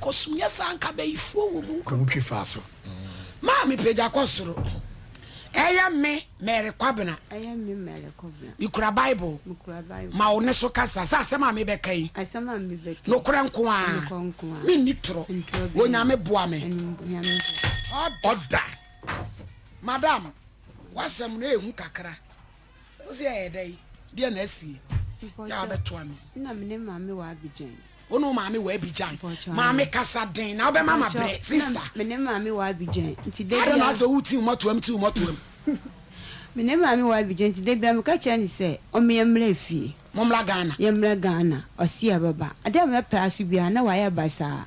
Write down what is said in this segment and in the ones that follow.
kɔ sum nyɛ saa nka bayifoɔ wɔ mu. Kɔn twi fa so. Maame pagya kɔ soro. Ɛyɛ me Mary Kwabena. Ɛyɛ me Mary Kwabena. Mekura Bible. Mekura Bible. Ma wo ne so kasa sɛ asɛm a mebɛka yi. Asɛm a mebɛka yi. Nokorɛ nko ara. Nokorɛ nko ara. Menni torɔ. Ntorɔ bi. Onyame boa me. Onyame boa. Ɔda. Madam, w'asɛm no ɛyɛ hu kakra. Wo se ɛyɛ dɛn? Deɛ na asie? Yɛ a wobɛtoa me. Nna me ne maame wɔ Abidjan. Wo ne wo maame wɔ Abidjan? Maame kasa den na wobɛma ma brɛ sister. Me ne maame wɔ Abidjan nti da Adɛn na biara. asɛ wo ti wo mɔtoam ti wo mɔtoam? Me ne maame wɔ Abidjan nti da biara meka kyerɛ no sɛ ɔmme yɛmmra fie. Mommra Ghana. Yɛmmra Ghana. Ɔse yɛbɛba. Ade a mɛpɛ aso biara na wayɛ basaa.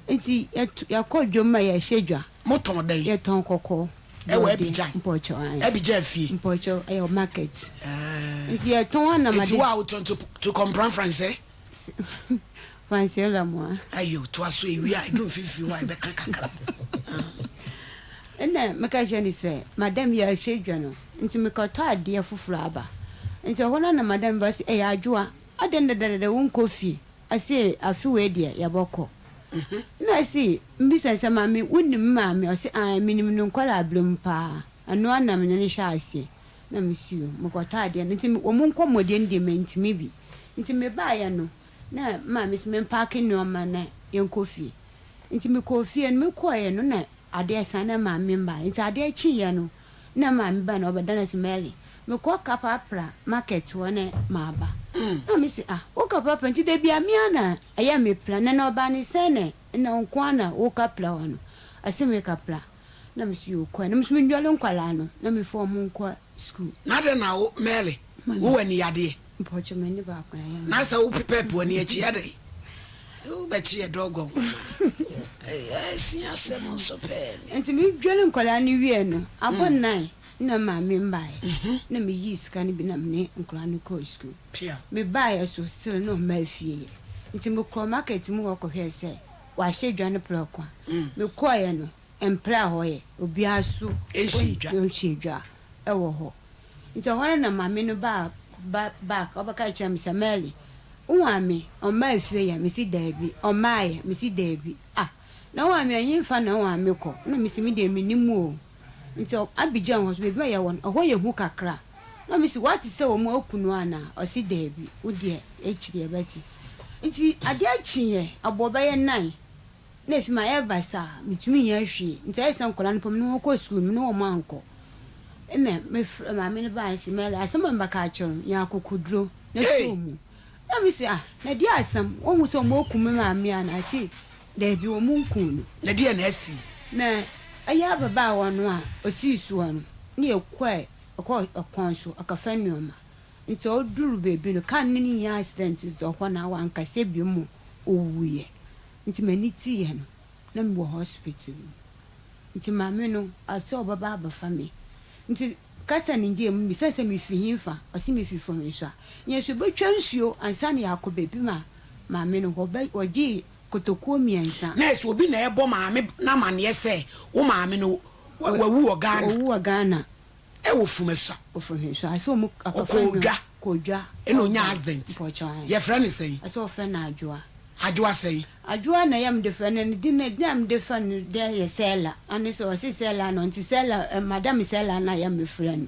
Nti yɛkɔ dwom ma yɛhyɛ dwa. Motɔn dɛn? Yɛtɔn kɔkɔɔ. Ɛwɔ Abidjan. Mpɔkyɛw ae. Abidjan fie. Mpɔkyɛw ɛyɛ market. Nti yɛtɔn a na made. Nti wo a wotɔn tu tu comprends français? Français la moi. Ayo toa so ewie a edu mfimfini hɔ a yɛbɛka kakra. Ɛna meka kyerɛ no sɛ madam yɛrehyɛ dwa no nti mekɔtɔ adeɛ foforɔ aba. Nti ɛhɔ no na madam ba se ɛyɛ adwoa adɛn dadadada wonkɔ fie? Ɔse afe wei deɛ yɛbɔkɔ. Nna ɔse mibisa no sɛ maame wonim me maame? Ɔse aane menim no nkwadaa berɛ mu paa ɛno ara na mene no hyɛɛ aseɛ na mese yoo mekɔtɔ adeɛ no nti wɔn nkɔmmɔdie no deɛ mantumi bi nti mebaeɛ no na me maame se mempaake nnoɔma na yɛnkɔ fie nti mekɔɔ fie no mekɔeɛ no na adeɛ sa na maame mmaeɛ nti adeɛ kyeeɛ no na maame ba na ɔbɛda no se Mary mekɔ Kaprapra market hɔ na maba na me se ah wo Kaprapra nti da bia me ara na ɛyɛ me pra na na ɔbaa ne sɛn na ɛna wo nko ara na wo kapra hɔ no ɔse me kapra na me se yoo kɔ na me so me ndwale nkwadaa no na me fa ɔmo nkɔ school. Na adɛn na wo Mary wo wɔ ani yadeɛ? Mpɔkyɛ m'ani baako na ɛyɛ me. Na sɛ wo pepɛɛpɛ w'ani akyi adɛn? Wo bɛkye yɛ dɔgɔn anaa? Ɛsi asɛm nso pɛɛ ni. Nti me dwale nkwadaa no wie no abɔ nine na maame mbaeɛ na me yii sika no bi na me ne nkwadaa no kɔɔ school. Me baeɛ so still na ɔmmaa fie yɛ nti me kɔɔ market mu hɔ kɔhwɛɛ sɛ wahyɛ dwa no prɛko a. Me kɔeɛ no mpra hɔ yɛ obiara so nhyɛ dwa wɔ hɔ. Nti ɛhɔ no na maame no baa ba back ɔbɛka kyerɛɛ me sɛ Mary wo maame ɔmmaa fie yɛ? Mese daabi. Ɔmmaeɛ? Mese daabi. Ah na wo maame ɛhenfa na wo maame kɔ? Na mese me deɛ mennim o. Nti Abidjan hɔ so baabi a yɛwɔ no ɛhɔ yɛ hu kakra. Na mese woate sɛ wɔn aku no anaa? Ɔse daabi wo deɛ akyiri yɛbɛte. Nti adeɛ kyeeɛ abɔ bɛyɛ nine na efi mayɛ basaa, mentumi nyɛ hwee nti ayɛ sɛ nkwadaa no mpo me ne wɔn kɔ sukuu no me ne wɔn ankɔ. Ɛna mefrɛ maame no baeɛ sɛ Mary asɛm a mebɛka akyerɛ no nya akokoduro na sɔ mu. Na me se ah na deɛ asɛm wɔhu sɛ wɔn aku me maame anaa se daabi wɔn nkuu no. Na deɛ na asi? Na ɛyɛ ababaawa no a ɔsii soɔ no ne yɛkɔɛ ɔkɔɔ ɔkwan so ɔkɔfa nnoɔma nti ɔduru baabi no car no ne no nyaa accident nti ɔhɔ no wankasa bio mu ɔwuiɛ. Nti m'ani teeɛ no na mewɔ hospital mu nti maame no ɔsɛ ɔbɛba abɛfa me nti kasa no gyae mu mebisa sɛ mefi henfa ɔse mefi Fɔnhwa yɛn nso yɛbɛtwa nsuo ansa na yɛakɔ baabi ma maame no hɔ ɔgyee kotokuo mmiɛnsa. Nurse, obi na ɛbɔ maame no amaneɛ sɛ wo maame no wawu wɔ Ghana. Wawu wɔ Ghana. Ɛwɔ Fumesua. Ofumesua. Asɛ ɔmo akɔfa Ɔkɔɔ no dwa. kɔɔ dwa. Ɛna ɔnyaa accident. Mpɔkyɛw ae. Yɛfrɛ no sɛn? Asɛ ɔfrɛ no Adwoa. Adwoa sɛn? Adwoa na ɛyɛ mede frɛ no, ne din din a mede frɛ no dɛ yɛ Sɛla. Ɔno sɛ ɔse Sɛla no nti Sɛla ɛ madam Sɛla na ɛyɛ me frɛ no.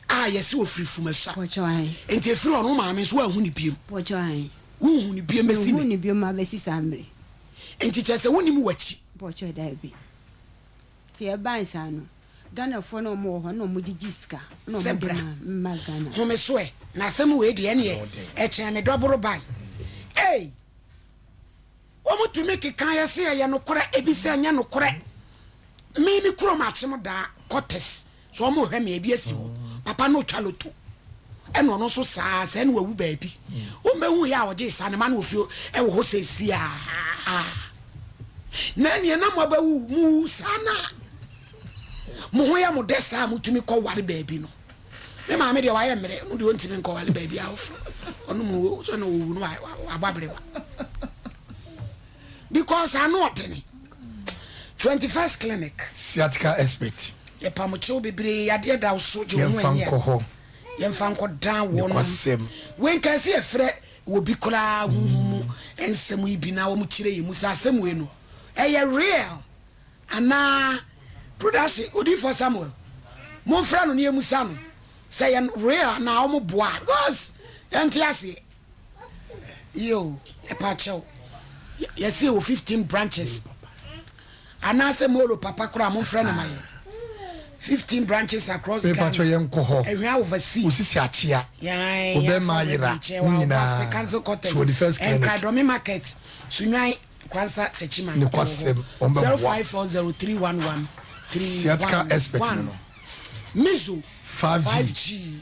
A yɛse ɔfiri Fumesua. Mpɔkyɛw ae. Nti ɛfiri hɔ no wo maame nso woanhu no biom? Mpɔkyɛw ae. Wonhu no biom bɛsi Menhuu nnɛ? no biom abɛsi saa mmere. Nti kyerɛ sɛ wonnim w'akyi? Mpɔkyɛw daabi. Nti ɛbae saa no. Ghanafoɔ na wɔn wɔ hɔ na wɔn gyegye sika na Sɛ wɔn de bra ma ma Ghana. Home so ɛ na asɛm wei deɛ ɛneɛ ɛkyɛn me dɔboro ban ei Wɔn tumi keka yɛ se ɛyɛ nokorɛ ebi sɛ ɛnyɛ nokorɛ Me me kurom akyem daa kɔtɛs so wɔn hwɛ me ebi asi hɔ papa no otwa loto ɛna ɔno nso saa sɛ ɛna wawu baabi wɔn bɛhu yɛ a ɔgye saa ne ma no ofie ɛwɔ hɔ sɛ si a na ɛneɛ na mo abɛwu mo wu saa na mo ho yɛ mo dɛ saa a motumi kɔ ware baabi no me maame deɛ wayɛ mmerɛ ɔno deɛ ɔntumi nkɔ ware baabi a ɔforo ɔno mu sɛ na ɔwu no wabɔ aberewa because ano ɔdene 21st clinic Sciatica expert. Yɛpamokyew bebree yadeɛ da wo so gye wo ho Yɛmfa ani a nkɔ hɔ. yɛmfa nkɔ dan wɔnom Nokwasɛm. Wei nka ɛsɛ yɛfrɛ wɔ bi koraa huhu mu. nsɛm yi bi na wɔn kyerɛ yɛn mu sɛ asɛm wei no ɛyɛ real anaa production. Odiyifoɔ Samuel, momfrɛ no na yɛmmusa no sɛ ɛyɛ real anaa wɔn boa, because yɛnte aseɛ. Yo, ɛpa kyɛw, yɛsi wɔ 15 branches anaasɛ molo papa koraa, momfrɛ no ma yɛ 15 branches across Ghana. Mepa kyɛw, yɛn kɔ hɔ. Ɛhwɛ overseas. Osisi akyea. Obɛma ayera ne nyinaa. Council quarters. 21st clinic. Nkradɔmi market, Sunwan, Kwansa, Techiman. Ne kwasɛm, wɔn bɛ boa. 0540311311. Sciatica expert no no. Mizo 5G. 5G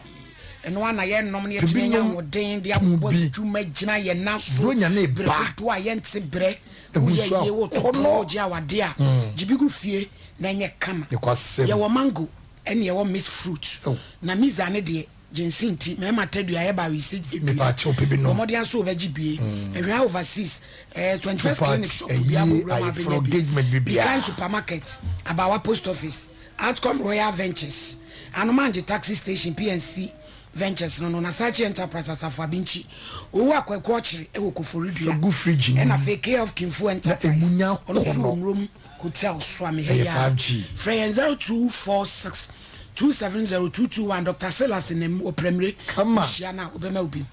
ɛno ana yɛnom no yɛtumi Ebi anya nom ahoɔden de tum abɔ bi. adwuma gyina yɛn nan so. Buronya ne berɛ ba. dodoɔ a yɛnte berɛ Ehu woyɛ nso yie wɔ akɔnɔ. totɔ wogye awade a gye bi gu fie na ɛnyɛ kama. Ne kwasɛm. Yɛwɔ mango ɛne yɛwɔ mixed fruit. Oh. Na miza ne deɛ gyensi nti mɛma tadua yɛ ba wisi edua. Mepa kyɛw, pɛ bi nom. Bɔmmɔden aso wobɛgye bie ɛhwɛ overseas 21st Two clinic parts, shop ɛyie, bi abɔwura mu ayeforɔ, abɛnya bi. engagement bi biara. Bikan supermarket, Abawa post office, Outcome Royal Ventures, Anomangye taxi station, PNC Ventures no Nasachi Enterprise, Asafo Abinkyi, Owu Akwaku Ɔkyere ɛwɔ Koforidua. Fa gu fridge mu. Ɛna afei KF Kimfo Enterprise. Emu nya ɔno nso kɔnɔ. wɔ Nwurom Hotel so a mehɛ Ɛyɛ yi a. 5G. Frɛ yɛn 0246 270221. Dr Silas nem ɔprɛmire. Kama. Hyia no a wobɛma wo bi.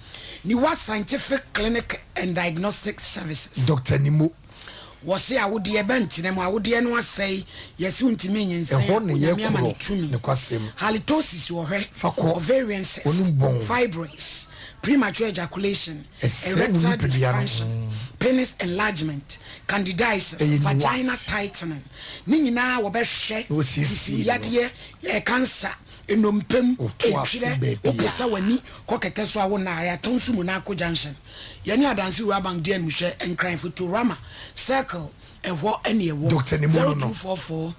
Niwa Scientific Clinic and Diagnostic Services. Dr Nimo. Wɔse awodeɛ bɛntena mu, awodeɛ no asɛe, yɛse wontumi nyinsɛn. Ɛhɔ ne yɛ Onyame ama ne korɔ. tumi. Ne kwasɛm. Halitosis wɔ hwɛ. Fa kɔ. Ovarian cysts, Onum bɔn. fibroids, premature ejaculation, Ɛsɛe wo erectile nipadua no. dysfunction, penis enlargement, candidiasis, Ɛyɛ vagina what? tightening, ne nyinaa wɔbɛhwɛ. Na wɔsiesie sisi no. yadeɛ cancer nnompem, Woto ase etwerɛ, baabi a. wopɛ sɛ w'ani kɔ kɛtɛ so a wo na ayɛtɔn so mu n'akɔ junction, yɛne Adanse Wura Bank di animhwɛ, Nkran Fotorama Circle, ɛhɔ ɛne ɛwɔ. Dr. Nimo no. 0244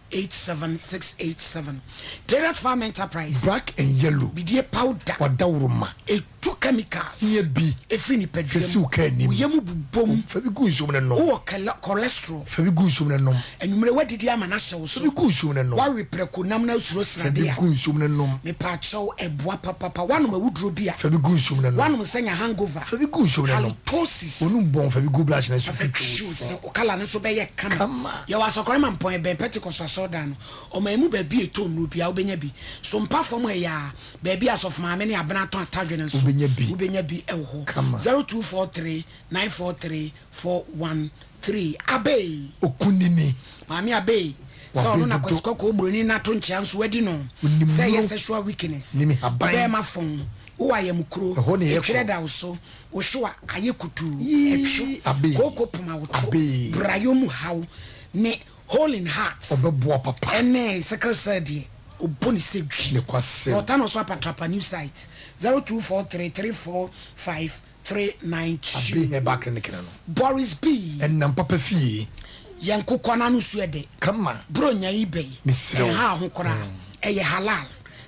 087687. Traders Farm Enterprise. Black and yellow. Bidie powder. Wadawuruma. Etu chemicals Nyɛ bi. efiri nipadua Fɛ si wo kaa anim. mu, wo yam bobom. Fa bi gu nsuom ne nom. Wowɔ cholesterol. Fa bi gu nsuom ne nom. Anwummerɛ woadidi ama no ahyɛ wo Fa so. bi gu nsuom ne nom. Woawe prɛko nam na asuro Fa bi srade a gu nsuom ne nom. Mepaakyɛw, ɛboa papapa. Woanom awuduro bi a Fa bi gu nsuom ne nom. woanom sɛ nya hangover. Fa bi gu nsuom ne nom. Halitosis. Onum bɔn, fa bi gu brush na so. Afei twiw sɛ wo colour no nso bɛyɛ kama. Kama. Yɛwɔ Asɔkɔre ma mpɔn ɛbɛn Pentecost asɔredan no ɔma emu baabi ɛtɔ nnuro bia wobɛnya bi so mpa fam ha yi a baabi asɔfo maame ne abena tɔn atadwe no nso. Wobɛnya bi. Wobɛnya bi ɛwɔ hɔ. Kama. 0243 943 413. Abei. Okunini. Maame Abei sɛ Wabe ɔno na dodo. Kwasi Kɔkɔɔ buroni nato nkyea nso wadi no. Onim sɛ ɛyɛ nnuro. sexual weakness. Nim haban. Bɛɛma fɔn, wowɔ ayamkuro. Ɛhɔ ne yɛ ɛtwerɛ kɔ. da wo so, wohyew a ayɛ kutuu. Yii, ɛtwe Abei. kooko poma woto. Abei. Brayɔ mu haw ne hole in heart. Ɔbɛboa papa. Ɛne sickle cell deɛ, ɔbɔ ne sɛ dwi. Ne kwasɛm. Ɔta no so Apatrapa new site, 0243 345 392. Abei Herbal Clinic no. Boris B. Ɛnam papa fie. Yɛn kokɔ no ano so ɛdɛ. Kama. Bronya yi bɛyi. Mesrɛ wo. Ɛha ho koraa ɛyɛ halal,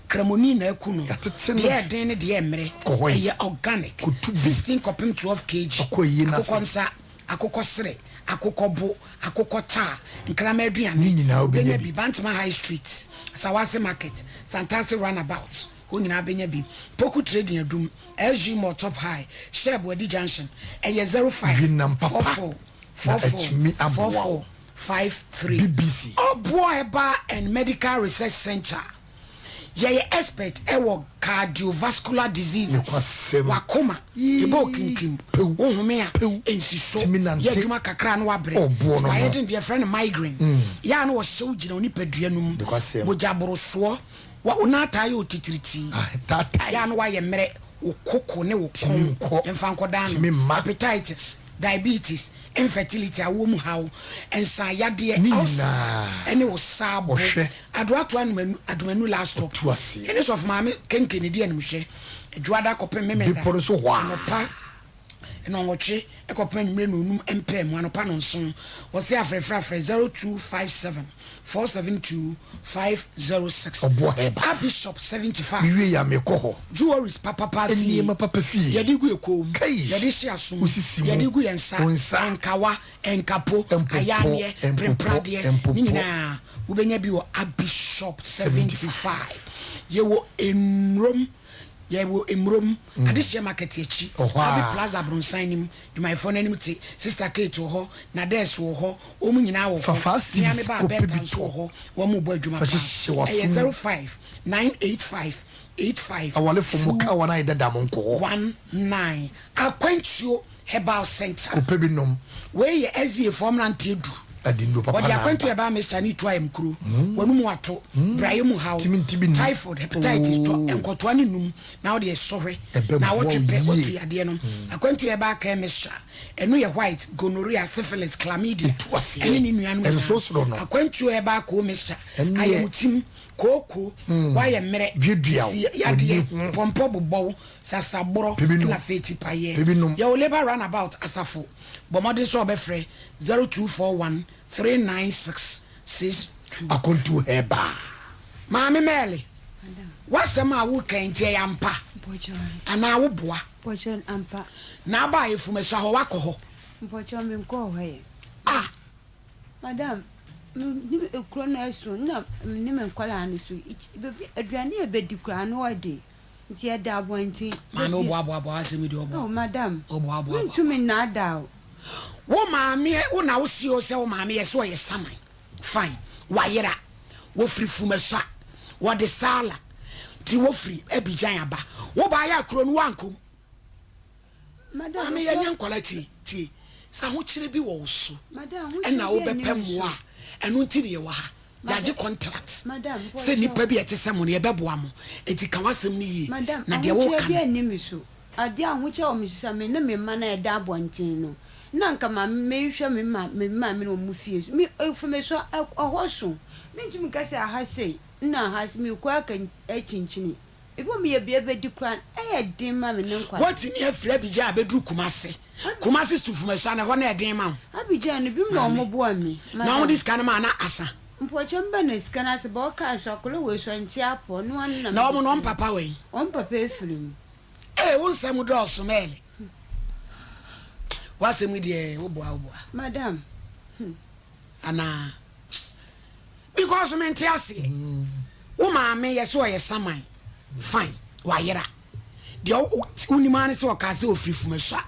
kramoni na aku no. Yɛatete no. Deɛ ɛden ne deɛ mmerɛ. Kɔ hɔ yi. Ɛyɛ organic. Kotu bi. 16 kɔpem 12 kg. Akɔ yie n'ase. Akokɔ nsa, akokɔ serɛ, akokɔ bo, akokɔ taa, nkrama aduane. Ne nyinaa wobɛnya wobɛnya bi. Bi Bantama High Street, Asawase market, Santase roundabout hɔ nyinaa bɛnya bi. Poku Trading, Adum, SG Mall top high, Shell Wadi junction. Ɛyɛ 05 Winam papa. 44 Na 44 atumi aboa wo. 44 53. BBC. Ɔboa Herbal and Medical Research Center, yɛyɛ expert ɛwɔ cardiovascular diseases. Nokwasɛm. Wakoma Yii. ɛbɛ okinkim. Pew. Wohome a Pew. ɛnsi so. Tumi nante. Yɛ adwuma kakra no wabrɛ. Ɔboɔ no wayɛ ho. den deɛ frɛ no migraine yɛa na wɔhyɛ wo gyina wo nipadua no mu. Nokwasɛm. Mogya borosoɔ wo naataa yɛ otitiritii. Ah, taataa. Yɛa no wayɛ mmerɛ, wo koko ne wo Tumi kɔn nkɔ. mfa nkɔdaa Tumi no. mma. Hepatitis, diabetes, infertility, awoɔ mu haw, nsayadeɛ, Ne ulcer nyinaa. ɛne wo saabo. Ɔhwɛ. Adoato Adomanu last stop. Ɔtu aseɛ. Ɛne sɔfo maame kenke ne di animhwɛ Adwuada kɔpem Memenda. Bepɔ no so hɔ a. Anɔpa nnɔnwɔtwe ɛkɔpem anwummerɛ nonum mpɛ mu, anɔpa no nson. Wɔse afrɛfrɛ 0257 472 506. Ɔboa Herbal. Abishop 75. Mewie yɛ a mekɔ hɔ. Jewelries papapa fie. Nneɛma papa fie. Yɛde gu ekɔn mu. Kai. Yɛde hyɛ asom. Wosisi mu. Yɛde gu yɛn nsa. Wo nsa. Nkawa, nkapo, Mpopo, ayaneɛ, mpopo, prempradeɛ mpopo. ne nyinaa wobɛnya bi wɔ Abishop 75. Yɛwɔ Enurom. Yɛwɔ Mmurom, Adehyeɛ Market akyi, Ɛhɔ Abbey a. Plaza abronsan no mu. Dwumayɛfoɔ no anim te, Sister Kate wɔ hɔ, Nadez wɔ hɔ, wɔn nyinaa wɔ Fa hɔ. five Me ara me cedis ba kɔpɛ Bertha bi nso tɔ. wɔ hɔ, wɔn rebɔ adwuma Fa paa. hyehyɛ w'aso Ɛyɛ mu. 05985 85 Awarefo mo 2 kaa wɔn ayɛ dada mo nkɔ hɔ. 1 9. Akwantuo Herbal Centre. Kɔpɛ bi nom. Wei yɛ SDA foɔ mmeranteɛ du. Ɛde nnuro papa Wɔde na akwantuo aba. herbal mixture ne tu ayamkuro, w'anum ato, brayɛ mu haw, Timi nti bi nni. typhoid, hepatitis, tɔ Oo. nkɔtoa ne num na wode sɔ hwɛ. Ɛbɛboa wo Naawɔtwe pɛ yie. watu yadeɛ no. Akwantuo herbal care mixture, ɛno yɛ white, gonorrhea, syphilis, chlamydia Ɛtu aseɛ. ɛne ne nuanom nyinaa. Ɛnsosoro no. Akwantuo herbal coal mixture, Ɛneɛ. ayamutim, kooko, woayɛ mmerɛ, Duadua wo. sisi yadeɛ, W'ani ho. pɔmpɔ bobɔ wo, sasaborɔ Pɛ bi nom. na afei tipayɛ. Pɛ bi nom. Yɛwɔ Labour Runabout Asafo. Bɔ mmɔden sɛ wɔbɛfrɛ 0241 396 62. Akontu Herbal. Maame Mary, w'asɛm a woreka yi nti ɛyɛ ampa anaa woboa? Mpɔkyɛ ampa. Na aba a Efumesua hɔ woakɔ hɔ? Mpɔkyɛ menkɔɔ hɔ yɛ. Ah! Madam, mennim ekuro no ɛso na mennim nkwadaa no so. Baabi aduane a yɛbɛdi koraa ano ɔden. Nti yɛda abɔnten. Maame wo boa boa boa asɛm yi deɛ ɔboa. Oh madam. Ɔboa boa boa. Mentumi nnaadaa wo. Wo maame wo na wo se o sɛ wo maame yɛ sɛ ɔyɛ saman fine wayera wɔfiri Fumasua wɔde Sala nti wɔfiri Abidjan aba wo baayɛ a kuro no woankɔ mu. Maame yɛnyɛ nkwadaa tie tie sɛ ahokyerɛ bi wɔ wo so ɛna wobɛpɛ mmoa a ɛno nti ne yɛwɔ ha yɛagye contract sɛ nnipa bi a ɛte sɛ mo no yɛbɛboa mo nti ka w'asɛm no yie na deɛ woka no. Nni me so adeɛ ahokyerɛ wɔ me so sɛ me ne me mma no a ɛda abɔnten no na nka ma mehwɛ me ma me maame no wɔ mo fie so me efi me so ɛhɔ so mentumi nka sɛ aha sei na aha sei mekɔ aka akyinkyini. Ebi wɔ meyɛ bia bɛdi koraa no ɛyɛ den ma me ne nkwadaa. Woatumi afiri Abidjan abɛduru Kumasi. Kumasi to Fumasua no, ɛhɔ no yɛ den ma wo? Abidjan no, binom na Maame. wɔn boa me. Na wɔn Madam. de sika no maa na asa? Mpɔkyɛm bɛ na sika no ase ba ɔkaa so akwadaa wei so ɔnte apɔ ɔno ano na Na mede wɔn no wɔn tua. papa wɛn? Wɔn papa afiri mu. Ee, wo nsɛm dɔɔso Mary. W'asɛm yi deɛ woboa woboa. Madam, hmm. Anaa? Because mente aseɛ. Wo maame yɛ sɛ ɔyɛ saman fine wayera. Deɛ wonim ara ne sɛ ɔkaa sɛ ɔfiri Fumasua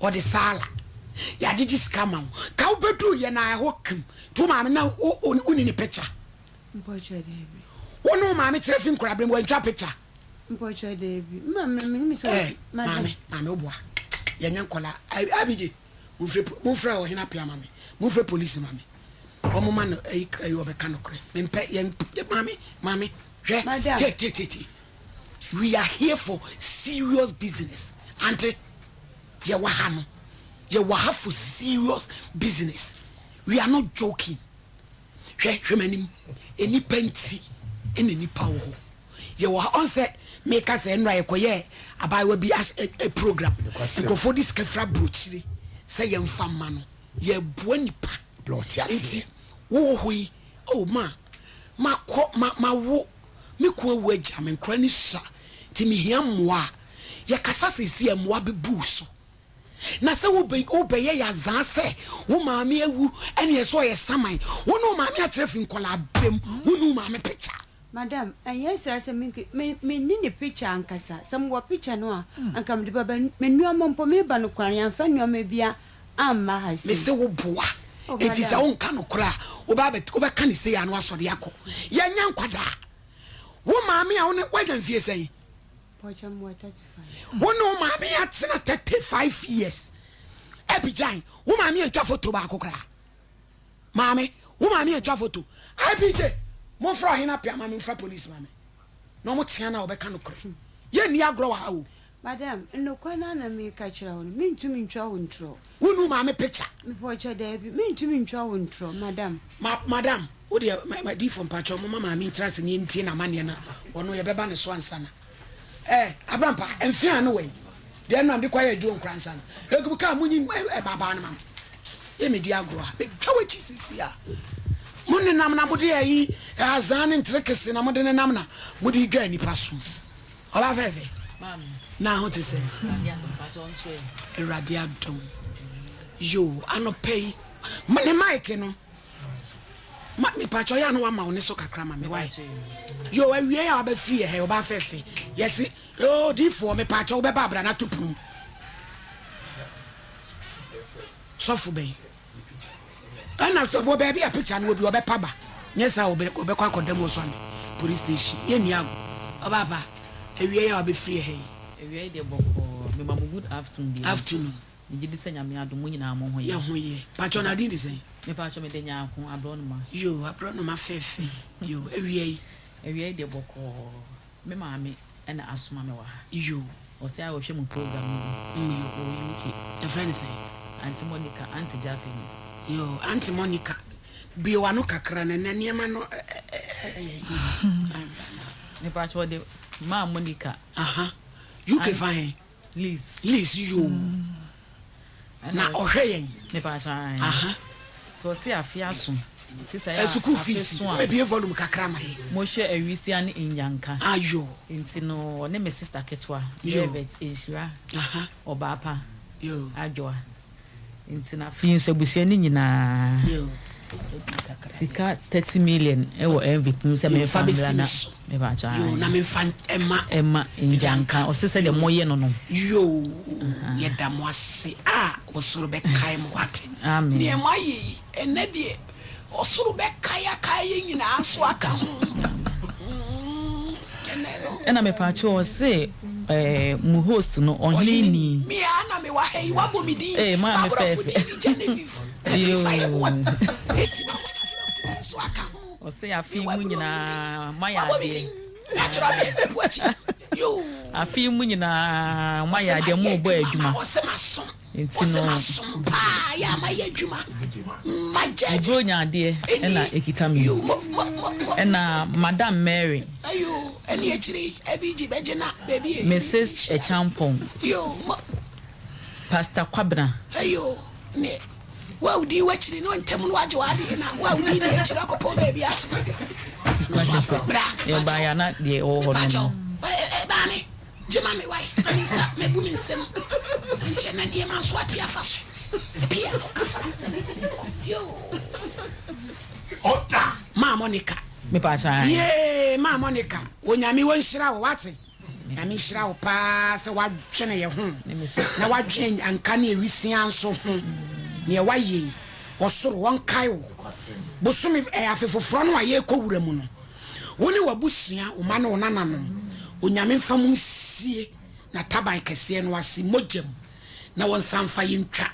ɔde saala yɛagyegye sika ma wo ka wobɛduru yɛ na ɛhɔ kim nti wo maame na wonni ne picture. Mpɔkyɛ daabi. Wo ne wo maame tena fi nkoraberɛ mu wantwa picture. Mpɔkyɛ daabi. Maame menim sɛ Eh, maame maame woboa yɛnyɛ nkɔla abigye. Monfrɛ monfrɛ ɔhene apea ma me. Monfrɛ polisi ma me. Wɔn ma no ayi ayi ɔbɛka nokorɛ. Mempɛ yɛn maame maame hwɛ Madam. tie tie tie tie. We are here for serious business. Ante yɛwɔ ha no yɛwɔ ha for serious business. We are not joking. Hwɛ, hwɛ m'anim. Nnipa nti na nnipa wɔ hɔ. Yɛwɔ ha, ɔn sɛ meka sɛ nnora yɛkɔyɛɛ abaayewa bi as ɛ ɛ program. Nkurɔfoɔ de sika firi aburokyire sɛ yɛmfa mma no. Yɛboa nnipa. Nti wowɔ hɔ yi, oh ma, makɔ, ma, mawo, me kunu awu agya me, nkwadaa no sua, nti mehia mmoa a, yɛkasa seesei a mmoa bɛbu wo so. Na sɛ wobɛ wobɛyɛ yɛ azaa sɛ wo maame awu ɛne ɛsɛ ɔyɛ saman. Wo ne wo maame atra fi nkwadaa berɛ mu, wo ne wo maame picture. Madam, ɛnyɛ saa sɛ me me menni ne picture ankasa. Sɛ mewɔ picture no a, anka mede bɛba. Me nnoɔma mpo, meba no koraa no, yɛamfa nnoɔma bia amma ha sei. Mese wo boa. Oh, Enti sɛ madam. wonka nokorɛ a, wobɛ abɛ wobɛka no sei a na wasɔre akɔ. Yɛnyɛ nkwadaa. Wo maame a wo ne woanya mfie sɛn? Wo ne wo maame atena 35 years. Abigyan, wo maame antwa foto baako koraa. Maame, wo maame antwa foto. IPJ, momfrɛ ɔhene apea ma me, momfrɛ police ma me. Na wɔn tea no a wɔbɛka nokorɛ. Yɛnni agorɔ wɔ ha o. Madam, nokorɛ no ara na mereka kyerɛ wo no, mentumi ntwa wo ntorɔ. Wonni wo maame picture? Mepɔkyɛ daabi, mentumi ntwa wo ntorɔ, madam. Ma, madam, wo deɛ, ma, ma, diifo mpakyɛw, momma maame ntena ase na yɛntie n'amanneɛ na ɔno yɛbɛba ne so ansa na. Eh, Abrampa, mfe ano wɛn? Deɛ ɛnam de kɔ ayɛ adwuma nkora nsa no. Egum kaa munyi eh, babaa no ma me. Yɛ medi agorɔ a, metwa w'akyi sisi a. Mo nenam na mode ayi azan ne nterekese na mode nenam na mode dwa nipa so. Ɔba fɛfɛ. Na ho te sɛ. Awurade adom. Yo, anɔpa yi. Ne mic no. Ma mepakyɛ ɔyɛ a na wama wo ne so kakra ma me wae. Yo, awiei a wabɛfiri yɛ ha yi, ɔbaa fɛfɛ. Yɛse. Yoo odiifoɔ mepaakyɛw wobɛba abra no ato pono mu. Sɔfo bɛn ɛna sɛ wɔ baabi a picture no wɔ bi ɔbɛpa ba nyɛ saa ɔbɛkɔ akɔda mu ɔsɔame police station yɛ nni ago ɔbaapa awia yi a wabɛfiri ɛha yi. Awia yi deɛ bɔkɔɔ mema mo good afternoon deɛ nso Afternoon. megye di sɛ Nyame adom mo nyinaa mo ho yɛ. Yɛ ho yɛ. Pakyɛw na din de sɛn? Me pakyɛw mede Nyarko abrɔnoma. Yoo abrɔnoma fɛɛfɛ yoo awia yi. Awia yi deɛ bɔkɔɔ Me maame na asoma me wɔ ha. Yoo. Ɔse a ɔhwɛ mo program no bi. Mm yoo. Ɔwɔ UK. Yɛfrɛ no sɛn? Auntie Monica, Auntie Gyapeni. Yoo, Auntie Monica, bue w'ano kakra na ɛnɛ nneɛma no ɛyɛ nti. Mepakyɛ ɔde maa Monica. Aha, UK fa he? Liz. Liz yoo. Na ɔhwɛ yɛn. Mepakyɛ ae. Aha. Nti ɔse afe aso. Nti sɛ yɛ Sukuu afe fees, so a. Wobɛbue volume kakra ma yɛn. Mohwɛ awisia ne nnyanka. Ayo. Nti no ɔne me sister ketewa. Yo. Velvet, Nhyira, Aha. Ɔbaapa, Yo. Adwoa. Nti na afei nso abusua no nyinaa sika 30 million wɔ envelope mu sɛ memfa mmra na mepakyɛ Yoo na memfa ɛma ɛma ngyanka ɔse sɛdeɛ moyɛ no no. Yoo yɛda mo ase a ɔsoro bɛkae mo wate Amen. Neɛ moayɛ yi ɛnɛ deɛ Ɔsoro bɛkae akae yɛn nyinaa nso aka ho. Ɛnɛ no. Ɛna mepaakyɛw ɔse eh, mo host no ɔhene ni. Me ara na mewɔ ha yi, wabɔ me din. Eh, maame M'aborɔfo fɛɛfɛ. din de Genevieve. Yoo. Ɛmfa yɛ boa. Enti mabɔ m'aborɔfo din nso aka ho. Ɔse afe yi Mewɔ mu aborɔfo din. nyinaa moayɛ Wabɔ me adeɛ. din. Watwerɛ me envelope akyi. Yoo. Afe yi mu nyinaa moayɛ Ɔse adeɛ, mayɛ mobɔ adwuma. adwuma. Ɔse masom. Nti Ɔse no. masom paa yɛ a mayɛ adwuma magyɛgye. Buronya adeɛ Ɛni na ɛkita me yi. yoo mo mo mo mo. Ɛna Madam Mary. Ayoo ɛne akyire yi ɛbi gye bɛgye na baabi a Mrs ɛhyia. Acheampong. Yoo mo. Pastor Kwabena. Ayoo ne wo a wodi w'akyiri no ntɛm no wagye w'adeɛ na wo a wodi ne akyiri akɔpɔ baabi atena. Ɛno so afɔ bra. Yɛbaeɛ a na deɛ ɛwɔ hɔ no no. Mepakyɛw maame. Gye ma me wae na me nsa mɛbu me nsam nkyɛ na nneɛma nso ate afa so pia afra yoo. Maa Monica. Yee maa Monica Onyame wɔnhyira wo wate Nyame nhyira wo paa sɛ wadwene yɛ ho na wadwene anka ne awisia nso ho neɛ wayɛ yi ɔsoro wɔnkae wo bosome eh, afe foforɔ no a yɛrekɔ wura mu no Wo ne w'abusua, wo mma ne wo nananom, Onyame mfa mo nsie N'ataban kɛseɛ no ase mogya mu, na wɔnsan mfa yɛn ntwa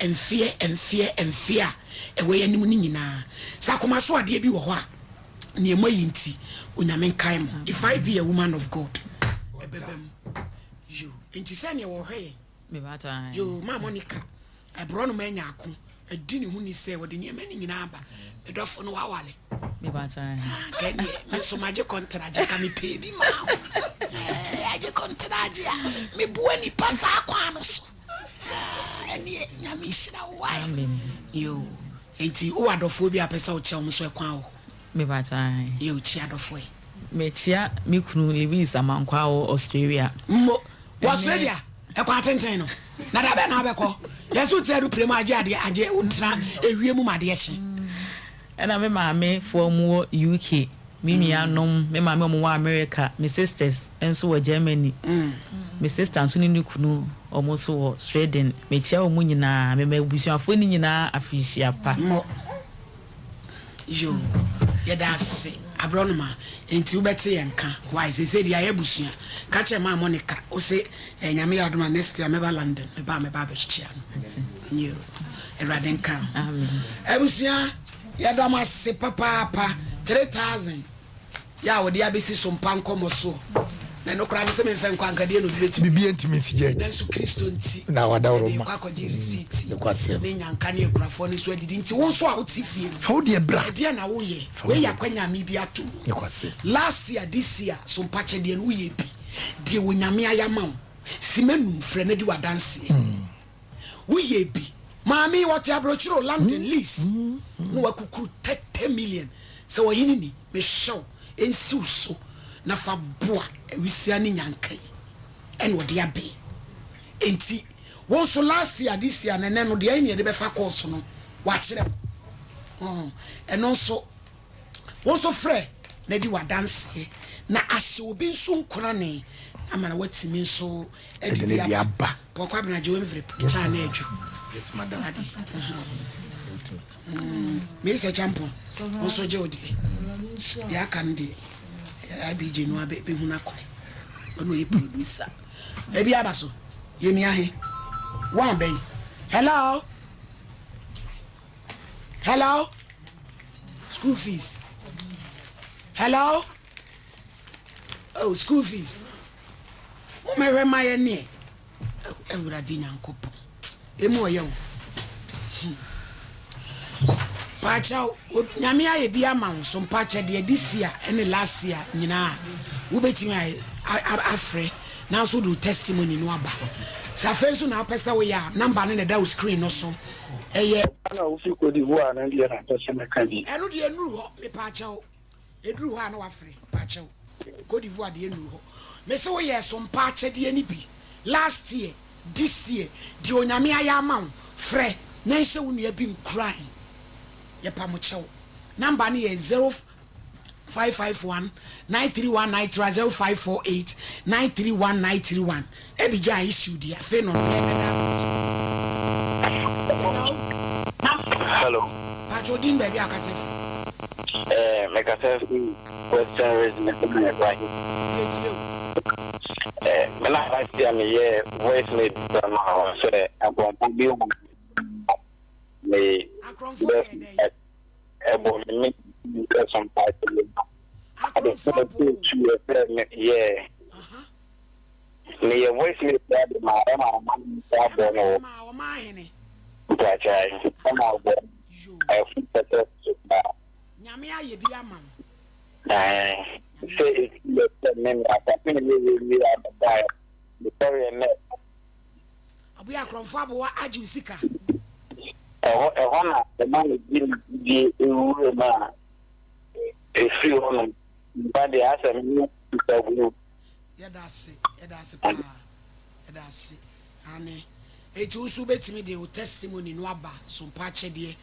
mfeɛ, mfeɛ, mfeɛ a ɛwɔ yɛn anim no nyinaa. Sɛ akoma so adeɛ bi wɔ hɔ a, neɛ moayi nti, Onyame nkae mo. If I be a woman of God, ɛbɛba mu. Yoo, enti sɛdeɛ wɔhwɛ yɛn. Yoo, ma Monica, aborɔnoma anya ako adi ne ho ni sɛ wɔde nneɛma no nyinaa aba. Me dɔfo no wawale. Ah, nka ɛneɛ me nso magye kɔntragye ka mepɛɛ bi maa wo. Eh, agye kɔntragye a meboa nipa saa kwan no so. Ah, ɛneɛ Nyame nhyira wo wae. Yoo, enti wowɔ adɔfoɔ bi a pɛ sɛ wokyɛ wɔn so ɛkwan wɔ hɔ? Yoo, kyia adɔfoɔ yi. Mekyia me kunu Lewis Amankwaa wɔ Australia. Mmo, Wɔ Australia, ɛkwan tenten no, na da bɛn na wobɛkɔ? Yɛn nso wotra aeroplane mu agye adeɛ, agye wotra ewiem mu ma adeɛ kye. Ɛna me maame foɔ ɔmo wɔ UK, me nua nom, me maame ɔmo wɔ America, me sisters nso wɔ Germany, me sister nso ne ne kunu ɔmo nso wɔ Sweden. Mekyia ɔmo nyinaa, mema abusuafoɔ no nyinaa afirihyia pa. Mmɔ. Yoo yɛda ase abrɔnoma nti wobɛte yɛn nka why seesei deɛ ayɛ abusua ka kyerɛ maa Monica wose eh, nyame yɛ adom a next year mɛba London meba a mɛba abɛkyekyea no yoo awurade nka ho abusua yɛda mo ase papaapa 3000 yɛ a wɔde abɛsi so mpa nkɔmmɔ soɔ na ɛno koraa me sɛ memfɛ nkɔ anka deɛ na obi bɛtumi biribi ntumi nsi gyɛ nanso kristo nti na wadaworo yɛde ma kɔ akɔgye receipt nokwasɛm. ne nyanka ne akurafoɔ no nso adidi nti wo nso a wote fie no fa wo deɛ bra ɛdeɛ na woyɛ Fa wo wei yɛ deɛ. akwanya a mebi ato mu nokwasɛm last year this year so mpakyɛ deɛ no woyɛ bi deɛ Onyame ayɛ ama wo sima num frɛ no di w'adanseɛ Woyɛ bi. Maame yi ɔte aburokyire o London Leeds na wakukuru 30 million sɛ ɔhene ni mehyɛ wo nsi wo so na fa boa awisia ne nyanka yi ɛna ɔde abɛn enti wo nso last year this year na ɛnɛ no deɛ ɛne yɛde bɛfa course no wakyerɛ wo ɛno nso Wo nso frɛ na di w'adanseɛ na ahyɛ obi nso nkurane. Ama na watumi nso de de bi aba. Pɔkɔ abena gye wemfiri kyaa na adwo. Yes madam. Ade. Mesa Champon nso gye wo deɛ. Deɛ aka no deɛ IBJ no abɛhunu akwan. Ɔno ɔyɛ producer. Ebi aba so. Yɛmi ahe. Wɔn abɛyi. Hello. Hello. School fees. Hello. Oh, school fees. Mo mɛhwɛ ma yɛ neɛ. Oh, Awurade Nyankopɔn. Emu ɔyɛ wo. Hmm. Paakyɛw, Nyame ayɛ bi ama wo so mpaakyɛ deɛ this year ɛne last year nyinaa wobɛtumi ayɛ afrɛ nanso wode wo testimony no aba. Sɛ afei nso na wopɛ sɛ woyɛ a, number no na ɛda wo screen no so. Ɛyɛ. Ɛna wofi Cote d'Ivoire no deɛ na mpɛ sɛ mɛka bi. Ɛno deɛ nnuru hɔ mepaakyɛw. Ɛduru hɔ a na wafrɛ mpakyɛw. Cote d'Ivoire deɛ nnuru hɔ. Mese wo yɛɛ so mpa akyɛdeɛ no bi last year, this year, deɛ Onyame ayɛ ama wo, frɛ na nhyɛ wo nua bi nkuran. Yɛpa mo kyɛw. Number no yɛ 0551 931 931 0548 931 931. Ebi gyaa issue deɛ afei na ɔno yɛbɛda abɔnten. Hello. Hello. Pacho din baabi a kasa fi. Eh, me kasa fi Western Region me fɛ Ibrahim. Yɛtie o. Eh, me na last year me yɛ voice mail bi ma sɛ abrɔfo bi wɔ me Akorɔmfoɔ yɛ dɛn? ɛbɔ me me nkɛ some part bi. Akorɔmfoɔ bo. Sɛ me yɛ meyɛ voice mail bi de ma ɛma ɔma no nsa abɔ no Ma ɔma ahene. mpakyɛe ɛma ɔbɔ Yo. ɛfo pɛpɛ so paa. Nyame ayɛ bi ama wo. Ɛɛ, sɛ esi yɛ sɛ me me asase ne yɛ wie abɛda mesɔre ɛnɛ Aboyɛ akorɔmfoɔ aboa agye wo sika. ɛhɔ ɛhɔ na ɛma me gye me gyidie ewura mu a efiri hɔ nom mba deɛ asɛ me ne nsagu Yɛda ase, yɛda ase paa. Yɛda ase. Ane. Eti wo nso wobɛtumi de wo testimony no aba so mpa akyɛdeɛ.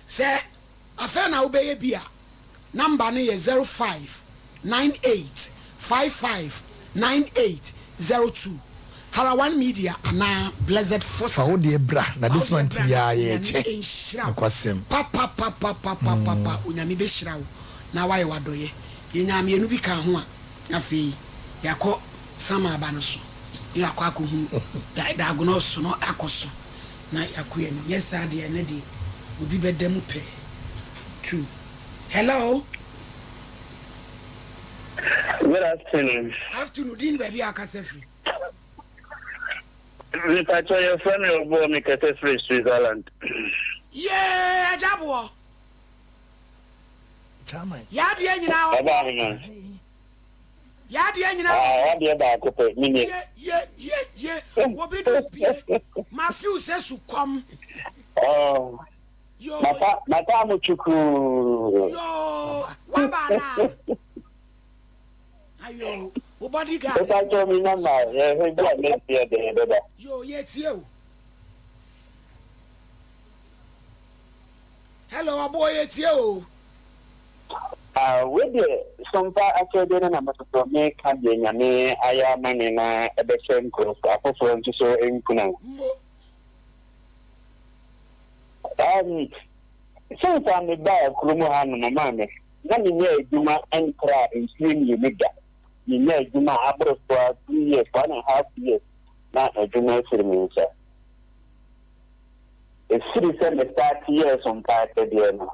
Sɛ afei na wobɛyɛ bi a, number no yɛ 0598 55 9802. Tarawan Media anaa Blessed Foster. Fa wo deɛ bra na Fa wo this deɛ month bra yi na ara Onyame yɛrekyɛ. nhyira wo. Nokwasɛm. Papapapapapapa Onyame bɛhyira wo na wayɛ wo adɔyɛ. Yɛnyaa mmienu bi kaa ho a, afei yɛakɔ Sama aba no so na yɛakɔ akɔhunu diagnose no akɔ so na yɛakɔ yɛn anim. Nyɛ saa deɛ ɛnɛ deɛ obi bɛda mu pɛɛ. True. Hello. Good afternoon. Afternoon. Din baabi a akasa firi. Mepakyɛ yɛfrɛ me Ɔboɔ mekasa firi Switzerland. Yee agya boɔ. Chairman. Yadeɛ nyinaa Ɔba ɔboɔ. ahema. Yadeɛ nyinaa Ah, ɔboɔ. wadeɛ baako pɛ menye. Ye ye ye ye wobi dum pie. Ma feel sɛ sukɔm. Oh, Yoo mata mata mo chukuu. yoo waba na. Ayo wo bodyguard. Mepakyɛ me namba yɛhwɛ bi a next year de yɛbɛba. Yoo yɛtie o. Hello ɔboɔ yɛtie o. Ah, wei deɛ sompa akyɛdeɛ no na mɛtotɔ meka deɛ Nyame ayɛ ama me na ɛbɛhyɛ nkurɔfo afoforɔ nso so nkuran. Mmo. Um, since a mebaa kurom ha no maame, na menyɛ adwuma nkra mfie mmienu da. Menyɛ adwuma aboro so a 2 years, 1.5 years na adwuma afiri me nsa. Ɛfiri sɛ me start yɛɛ sompa akyɛdeɛ no,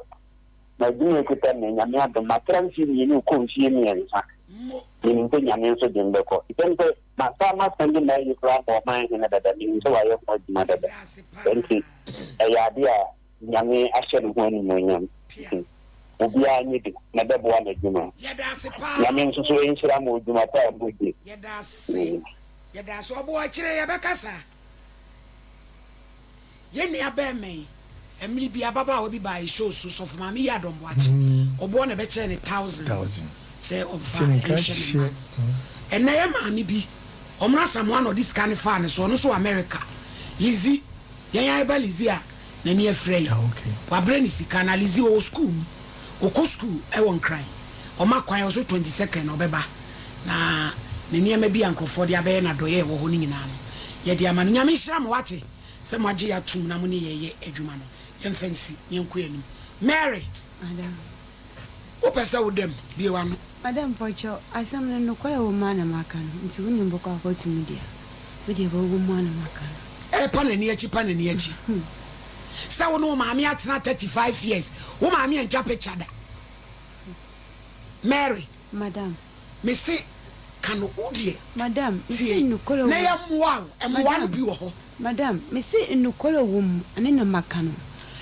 na adwuma ekuta me Nyame adom matra mfie mmienu kɔ mfie mmiɛnsa. Mmo. Menim sɛ Nyame nso de mbɛkɔ. Nsɛm sɛ masa masɛnde m'ayi koraa ma ɔman hene dada, menim sɛ wayɛ ho adwuma dada. Yɛda ase paa. Nti ɛyɛ ade a Nyame ahyɛ ne ho animuonyam. Pia. Nti obiara nye bi na ɛbɛboa n'adwuma. Yɛda ase paa. Nyame nso so nhyira ma odwuma pa a mudi. Yɛda ase. Yɛda ase. Ɔboɔ akyire yɛbɛkasa. Yɛn nua bɛrima yi, mmere bi ababaawa bi baa yɛ show so, sɔfo maame yi adɔmboakye. Ɔboɔ na ɛbɛkyɛɛ ne 1,000 1,000. Sɛ ɔmfa Nti ne nka nhwɛ ne mma. hyɛ. Ɛnɛ yɛ maame bi, ɔmo Asamoah na ɔde sika no faa ne so, ɔno nso wɔ America. Lizzy, yɛn ayɛba Lizzy a n'ani afira yi. Ah, okay. Wabrɛ ne sika na Lizzy ɔwɔ school mu. Ɔkɔ school ɛwɔ Nkran. Ɔma kwan ɔso 22nd ɔbɛba. Na Ne nneɛma bi a nkurɔfoɔ de abɛyɛ no adɔeɛ a ɛwɔ hɔ no nyinaa no, yɛde ama no. Nyame nhyira mo, wate, sɛ moagye yɛn atom na mo ne yɛn reyɛ adwuma no. Yɛmfa nsi na yɛnkɔ yɛn anim. Mary, Madam. wopɛ sɛ woda mu? Bue w'ano. Madam, mpakyɛw, asɛm no, nokware a ɛwɔ mu ara na maka no, nti wo ne me bɛkɔ akɔto mu deɛ a, me deɛ ɛwɔ mu ara na maka no. Ɛrepa n'ani akyi pa n'ani akyi. Sɛ wo ne wo maame atena 35 years, wo maame antwa picture da. Mary. Madam. Me se ka no wo deɛ Madam, me se tie nnokorɛ na wɔ. yɛ mmoa wo, mmoa no Madam, bi wɔ hɔ. madam, me se nnokorɛ wɔ mu, ɛno na maka no.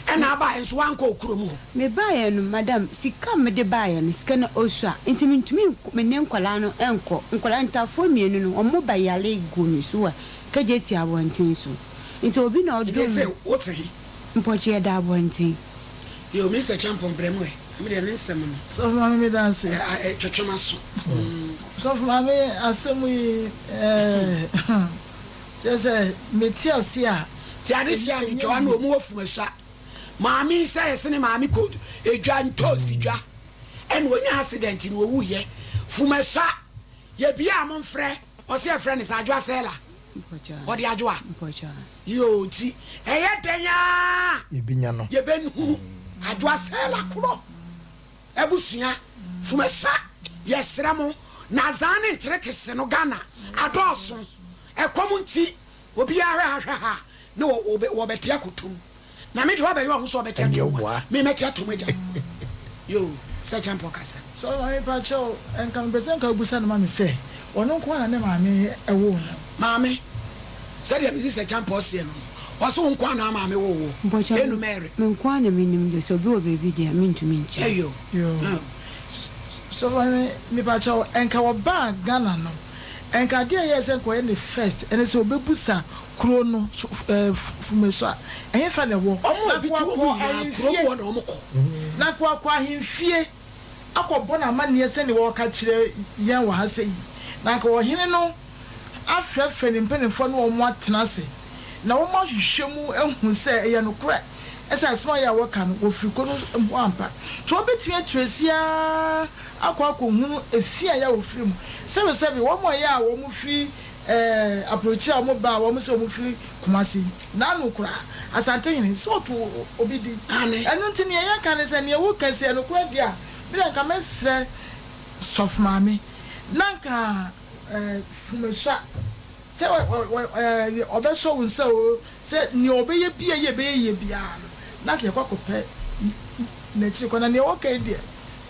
Ɛna abaeɛ nso woankɔ wo kurom hɔ. Me baeɛ no, madam, sika a mede baeɛ no, sika no ɔsua, nti mentumi nk, me ne nkwadaa no nkɔ. Nkwadaa, ntafoɔ mmienu no, wɔn ba yare guu me so wɔ Kejetia abɔnten so. Nti obi na Nti ɔdom se me. wote he? Mpɔkyɛ yɛda abɔnten. Yoo Mister Kyampong brɛ mu ɛ, me deɛ ne nsɛm no. Sɔfo maame meda ase. Ɛ ɛ twetwe m'aso. Sɔfo maame asɛm yi ɛɛ kyerɛ sɛ mete ase a. Ti ade hyia me ntwa na ɔmu wɔ fumasua maame yi sɛ yɛse ne maame kɔ edwa ntoosi dwa ɛna ɔnya accident na ɔwu yɛ fumasua yɛ bia a mo nfrɛ ɔse yɛfrɛ ne sɛ adwoa sɛla ɔde adwoa Yoo nti ɛyɛ dɛn aa Yɛbɛnya no. yɛbɛhunu Adwoa Sela korɔ abusua Fumasa yɛsrɛ mo Nazaa ne Nterekese no Ghana adɔɔso ɛkɔm nti obiara hwɛ ha hwɛ ha ne wɔbɛte akotom Na me deɛ wabɛyɛ ɔho sɛ ɔbɛte Ɛndeɛ atom a, woboa. me mɛte atom agya. Yoo, sɛ Kyɛmpɔ kasa. Sɔre maame pakyɛw nka mepɛ sɛ nka wobisa no ma me sɛ ɔno nko ara na ne maame woo no. Maame, sɛdeɛ mesi sɛ Kyɛmpɔ seɛ no no, ɔse wo nko ara na maame woo woɔ? Mpakyɛw, Enu Mary. me nko ara na menim deɛ, sɛ obi wɔ baabi deɛ a mentumi nkyerɛ. Ɛyoo. Yoo. Sɔfo maame mepakyɛw nka wɔbaa Ghana no nka adeɛ a ɛyɛɛ sɛ nka ɔyɛ ne first ɛne sɛ ɔbɛbusa Kuro no so Fumeso a, ɛhefa na ɛwɔ? Wɔn a Na ebi tu wɔn koakɔ nyinaa, kurom ahemfie, hɔ na wɔkɔ. na koakɔ ahemfie akɔbɔ no amanneɛ sɛdeɛ wɔreka kyerɛ yɛn wɔ ha sɛ yi. Na anka ɔhene no afrɛfrɛ ne mpanimfoɔ ne wɔn atena ase, na wɔahwehwɛ mu ahu sɛ ɛyɛ nokorɛ sɛ asɛm a ɛyɛ a wɔka no, wɔfiri kuro no mu ampa. Nti wɔbɛtumi akyerɛ ara akɔ akɔhunu efie a ɛyɛ a wɔfiri mu. Sɛbesɛbe, wɔn a ɛyɛ a wɔfiri Ɛɛ aburokyire a wɔn ba a wɔn sɛ wɔn firi Kumasi n'ano koraa Asante hene sɛ ɔto obi di Aane. ɛno nti neɛ yɛka ne sɛ neɛ wo ka si ɛnokorɛ deɛ a me deɛ nka mɛ srɛ sɔfo maame na nka ɛɛ fumesua sɛ ɔ ɔ ɔbɛ sɔ wo nsa oo sɛ neɛ ɔbɛyɛ bia yɛ bɛyɛ yie biara no na nka yɛkɔ akɔ pɛ n'akyiri kwan na neɛ ɔka yi deɛ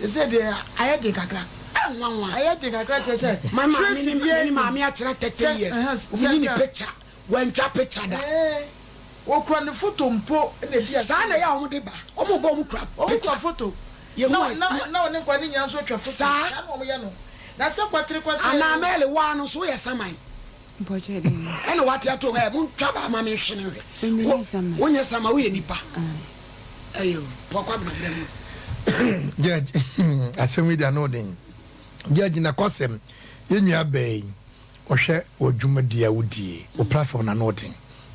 seesei deɛ ayɛ den kakra. Ɛnwanwa. Ayɛ den kakra kyerɛ sɛ My maame trace ne biara me ne nnim. maame atena 30 Sɛ years. ɛhɛn sɛ Obi ne nka picture. Wantwa picture da. ɛɛ wɔkura ne foto mpo na ebi a Saa na ɛyɛ a wɔn de ba. Wɔn bɔ wɔn kura wɔn kura picture. foto Yɛhu na a na na ɔne nkwa ne nyinaa nso atwa foto. Saa. Saa na wɔn yɛ no. Na sɛ kwatere kwasɛ Anaa Mɛɛle waa no nso woyɛ saman. Mpɔkyɛ dɛn? Ɛna wate ato hɔ ɛ montwa ba ma menhwe no nhwɛ. Menyɛ Wo saman. wonyɛ saman woyɛ nipa. Ae. Ɛyoo Pɔkɔ Abena brɛ mu. Judge asɛm yi de ano den. Judge nakwasɛm yɛn nua baa yi ɔhwɛ wɔ dwumadie a wodie wo platform no ano den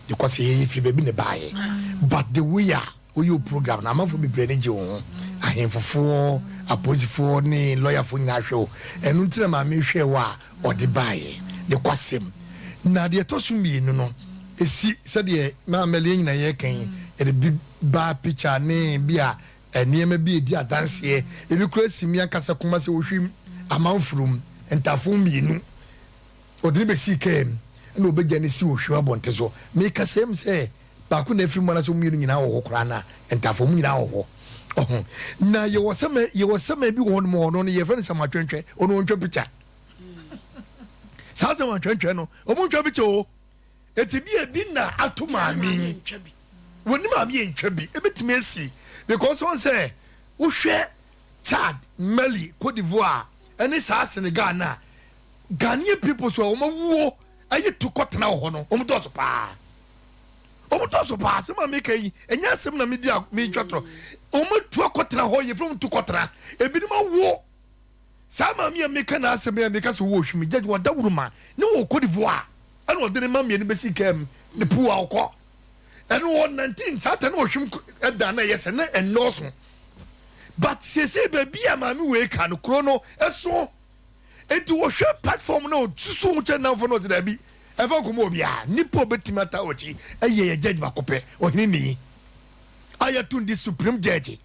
because yɛyɛ firi baabi na ɛbaayɛ but the way a woyɛ wo program no amanfoɔ bebree ani gye wo ho ahemfofoɔ apolisifoɔ ne lɔyafoɔ nyinaa hwɛ wo ɛno nti na maame hwɛ wo a ɔde baayɛ ne kwasɛm na deɛ ɛtɔ so mmienu no ɛsi sɛdeɛ maame yɛn nyinaa yɛka yi yɛde bi baa picture ne bi a Nneɛma bi redi adanseɛ. Ebi koraa si me ankasa koma sɛ ɔhwim amanfrom ntafo mmienu. Ɔde no bɛsii kaa mu ɛna ɔbɛgya no si ɔhwim abɔnte so. Meka sɛ mu sɛ baako na afiri mu anaasɛ wɔn mmienu nyinaa wɔ hɔ koraa na ntafo wɔn nyinaa wɔ hɔ. Ɔho. Na yɛwɔ sɛmɛ yɛwɔ sɛmɛ bi wɔ hɔ nom ɔno no yɛfrɛ no sɛmatwɛntwɛ ɔno ɔntwa pikya. Saa sɛmatwɛntwɛ no wɔn ntwa pikya o. Eti bi ebi na ato maame yi. Wɔn maame yɛ ntwa bi. Ebetumi esi because wɔn sɛ wohwɛ Chad, Mali, Cote d'Ivoire ɛne saa Senegal na Ghanaian people so a wɔn awuo ɛyɛ tu kɔtena wɔ hɔ no wɔn dɔɔso paa. Wɔn dɔɔso paa. Asɛm a meka yi ɛnyɛ asɛm na medi a metwa torɔ. Wɔn atu akɔtena hɔ yɛfrɛ wɔn tu kɔtena. Ebinom awo. Saa maame a meka n'asɛm yi a meka sɛ ɔwɔ Ohwim gyagye wɔ Dawuruma ne wɔ Cote d'Ivoire ɛna ɔde ne mma mmienu bɛsii kaa mu ne puu a ɔkɔ ɛno wɔ 19 saa ta ne Ohwim ɛda na ɛyɛ sɛ na ɛnnɔɔso but seesei baabi a maame wei ka no kuro no ɛso. Enti wɔhwɛ platform no a ɔsusu ho kyerɛ nnamfo no ɔse daabi, ɛmfa nkɔmmɔ obiara. Nipa a ɔbɛtumi ataa w'akyi yɛ yɛ judge baako pɛ, ɔhene ni a yɛato no din supreme judge.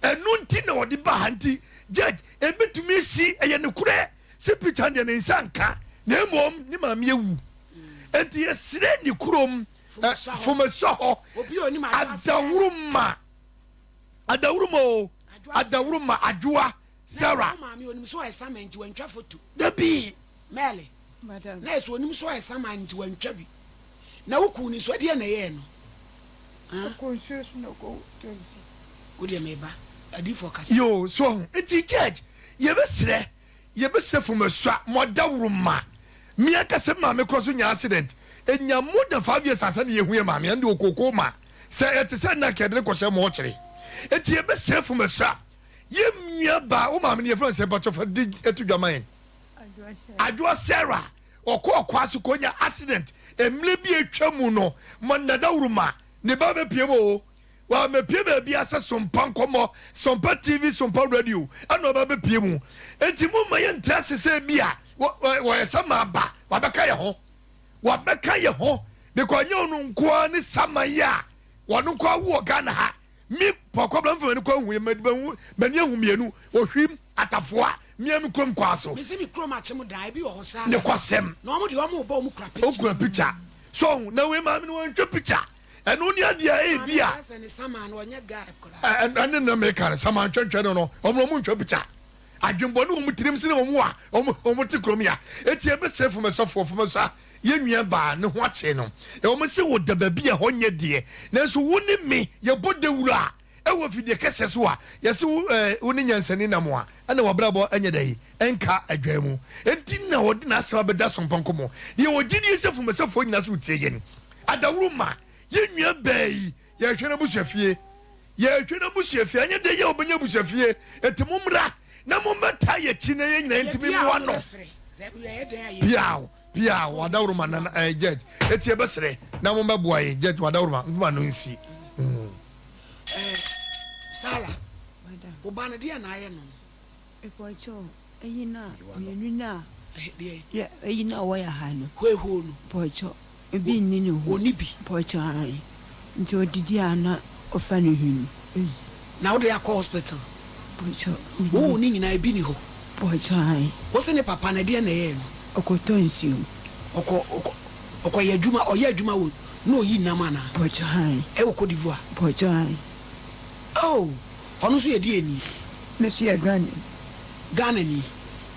Ɛno nti na ɔde ba ha nti judge ɛbɛtumi asi, ɛyɛ nokorɛ sɛ picture no deɛ ne nsa nka na mmom ne maame awu. Enti yɛsrɛ ne kurom Fomasua hɔ Adawuruma, Adawuruma o, Adawuruma Adwoa Sarah. Na maame onim sɛ ɔyɛ saman nti wantwa foto. Dabi. Mɛle. Madam. Na ɛsɛ onim sɛ ɔyɛ saman nti wantwa bi. Na wo kun no nso ɛdeɛn na ɛyɛɛ no? Huh? Ɔkɔ nsuo so na ɔkɔ tɔ nsuo. Wo deɛ meba. Adiifoɔ kasa. Yoo so wahu nti judge yɛbɛsrɛ yɛbɛsrɛ fam asua mo adawuroma me ankasa me maame kora so nya accident ɛnya more than 5 years ansa na yɛhu yɛ maame ɛnde ɔkookoo ma sɛ ɛte sɛ nna nka yɛde no kɔhyɛ mɔɔkyere nti yɛbɛsrɛ fam asua Yɛn nua baa, wo maame no yɛfrɛ no sɛ mpakyɛ fa di to dwa ma yɛn. Adwoa Sarah, ɔkɔ ɔkwa so kɔnya accident mmerɛ bi atwa mu no, ma nadawuruma ne ba bɛpie mu o. Wamɛpie baabi asɛ Sompa nkɔmmɔ, Sompa TV, Sompa radio ɛna ɔba bɛpie mu. Enti mo mma yɛntra ase sɛ bi a wɔyɛ sɛ maa ba, wabɛka yɛ ho. Wabɛka yɛ ho because ɛnyɛ ɔno nkoa ne saman yi a wɔno nkoa wo wɔ Ghana ha. Me pɔkɔ bla mfa m'ani kɔ ahu madi mahu m'ani ahu mienu ohwim atafoa mia me kurom kwaa so. Mese me kurom akyem daa ebi wɔ hɔ saa Ne kɔsɛm. Na ɔmo deɛ ɔmo bɔ ɔmo kura picture. Okura picture so ɔho na wei maame no wantwa picture ɛno ne adeɛ a ebi a. Maame sɛ ne saman no ɔnyɛ guy koraa. Ɛne na meka no saman twɛntwɛn no no ɔmo na ɔmo ntwa picture adwenbɔne wɔ ɔmo tirim sene ɔmo a ɔmo ɔmo te kurom ya eti ɛbɛsɛe fomɛsɔfoɔ fomɛsɔ a Yɛn nua baa ne ho akyere no. Ɛwom sɛ wɔda baabi a ɛhɔ nyɛ deɛ, nanso wo ne me yɛbɔ dawuro a, ɛwɔ afidie kɛseɛ so a, yɛse wo eh, wo ne nyansani nam a, ɛna w'abrabɔ nyɛ dɛn? Ɛnka adwan mu. Enti na ɔde n'asɛm abɛda sompɔnkɔ mu. Na yɛwɔ gyidie sɛ Fumasɛfoɔ nyinaa nso retie yɛn. Adaworo ma yɛn nua baa yi, yɛrehwɛ n'abusuafie. Yɛrehwɛ n'abusuafie. Anyɛ dɛn yɛ a ɔbɛnya abusuafie. Enti mommra na mommɛtaa yɛn akyi na yɛn nyinaa yɛntumi mmoa no. Piaw! Pia wadaworoma na eh, judge eti yɛbɛsrɛ na mo bɛboa yɛn judge wadaworoma nfuma no nsi. Mm. Eh, Sala, wo ba no deɛ na ayɛ no no. Mpɔkyɛw, eyi na mmienu na. Eh, deɛ. Yɛ eyi na ɔwɔ yɛ ha no. Hoehoo no. Mpɔkyɛw, ebi nni ne ho. Ɔnni bi. Mpɔkyɛw ae, nti odidi a na ɔfa ne hwene. Ei, na wode akɔ hospital? Mpɔkyɛw, Wo wo ne nyinaa ebi nni hɔ? Mpɔkyɛw ae. Wo se ne papa no ɛdeɛn na ɛyɛɛ no? Ɔkɔtɔ nsuo. Ɔkɔ, ɔkɔ, ɔkɔyɛ adwuma, ɔyɛ adwuma wɔ, na ɔyi nam anaa? Mpɔkyɛw ae. Ɛwɔ Cote d'Ivoire? Mpɔkyɛw ae. Oh, ɔno nso yɛ deɛn ni? Me nso yɛ Ghanani. Ghanani,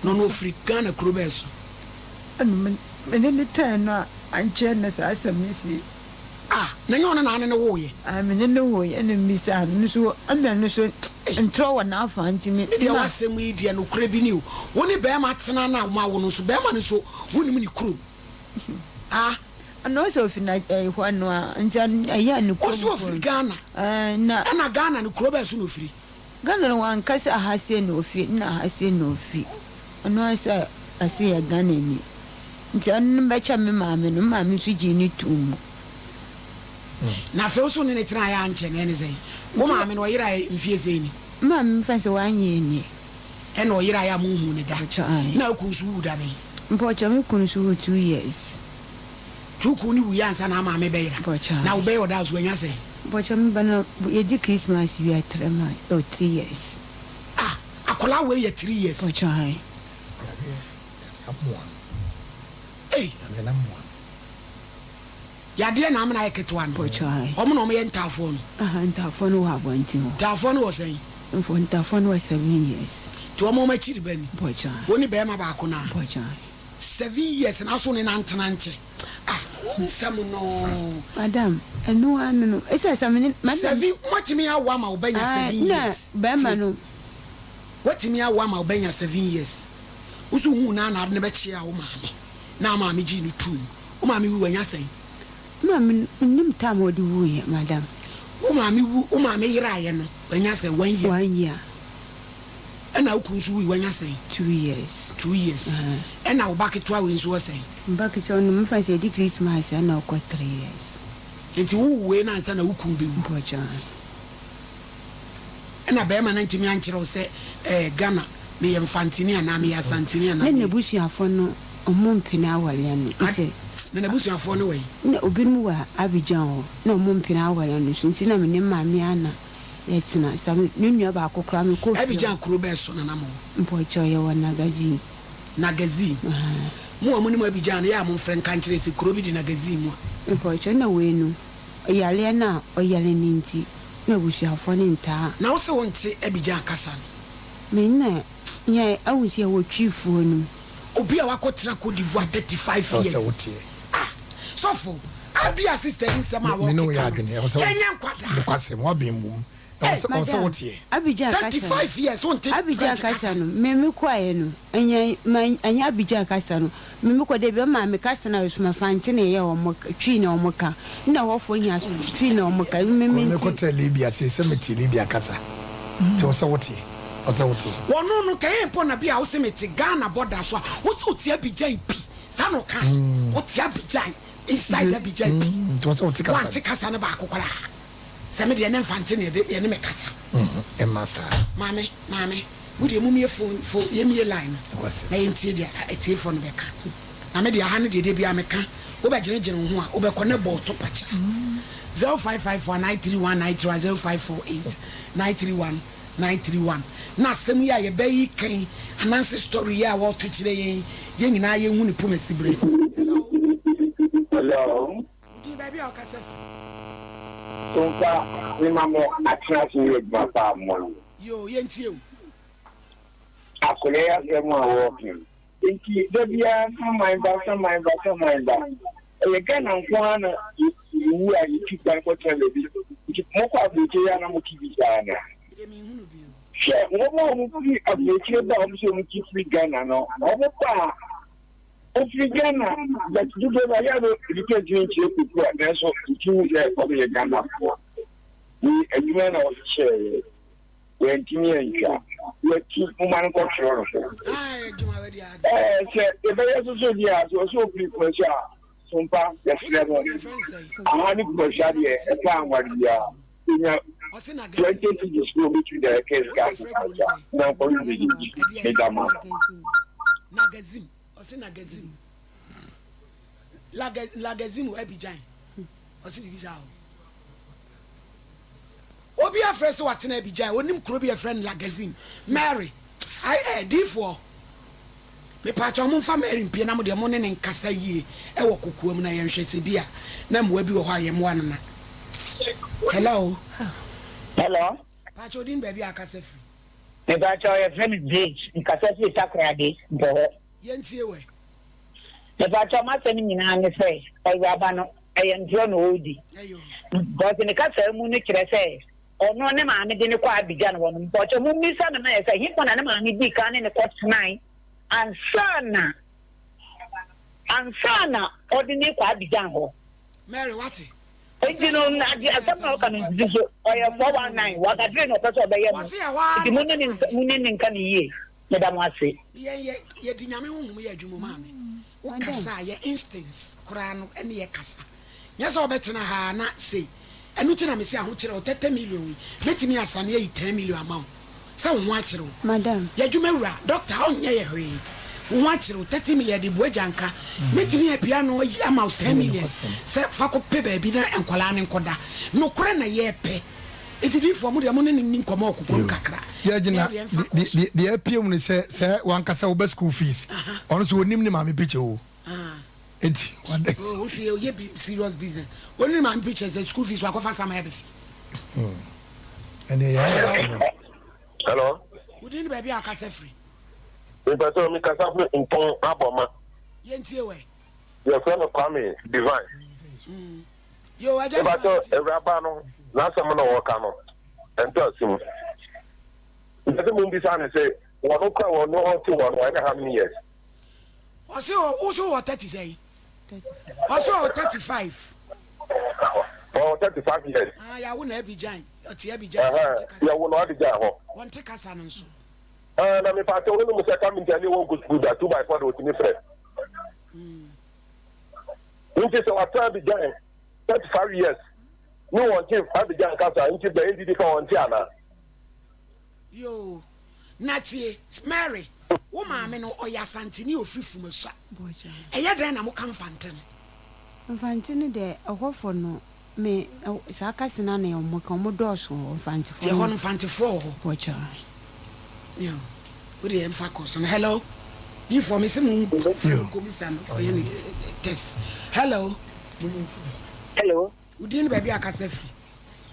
na ɔno ɔfiri Ghana kuro bɛn so? Ɛna me, me ne no tɛɛ no a, ankyɛ na saa asɛm yi sii. Ah, na ɛnyɛ ɔno na ane no woeɛ? Ae, me ne no woeɛ, ɛna mebisaa no, no nso, ɛna no nso ntorɔ wɔ n'afa nti me, Me deɛ ma. w'asɛm yi deɛ nokorɛ bi ni o, wo ne barima tena na moawo no nso, barima no nso wonim ne kurom? Ah. Ɛna ɔsɛ ɔfiri na ɛɛ hɔ no a, nti ɛyɛ a ne kurom Ɔse ɔfiri Ghana, Ɛɛ, na. ɛna Ghana no kuro bɛn so na ɔfiri? Ghana no wanka sɛ aha sei na ofi nna aha sei na ofi. Ɔno ara sɛ ɔse yɛ Ghanani. Nti ɔno no bɛkyɛ me maame no, me maame nso gyee no too mu. Na afei wo so ne no tenaeɛ ankyɛ no ɛne sɛn? Wo maame no ɔyeraeɛ mfie sɛn ni? Me maame mfa sɛ one year nie. Ɛna ɔyeraeɛ a monhuu no da? Mpakyɛ ae. Na wo kunu nso wuu da bɛn? Mpakyɛ me kunu nso wuu 2 years. Nti wo kunu no wuiɛ ansa na wo maame bɛyera? Mpakyɛ ae. Na wo bɛyɛ ɔda so wanya sɛn? Mpakyɛ me ba no yɛdi Christmas wie a three months oh 3 years. Ah akwadaa wei yɛ 3 years? Mpakyɛ ae. Ei. Yadeɛ na amena ayɛ ketewa no. Mpakyɛ ae. Wɔn na wɔyɛ ntaafoɔ no. Aha ntaafoɔ no wɔ abɔnten hɔ. Ntaafoɔ no wɔ sɛn? Mfo ntaafoɔ no wɔ 7 years. Nti wɔn wɔn akyiri ba ni. Mpakyɛ ae. Wo ne barima baako no a. Mpakyɛ ae. 7 years na so ne no antena nkyɛ. Ah wo nsɛm no. Madam, ɛno ara no no, ɛsɛ sɛ me ne, madam. Seven, moatumi awo ama wo ba nya Ae, seven na years. barima Tie. no. Woatumi awo ama wo ba nya 7 years. Wo so wohuu no ara na ade no bɛkyeaa wo maame, na wo maame gyee no too mu. Wo maame wu wanya sɛn? Me maame no, mennim time a ɔde wuiɛ, madam. Wo maame wu, wo maame yeraeɛ no, wanya sɛn? One year. One year. Ɛna wo kunu nso wui wanya sɛn? 2 years. 2 years. Ae. Ɛna wo ba ketewa wei nso wɔ sɛn? Me ba ketewa no, mefa sɛ yɛdi Christmas a na ɔkɔ 3 years. Nti wo wo wei no ansa na wo kunu bɛwu? Mpɔkyɛ ae. Ɛna bɛɛma no antumi ankyerɛ wo sɛ ɛɛ Ghana Meyɛ Mfantini anaa meyɛ Asantini anaa Ne meyɛ. n'abusuafoɔ no ɔmo mpene awareɛ no Ad, nti. na n'abusuafoɔ no wɔ he? Na obinom wɔ Abidjan hɔ na ɔmo mpene awareɛ no so nti na me ne maame Anna yɛtena. Sa me ne nua baako koraa mekɔɔ fie hɔ. Abidjan kuro bɛn so na na mowɔ? Mpɔkyɛw yɛwɔ Nagazine. Nagazine. Ahaa. Mo a monim Abidjan no yɛ a momfrɛ nka nkyerɛ sɛ kuro bi de Nagazine mu a. Mpɔkyɛw na wei no yareɛ no a ɔyare no nti na abusuafoɔ no ntaa. Na wose wonte Abidjan kasa no? Me na yɛ ahu sɛ yɛwɔ Twifoɔ no mu. Obi a wakɔ tena Cote d'Ivoire 35 Ɛwɔ years sɛ woteɛ. ah sɔfo Abia sister yi nsɛm a Me ne wo yɛ wɔkeka no adwene. Ɛwɔ sɛ yɛnyɛ wote. nkwadaa. Nokwasɛm, woaben wom. Ɛwɔ Ei sɛ, ɛwɔ sɛ Madam, woteɛ. Abidjan kasa no, 35 years wonte Abidjan French kasa kasa. no, me me kɔeɛ no, ɛnyɛ, ma, ɛnyɛ Abidjan kasa no, me me kɔ da bi ɔmaa me kasa no a yɛsoma Fante na ɛyɛ wɔn, Twi na wɔn ka, nna hɔfoɔ hia Twi na wɔn ka, me Kɔ, me mekɔ nte. tɛ Libya sei sɛ mete Libya kasa. Nti ɛwɔ sɛ woteɛ. Ɛwɔ sɛ woteɛ. Wɔno no kɛyɛ mpo na bi a wose mete Ghana border so a wose wote Abidjan pi saa na ɔkae wote Abidjan inside Abidjan pi Nti ɛwɔ sɛ wote kasa no. wante kasa no baako koraa sɛ me deɛ ne Mfante na yɛde yɛne me kasa. Ɛmma saa. Maame maame mo deɛ momie phone phone yɛmie line no Nokwasɛm. na yɛntie deɛ atiefoɔ no bɛka na me deɛ aha no deɛ da biara meka wobɛgyene gyene wo ho a wobɛkɔ ne bɔɔ to pakya 0554 931 931 0548 931 931 Na asɛm yi a yɛbɛ yi kan ananse story yi a wɔto kyerɛ yɛn yi yɛn nyinaa yɛnhu ne poma sibire. Hello. Hello. Wo din baabi a wokasa firi. Sompa me ma mo atena ase yɛ adwuma pa a mo. Yoo yɛntie wo. Akɔlɛ yi asɛm a wɔɔka yi nti da biara saman ba saman ba saman ba ɛyɛ Ghana nko ara na yɛwu a yɛtu kwan kɔtena baabi nti mokɔ aburokyire yi a na mote bi saa anaa? Hwɛ wɔn a wɔfiri aburokyire ba a wɔn sɛ wɔn ti firi Ghana no wɔn ba a wɔfiri Ghana but dodoɔ no ayɛ no nnipa ntumi nkyerɛ kuku a nanso ntumi sɛ wɔn yɛ Ghanafoɔ wei adwuma na wɔhyehyɛeɛ. Wantumi antwa. Watu nwoma no kɔtwerɛ no so. Ɛɛ sɛ yɛbɛyɛ soso deɛ a, sɛ ɔsɛ ɔfiri Kumasi a, Sompa, yɛsrɛ no. Aha ne Kumasi adeɛ, ɛka anware biara. Ɔnya 20 cedis na ɔbɛtumi de ayɛ kɛse akɔ Kumasi a, na nkɔhwɛ biribi. Meda mo ase. Nagazim, ɔse Nagazim. Lagazim wɔ Abidjan. Ɔse biribi saa o. Obi afrɛ sɛ watena Abidjan, onim kuro bi a yɛfrɛ no Lagazim. Mary, ai eh, diifoɔ, mepaakyɛw momfa Mary mpue na mo deɛ mo ne no nkasa yie wɔ kokoam na yɛnhwɛ sɛ bi a na mmoa bi wɔ hɔ a yɛmmoa no na. Hello. Hello. Paakyɛw din baabi a akasa firi. Mepaakyɛw yɛfrɛ me Grace, mekasa firi Takoradi, Mpɔhɔ. Yɛntie wɛ. Mepaakyɛw m'asɛm nyinaa ne sɛ awuraba no ɛyɛ ntorɔ na ɔredi because ne kasaa mu no kyerɛ sɛ ɔno ne maame de no kɔ Abidjan hɔ no mpɔkyɛ mommisa no ma yɛ sɛ hefa na ne maame dii kan ne ne kɔ tenae ansa na ansa na ɔde ne kɔ Abidjan hɔ. Mary wate. Enti no na ade asɛm na ɔka no nsisi so ɔyɛ 419 wakadwene na ɔpɛ sɛ ɔbɛyɛ no nti mo ne ne mo ne ne nka ne yie meda mo ase. Yɛn yɛ yɛde nyame honhom yɛ adwuma maame. Wo kasa a yɛ instincts koraa no ɛne yɛ kasa. Nyɛ sɛ wobɛtena ha na sei. Ɛno nti na mese ahokyerɛ wo 30 million yi mɛtumi asane ayi 10 million ama wo sɛ wo ho akyere wo. Madam. Yɛ adwuma wura, doctor ɔnyɛ yɛ hwee. Wo ho akyere wo 30 million yɛde boa agyanka. Mɛtumi apia ano ayi ama wo 10 million sɛ fa kɔ pɛ baabi na nkwadaa no nkɔda. Nokorɛ na yɛpɛ. Nti diifoɔ mo deɛ mo ne no nni nkɔmmɔ wɔ kokoam kakra. Yɛgyina Na deɛ mfa kɔ. deɛ apue mu ne sɛ sɛ wankasa woba school fees ɔno nso onim ne maame picture o eti wada. Oh wohwɛ yɛ oyɛ serious business onim ne maame picture sɛ school fees wakɔfa sama yɛ bɛfi. Ɛnna yɛ ayɛ asɛm o. Hello. Wodin ne baabi a akasa firi. Mepɛ sɛ mi kasa firi mpɔn abɔma. Yɛntie wɛ. Yɛfrɛ no Kwame Divine. Mm. Yo, agya Mepakyɛw, awuraba no, n'asɛm na ɔreka no, ɛntɔ asom. Mepɛ sɛ mumbisa no sɛ, wɔno kora wɔno ɔte hɔ no, wanya how many years? Ɔse o, wo so wɔ 30 sɛn? Ɔse ɔwɔ 35. Ɔwɔ 35 years. Ah, yɛawo no Abidjan, ɔte Abidjan. Ɛhɛn, yɛwo no Abidjan hɔ. Wɔnte kasa no nso. Ah, na mepakyɛw, wonim sɛ kapinta ni wɔnkɔ sukuu da, 2 by 4 de otumi frɛ. Nti sɛ watena Abidjan 35 years ne wɔnte Abidjan kasa nti bɛ NDD ka wɔnte anaa? Yoo. Na tie, Mary, wo maame no, ɔyɛ Asanteni a ɔfiri Fumasua. Ɛyɛ dɛn na moka Mfante no? Mfante no deɛ, ɛhɔfoɔ no, me, saa kasa no ara na wɔka, wɔdɔɔso wɔ hɔ, Mfantefoɔ no. Nti ɛhɔ no, Mfantefoɔ wɔ hɔ? Bɔkyɛ. Yo, wo deɛ mfa kɔ so no. Hello, difoɔ, mese mo nkɔmisa no, ɔyɛ ne test. Hello. Hello. Wo din ne baabi a kasa firi.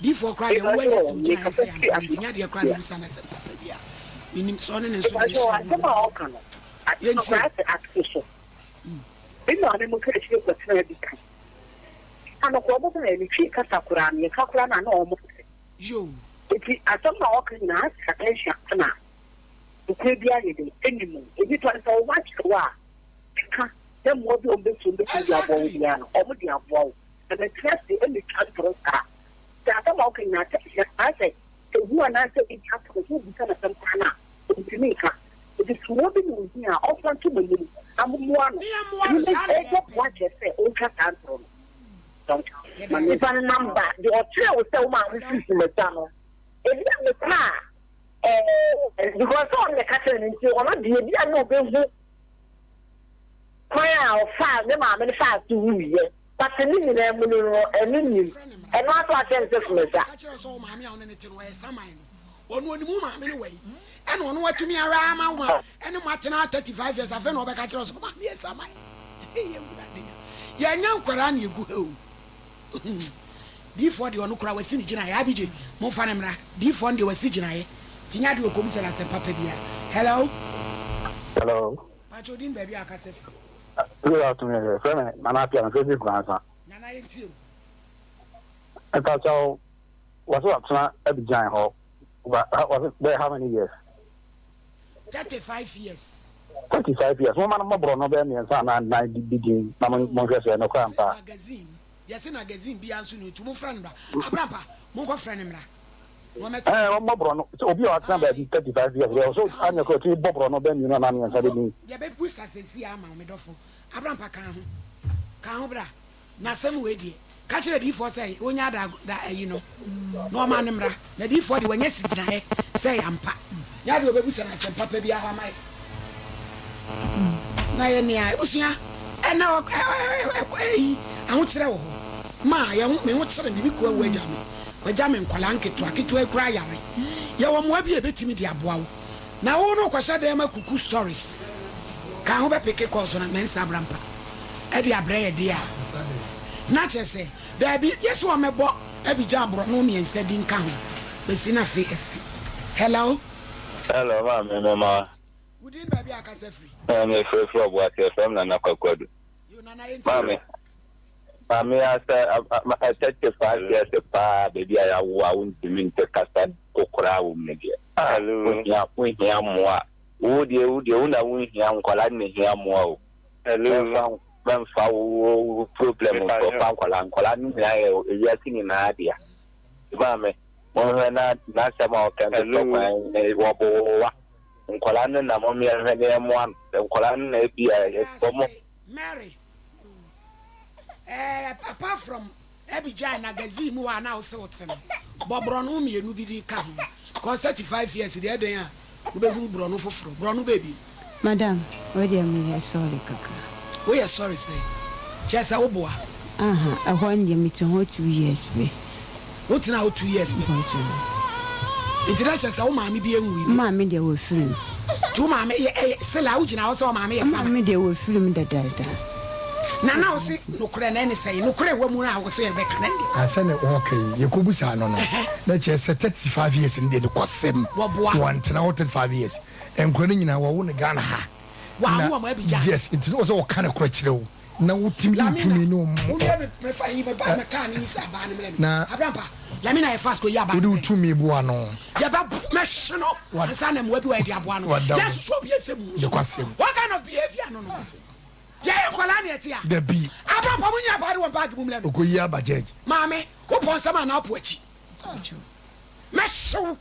Difoɔ koraa deɛ wo ayɛ sɛ ogyina ayɛ sɛ ampa no nti nyɛ adeɛ koraa mebisa no asɛm papa bi a menim sɛ ɔne ne nso deɛ nhyia asɛm a ɔka no yɛntie asɛ ate so me maame mo ka akyire kɔtena bi ka anɔkɔ ɔmo baeɛ no twi kasa koraa no yɛka koraa no a na ɔmo te yoo nti asɛm a ɔka nyinaa asɛ attention na nokorɛ bi ayɛ dɛ ɛni mu nnipa no sɛ wo ho akyerɛ wo a ɛka na mmoa bi a ɔmo bɛtu ɔmo bɛtumi de aboa wo biara no ɔmo de aboa wo Na mɛtena ase metwa ntoro saa. Sɛ asɛm a ɔka nyinaa sɛ hwɛ anaasɛ ehu anaasɛ biribi ato no, sɛ wobisa no asɛm koraa no a, ontumi nka. Enti sɛ ɔwɔ bi na ohia a, ɔmfa nto m'anim na mommoa no. Ɛno bɛboa akyerɛ sɛ ɔretwa saa ntoro no. Nipa no number deɛ ɔkyerɛ wo sɛ wo maame firi Sumasa no ebi a mekɔ a ɛɛ because sɛ ɔno na ɛka kyerɛ no nti ɔno deɛ ebi a na ɔbɛhu kwan a ɔfaa ne maame no faa so wuiɛ. But ne nyinaa mu no no ɛno nnim. Ɛno ara so akyerɛ no sɛ fom agya. Ka kyerɛ sɛ wo maame a wo ne no te no ɔyɛ saman no ɔno onim wo maame no wɔ yi ɛna ɔno watumi ahwɛ ama wo ma ɛne mo atena 35 years afei na ɔbɛka kyerɛ sɛ wo maame yɛ saman yɛ wura de nya yɛnyɛ nkwaraa na egu ha o diifoɔ deɛ ɔno koraa wasi ne gyinaeɛ abigye momfa no mmra diifoɔ no deɛ wasi gyinaeɛ nti nyɛ adeɛ ɔkɔbisa no asɛm papa biara hello hello pakyɛ odin baabi a akasa firi Good afternoon, yɛfrɛ me Nana Appiah, mefrɛ fi Nkoransa. Nana yɛntie o. Mepakyɛw, wɔse watena Abidjan hɔ, wɔse bɛyɛ how many years? 35 years. 35 years, momma no mmɔ borɔno bɛyɛ mmiɛnsa anaa nnan bi din na monhwɛ sɛ ɛnokorɛ ampa. Magazine, yɛse magazine biara nso ni nti momfrɛ no mmra. Abrampa, monkɔfrɛ no mmra. Ɛɛ, wɔmmɔ borɔno. Sɛ obi a watena baabi 35 years deɛ, ɔsɛ anyɛ koraa ɔtumi bɔ borɔno bɛyɛ mmienu anaa mmiɛnsa de din. Yɛbɛbusa seesei ama wo, me dɔfo. Abrampa, ka ho. Ka ho bra. Na asɛm wei deɛ, ka kyerɛ adiyifoɔ sɛ wɔnya da, da ayi no, na wɔma no mmra. Na adiyifoɔ deɛ, wɔanya si gyinaeɛ sɛ ɛyɛ ampa. Nyɛ adeɛ a wɔbɛbusa no asɛm papa biara hɔ ama yɛn. Na yɛ nea abusua ɛna ɛyi ahokyerɛ wɔ hɔ ma yɛn ho me ho kyere me me kua wu agya me wagya me nkwadaa nketewa ketewa yi koraa yare yɛwɔ mmoa bi a ebetumi de aboa wo na wo no kɔhyɛ dan ma kuku stories ka ho bɛpeke kɔɔ so na mɛnsa abrampa ɛde abrɛ yɛ deɛ a na kyerɛ sɛ daabi yɛsɛ wɔmɛbɔ abigya aborɔno mmiɛnsa di nka ho bɛsi na afei asi hello. Hello maame mɛma. Wo din baabi a kasa firi. Ɛɛ me frɛ firi Ɔboase yɛfrɛ me Nana Kwaku Adu. Yo Nana yɛn tie. Maame maame asɛ 35 years paa baabi a yɛawo a wontumi nte kasa kokoraa wɔ mu no deɛ ah wohia wohia mmoa wo deɛ wo deɛ wo na wonhia nkwadaa no na hia mmoa o mɛmfa mɛmfa wo wo problem nkɔfa nkwadaa nkwadaa no nyinaa yɛ ewiase nyinaa dea maame monhwɛ na n'asɛm a ɔka no tɔ kwan wɔbo wa Nkwadaa no na mom yɛnhwɛ na yɛmmoa no. Sɛ nkwadaa no na ebi a Yɛda wɔn. ase Mary. Eh, apart from Abigyan na Gazii mu hɔ a na wose wote no, bɔ borɔno mmienu bi din ka ho. Cause 35 years deɛ ɛdɛn a wobɛhunu borɔno foforɔ. Borɔno bɛɛ bi. Madam, wei deɛ meyɛ sorry kakra. Woyɛ sorry sɛn? Kyerɛ sɛ woboa. Aha, ɛhɔ no deɛ mete hɔ 2 years pɛ. Wotenaa hɔ 2 years pɛ? Mpakyɛw. Nti na kyerɛ sɛ wo maame bi nwui bi? Me maame deɛ wafiri mu. Nti wo maame yɛ ɛyɛ still a wogyina hɔ sɛ wo maame yɛ Me sama? maame deɛ wafiri mu dadaada. Na na wose nokorɛ no ɛne sɛn? Nokorɛ ɛwɔ mu no a wose yɛbɛka no ɛne deɛ? Na sɛnea wɔka yi, yɛkɔbisaa no no, na kyerɛ sɛ 35 years no deɛ nokwasɛm, Wɔboa. wantena hɔ 35 years. Nkwadaa no nyinaa wɔwo no Ghana ha. Wɔawo Na wɔn Abidjan. yes, nti na wɔ sɛ wɔka nokorɛ kyerɛ wo na wotumi de wo Lamina, tumi ne wɔn monwie me mefa yi me ba me kaa ne nsi abaa no mmerɛ me. na Abrampa, Lamina yɛ fast kɔ yi abaa wode no wo brɛ me. tumi boa no. Yɛbɛ mɛhye no Wa ansa na mmoa bi wɔ yɛde aboa no. wada wo Yɛnsoso obi nsɛm mu nso. nokwasɛm. What kind of behavior no no? Yɛyɛ nkwadaa na yɛte a. Dabi. Abrampa monyi abaa no wɔ bag mu mmerɛ me. Ɔkɔyi aba judge. Maame, wopɔ nsɛm anaa wopɔ akyi? Mɛhye wo.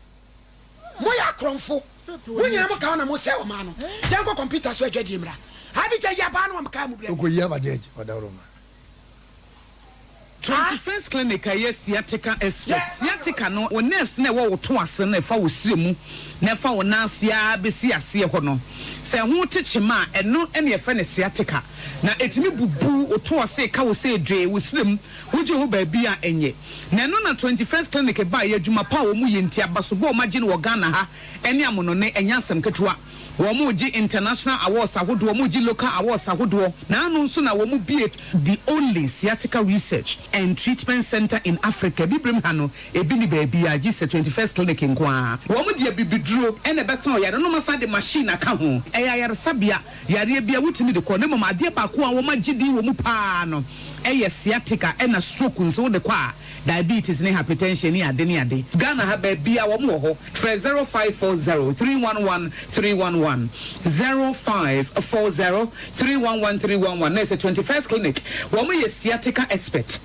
Moyɛ akorɔmfo. Mo nyinaa mo ka ho na mo sɛe ɔman no. Yɛnkɔ kɔmputa so adwadie mmra. Abigya yi abaa no wɔ me kaa mu brɛ me. Okoyi aba judge ɔdawuroma. 21st Clinic a ɛyɛ sciatica expert. Sciatica no, wo nerves no a ɛwɔ wo to ase no a ɛfa wo srɛ mu na ɛfa wo nan ase ara bɛsi aseɛ hɔ no, sɛ ɛho te kyema a, ɛno na yɛfrɛ no sciatica. Na ɛtumi bubu wo to ase, ka wo sɛ dwee, wo srɛ mu, wogye ho baabi a ɛnyɛ. Na ɛno na 21st Clinic baeɛ, adwuma pa a wɔyɛ nti, abasobɔ a wɔagye no wɔ Ghana ha ne amonɔne, ɛnyɛ asɛm ketewa. Wɔregye international awards ahodoɔ, wɔregye local awards ahodoɔ, na ano nso na wɔbue the only sciatica research and treatment centre in Africa, Abibirem ha no, ebi nni baabiara gye sɛ 21st Clinic nko ara. Wɔde abibiduro na ɛbɛsa ɔyare no, na wɔasan de machine aka ho. Ɛyɛ ayaresabea, yareɛ biara wotumi de kɔ, na mmom adeɛ baako a wɔagye din wɔ mu pa ara no yɛ sciatica ɛna stroke nso wode kɔ a, diabetes ne hypertension ne ade ne ade. Ghana ha baabiara wɔn wɔ hɔ. Frɛ 0540 311 311, 0540 311 311 na ɛsɛ 21st Clinic. Wɔn yɛ sciatica expert.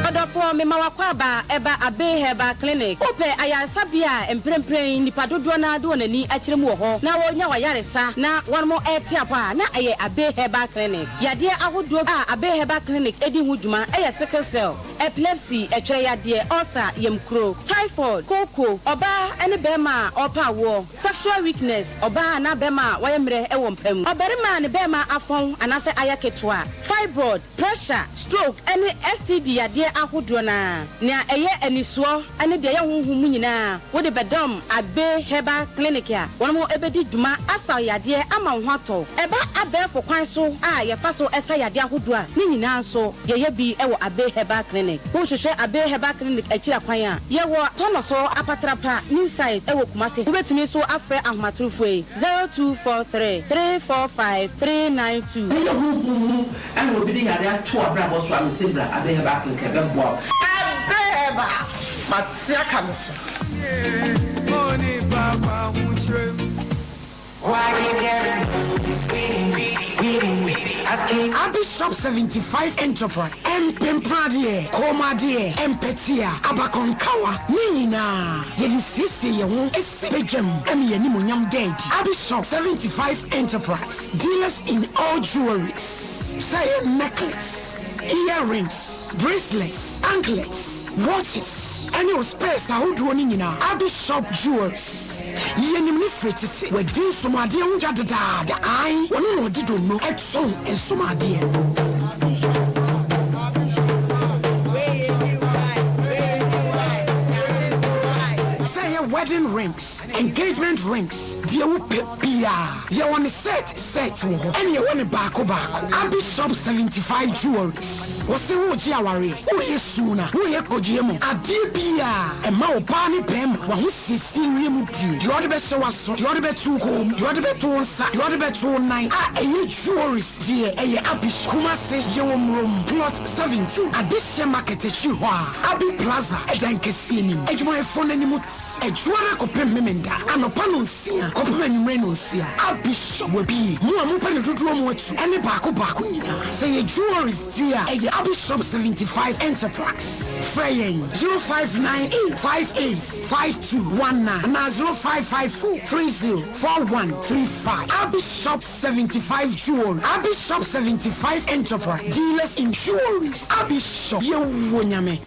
Ɔdɔfoɔ, mema w'akwaaba ɛba Abbey Herbal Clinic. Wopɛ ayaresabea a mprempren nnipa dodoɔ no ara de wɔn ani akyerɛ mu wɔ hɔ na wɔrenya w'ayaresa na wɔnom rete apɔ a, na ɛyɛ Abbey Herbal Clinic. Yadeɛ ahodoɔ a Abbey Herbal Clinic di ho dwuma yɛ sickle cell, epilepsy, ɛtwerɛ yadeɛ, ulcer, yamkuro, typhoid, kooko, ɔbaa ne barima a ɔrepɛ awoɔ, sexual weakness, ɔbaa anaa barima a wayɛ mmerɛ wɔ mpa mu, ɔbarima a ne barima afɔn anaasɛ ayɛ ketewa, fibroid, pressure, stroke ne STD yadeɛ ahodoɔ no ara. Nea ɛyɛ anisoɔ ne deɛ ɛyɛ honhom mu nyinaa, wode bɛdɔm Abbey Herbal Clinic a wɔn bɛdi dwuma asa wo yadeɛ ama wo ho atɔ wo. Ɛba abɛɛfo kwan so a yɛfa so sa yadeɛ ahodoɔ a, ne nyinaa nso yɛyɛ bi wɔ Abbey Herbal Clinic. Wohwehwɛ Abbey Herbal Clinic akyiri akwan a, yɛwɔ Tɔnɔso Apatrapa New Site wɔ Kumasi. Wobɛtumi nso afrɛ ahomatorofoɔ yi, 0243 345 392. Woyɛ honhom mu Ɛna obi de yare ato w'abrabɔ so a mese bra Abe Herbal Clinic ɛbɛboa wo. Abe Herbal, mate aka me so. Abe Shop 75 Enterprise, Mpempradeɛ, kɔnmuadeɛ, mpɛtea, abakɔnkawa, ne nyinaa yɛde siesie yɛn ho si badwam ma yɛn animuonyam da adi. Abe Shop 75 Enterprise, dealers in all jewelries, sɛ ɛyɛ necklace, earrings, bracelets, anklets, watches, ɛne wo spares ahodoɔ no nyinaa, Abe Shop Jewelries, yɛnim no firi tete, wadi nsomadeɛ ho dwa dedaada, ae, ɔno na ɔde donno tɔn nsomadeɛ no. Sɛ ɛyɛ wedding rings, engagement rings, deɛ wopɛ biara, yɛwɔ no set set wɔ hɔ, ɛne yɛwɔ no baako baako. Abi Shop 75 Jewelries, wɔse woregye awareɛ, woreyɛ suuna, woreyɛ kpɔgyeɛ mu, adeɛ biara, ɛma ɔbaa ne barima w'ahosiesie wiem die, deɛ ɔde bɛhyɛ w'aso, deɛ ɔde bɛto wo kɔn mu, deɛ ɔde bɛto wo nsa, deɛ ɔde bɛto wo nan, a ɛyɛ jewelries deɛ, ɛyɛ Abi Shop. Kumasi, yɛwɔ Murom, Plot 17, Adehyeɛ Market akyiri hɔ a, Abi Plaza, ɛdan kɛseɛ no mu. Adwumayɛfoɔ no anim Adwuada kɔpem Memenda anɔpa nonsia kɔpem anwummere nonsia. Abishop wabie. Mo a mopɛ no dodoɔ mu atu ɛne baako baako nyinaa. Sɛ ɛyɛ jewelries deɛ a, ɛyɛ Abishop 75 Enterprise. Frɛ yɛn 0598 58 5219 anaa 0554 30 4135. Abishop 75 Jewelry, Abishop 75 Enterprise, dealers in jewelries. Abishop, yɛwɔ Nyame.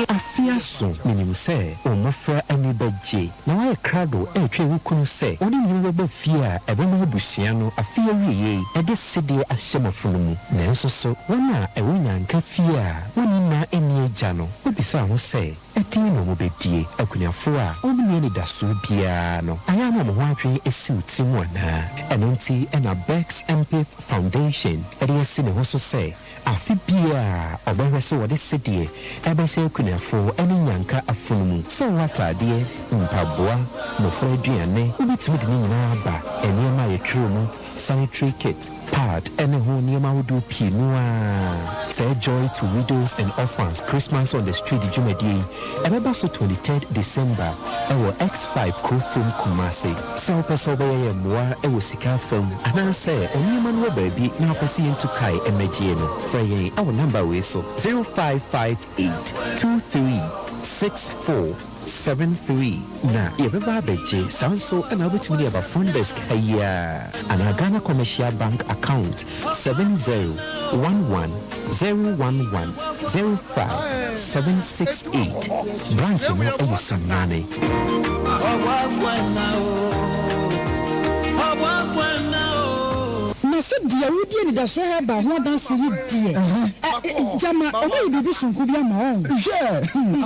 Afe aso, minim sɛ wo mmofra ani bɛgye na woayɛ krado retwɛn wo kunu sɛ ɔne ne yere bɛba fie a ɛbɛma abusua no afe awiei de sedeɛ ahyɛ mo afono mu. Nanso so wɔn a ɛwɔ nnyanka fie a wonni nna nni agya no bɛbisa ho sɛ ɛdeɛn na wɔbɛdie? Akunafoɔ a wɔnni anidasoɔ biara no, ayɛ a na wɔn ho adwene si wo tirim anaa? Ɛno nti na Becks Mpith Foundation de asi ne ho so sɛ afe biara ɔbɛhwɛ sɛ wɔde sedeɛ ɛbɛhyɛ akunafoɔ ne nnyanka afono mu. Sɛ wowɔ ataadeɛ, mpaboa, mmɔfra aduane, wobɛtumi de ne nyinaa aba, nneɛma a yɛtwerɛ mu, sanitary kit, pad ne ho nneɛma ahodoɔ pii no ara. Sɛ Joy to Widows and Orphans Christmas on the Street dwumadie yi, ɛbɛba so 23rd December wɔ X5 Kurofrom Kumasi. Sɛ wopɛ sɛ wobɛyɛ yɛn mmoa wɔ sika afam anaasɛ nneɛma no wɔ baabi na wopɛ sɛ yɛntu kae mmɛgyeɛ no, frɛ yɛn wɔ number wei so, 0558 23 64. 73 na yɛbɛba abɛgye. Saa nso na wobɛtumi de aba front desk ha yi ara anaa Ghana Commercial Bank account 7011 011 05768. Branch no yɛ Sunyani. Na sɛ deɛ wodi anidasoɔ herbal ho adanseɛ yi deɛ, ɛ, gyama wɔayɛ biribi sononko bi ama wɔn. Hwɛ,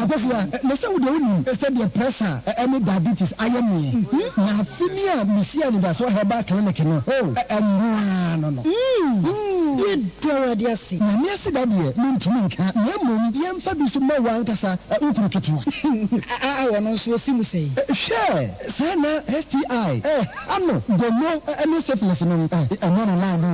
Akosua, na sɛ wo deɛ wonim sɛdeɛ pressure ne diabetes ayɛ meɛ, na afe ni a mehyiaa Anidasoɔ Herbal Clinic no, ɛno ara no no. Yɛda Awurade ase. Nyame aseda deɛ mentumi nka, na mmom yɛmfa bi nso mma wo ankasa wo kunu ketewa. Aa ɔno nso ɔsi mu sɛn? Hwɛ! Saa na STI ɛha no, gono ne syphilis no, ɛnyɛ ne line no o.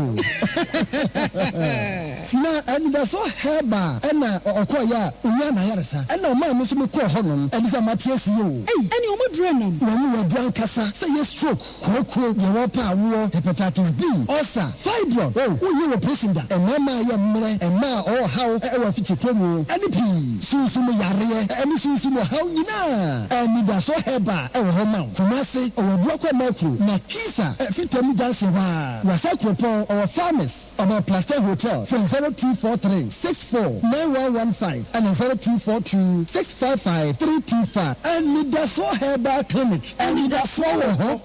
Na anidasoɔ herbal ɛna ɔkɔɔeɛ a ɔnyaa n'ayaresa, ɛna ɔmaa me nso mekɔɔ hɔ nom, ɛne sɛ mate aseɛ o. Ei, ɛneɛ ɔmo aduru ɛnam. Wɔn wɔ aduru ankasa, sɛ ɛyɛ stroke, Kooko, deɛ wɔpɛ awoɔ, hepatitis B, ulcer, fibroid, oh, wonyɛ operation da, mmarima a ɛyɛ mmerɛ, mmaa a ɔwɔ haw wɔ afikyikuo mu, ɛne pii. Sunsum yareɛ ɛne sunsum ɔhaw nyinaa, Anidasoɔ Herbal wɔ hɔ ma wo. Kumasi, ɔwɔ Abuakwa Makuro, na Kisa, Fitam Junction hɔ ara. Wassa Kuropɔn, ɔwɔ Farmers, ɔbɛn Plaster Hotel. Frɛ 0243 64 9115 ɛna 0242 655 325. Anidasoɔ Herbal Clinic. Anidasoɔ wɔ hɔ.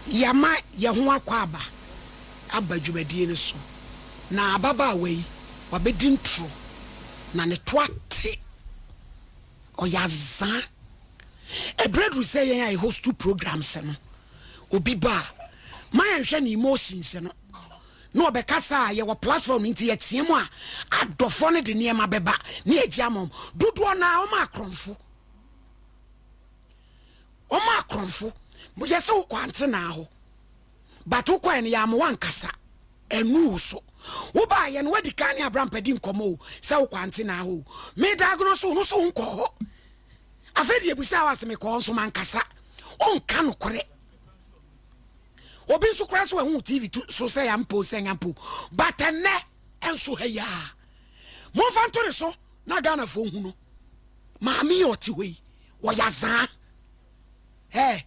Yɛama yɛn ho akwaaba aba dwumadie no so, na ababaawa yi, wabɛdi ntorɔ, na ne to ate. Ɔyɛ azaa. Ɛberɛ duru sɛ yɛn a yɛ host programs no, obi ba a, ma yɛnhwɛ ne emotions no. Na ɔbɛkasa a, yɛwɔ platform nti yɛteam a, adɔfoɔ no de nneɛma bɛba na yɛagye ama wɔn. Dodoɔ no ara, wɔn akorɔmfo. Wɔn akorɔmfo. Yɛ sɛ wokɔ antenaa hɔ, but wokɔɛ no yɛama woankasa. Ɛnuu wo so. Wobaayɛ no, woadi kan ne Abrampa di nkɔmmɔ o, sɛ wokɔ antenaa hɔ o. Me diagnose wo no so wonkɔɔ hɔ. Afei deɛ ebusaa wo ase mekɔɔ hɔ nso mankasa. Wonka nokorɛ. Obi nso koraa so wahu wo TV to so sɛ yɛ ampa o sɛ ɛnyɛ ampa o. But ɛnnɛ nso ha yi ara. Momfa nto ne so na Ghanafoɔ nhu no. Maame yi a ɔte hɔ yi, ɔyɛ azaa. Ɛɛ,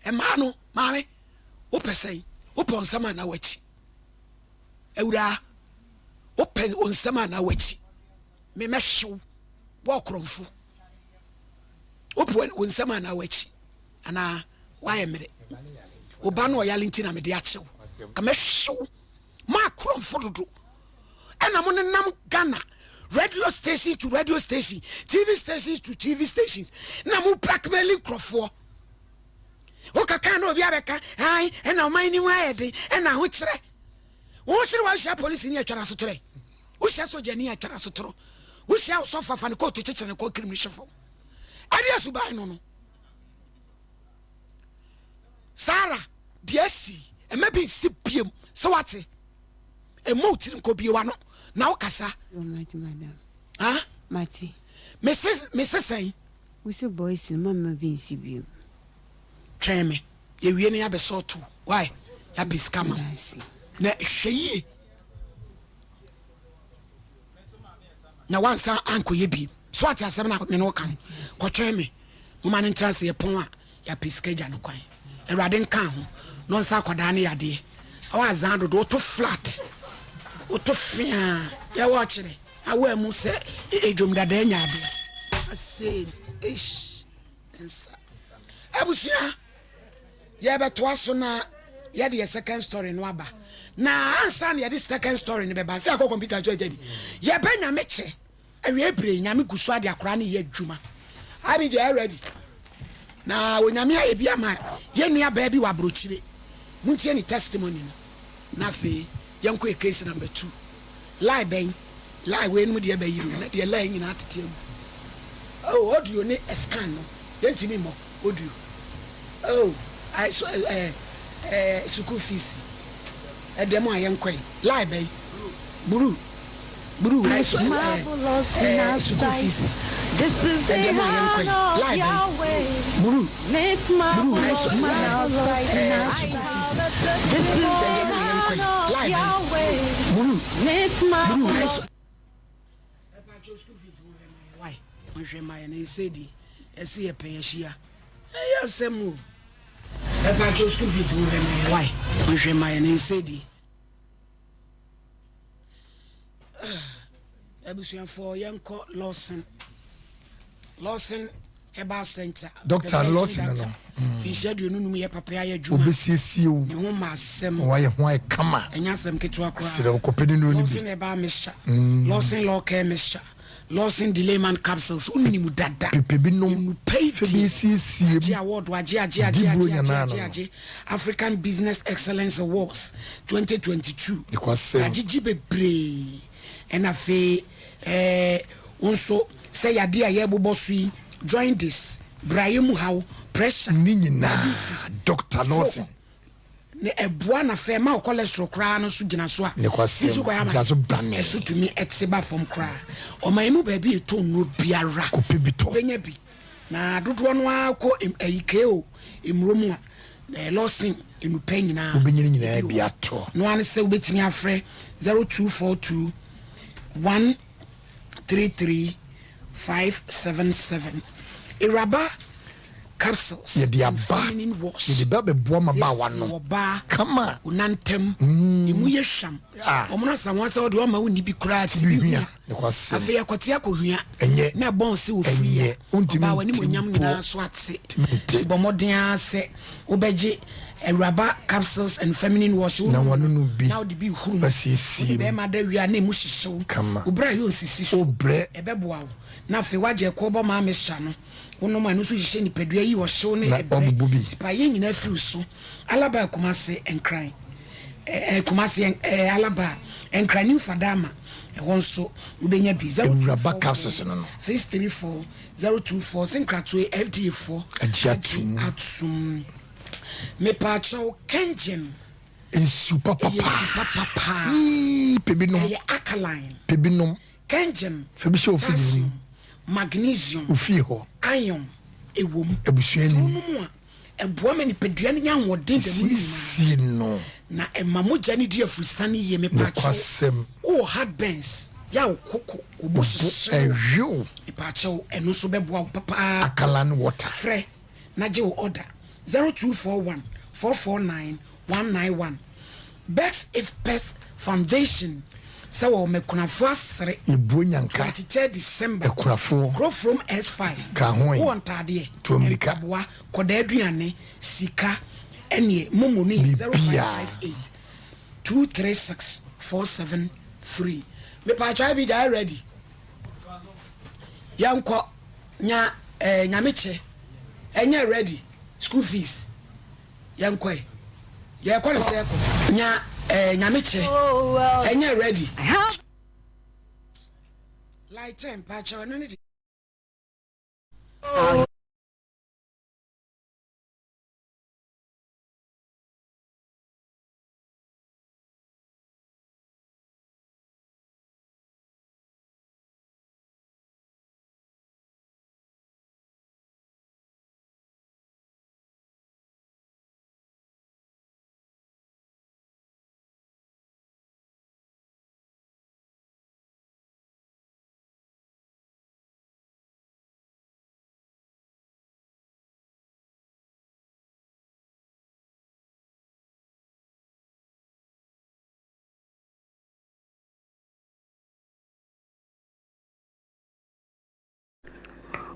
mmaa no, maame, wopɛ sɛn? Wopɛ nsɛm anaa w'akyi? Awuraa, wopɛ nsɛm anaa w'akyi? Me mɛhyew wɔ ɔkorɔmfo. Wopɛ wo nsɛm anaa w'akyi? Anaa woayɛ mmerɛ? Wo ba no ɔyale nti na mede akyew. Ka mɛhyew mo akorɔmfo dodo. Ɛna mo nenam Ghana radio station to radio station, TV stations to TV stations, na mo blackmailing nkurɔfoɔ. Wokaka na obi abɛka, ai, ɛna ɔman ni mu ayɛ den, ɛna ahokyerɛ. Wokyerɛ woahyia polisi ni atwa n'asotorɛ. Wohyia sogya ni atwa n'asotorɔ. Wohyia ɔsɔfo afa ne kootu kyekyere ne kɔn kirim ne hwe fam. Ɛde asuban no no. Sara, deɛ asi, ɛmɛ bi nsi biem, sɛ wate. Ɛmmɔ wo tiri nkɔ bie w'ano na wokasa. Mate madam. Ha? Mate. Mese mese sɛn? Wose boys no mama bi nsi biem. Twɛn me. Yɛwie no yɛabɛsɔ to. Why? Yɛapɛ sika ma wo. Na hwɛ yie. Na wansa ankɔyɛ biem. So ate asɛm na me ne wo ka no? Kɔtwɛn me. Moma no ntra ase yɛpɔn a yɛapɛ sika gya no kwan. Awurade nka ho na ɔnsa akwadaa no yadeɛ. Ɔwɔ azan dodo woto flat woto feaa yɛwɔ ɔkyerɛ awɔ mu sɛ edwom dada anya adeɛ asɛm eish nsa abusua yɛbɛtoa so na yɛde yɛ second story no aba na ansa na yɛde second story no bɛba sɛ akɔ computer kyɛ gyadi yɛbɛ nyame kyɛ Awiei bere yi, Nyame gu so ade akora no yɛ adwuma. Abigail ready. Na Onyame ayɛ bi ama yɛn nua baa bi wɔ abrokyire. Montie ne testimony no. Na afei yɛnkɔ yɛ case number 2. Lie bɛn? Lie wei nom deɛ bɛyere o. Na deɛ lie nyinaa tete agu. Oh, audio ne scan no, yɛntumi mmɔ audio. Oh, I so eh eh sukuu fees. Ɛdɛm a yɛnkɔe. Lie bɛn? Buru. Buru eh so eh eh sukuu fees. Ɛdɛm a yɛnkɔe. Lie bɛn? Buru. Buru eh so eh eh sukuu fees. Ɛdɛm a yɛnkɔe. Lie bɛn? Buru. Buru eh so. Mepakyɛw school fees mo hwɛ ma yɛ why mo hwɛ ma yɛ na ɛsɛ deɛ ɛsɛ yɛ pɛ yɛhyia ɛyɛ asɛm o mepakyɛw school fees mo hwɛ ma yɛ why mo hwɛ ma yɛ na ɛsɛ deɛ abusuafoɔ yɛnkɔ Lawson Lawson Herbal Center. Doctor Lawson no. Mfinhyia 25 yɛ papa ayɛ adwuma. Obesiesie wo. Ne ho ma asɛm. Na wayɛ ho ayɛ kama. Ɛnyɛ asɛm ketewa koraa. Serɛ wo kɔpɛ ne nnuro no bi. Lawson Herbal Mixture. Lawson Law Care Mixture. Lawson Delayman Capsules. Wonim dada. Pepe bi nom. Nnupa yi Fɛ bi siesie mu. Agye award agye agye agye Di agye buro agye nyanaa agye no. agye African Business Excellence Awards 2022. Nokwasɛm. Yɛagyegye bebree. Ɛna afei ɛɛ wo nso sɛ yadeɛ a yɛrebobɔ so yi, jaundice, brayɛ mu haw, pressure, Ne nyinaa, diabetes, Doctor stroke, Lawson. ne ɛboa na afei ɛma wo cholesterol koraa no nso gyina so a, Nokwasɛm, nso kɔyɛ ama gyina so brane. ɛso tumi ɛte ba fam koraa. Ɔman yi mu baabi a yɛtɔ nnuro biara, Kɔpɛ bi tɔ. wobɛnya bi. Na dodoɔ no ara kɔ ɛyi KO mmuro mu a, ɛɛ Lawson nnupɛ nyinaa Wobɛnya ne nyinaa ebi bi wɔ hɔ. atɔ. No ara ne sɛ wobɛtumi afrɛ 0242 133 577. Awuraba capsules Yɛde and aba, feminine wash. yɛde ba bɛboa mmabaawa Siesie no. ɔbaa Kama. wo nantam, emu yɛ hwam. Ah. Wɔn asamoah sɛ wɔde ɔma wo nni bi koraa ti Tibi bi hwia. hwia. Nokwasɛm. Afei ɛkɔte akɔhwia. Ɛnyɛ. Na ɛbɔn sɛ ofiri a. Ɛnyɛ. Wontumi Ɔbaa nte w'animuonyam mpo. nyinaa so ate. Ntumi nte. Nti bɔ mmɔden ara sɛ wobɛgye Awuraba capsules and feminine wash. Na Wonom wanonom bi. na wode bi huru mu. Wasiesie Wode mu. bɛrima da wie a na emu hyehye wo. Kama. Wo bra yɛ onsisi so. Wobrɛ. Ɛbɛboa wo. Na afei woagye ɛkɔɔ bɔ maa mixture no. Wonom a ɛno nso hyehyɛ nipadua yi ɔhyew ne Na ɛbrɛ. wabubu bi. Tipaeɛ nyinaa firi wo so. Alaba Kumasi Nkran. Ɛɛ Kumasi ɛɛ Alaba Nkran New Fadama ɛhɔ nso wobɛnya bi. Awuraba capsules no no. 634 024 se nkratoɔ yi FDA foɔ Agye atum. atum. Mepaakyɛw Kengen Nsu ɛyɛ papapa. nsu papapa. Ii, pɛ bi nom. Ɛyɛ alkaline. Pɛ bi nom. Kengen Fa bi hyɛ wo fridge mu. calcium, magnesium, Wo fie hɔ. iron ɛwɔ mu. Abusua Nti nim. wonom a ɛboa ma nipadua no nya ahoɔden da mu nyinaa. Siesie no. Na ɛma mogya no di afurusane yie. Mepaakyɛw Nokwasɛm. wowɔ heartburns, yaw koko, wo bo Wo bo hyehye wo. ɛhwew. Mepaakyɛw ɛno nso bɛboa wo papaapa. Alkaline water. Frɛ na gye wo order 0241 449 191. Bex Ifpes Foundation sɛ wɔwɔ Makunafo Asere. Yɛbuo nyanka. 23 December. Akunafoɔ. Kurofrom S5. Ka ho ɛ. Wowɔ ntaadeɛ, Tu mmirika. mpaboa, kɔdaa aduane, sika, ɛneɛ momo no yɛ Biribiara. 0558 236 473. Mepaakyɛw Abigya ayɛ ready? Yɛnkɔ nya eh, nyamekyɛ ɛnyɛ ready school fees yɛnkɔ ɛ yɛkɔ ne sɛ ɛkɔ nya eh, nyamekyɛ ɛnyɛ ready light ten mpaakyɛw ɛno ne de.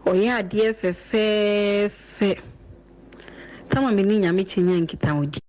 Ɔyɛ adeɛ fɛfɛɛfɛ. Tama me ne Nyamekyɛ nya nkitahodie.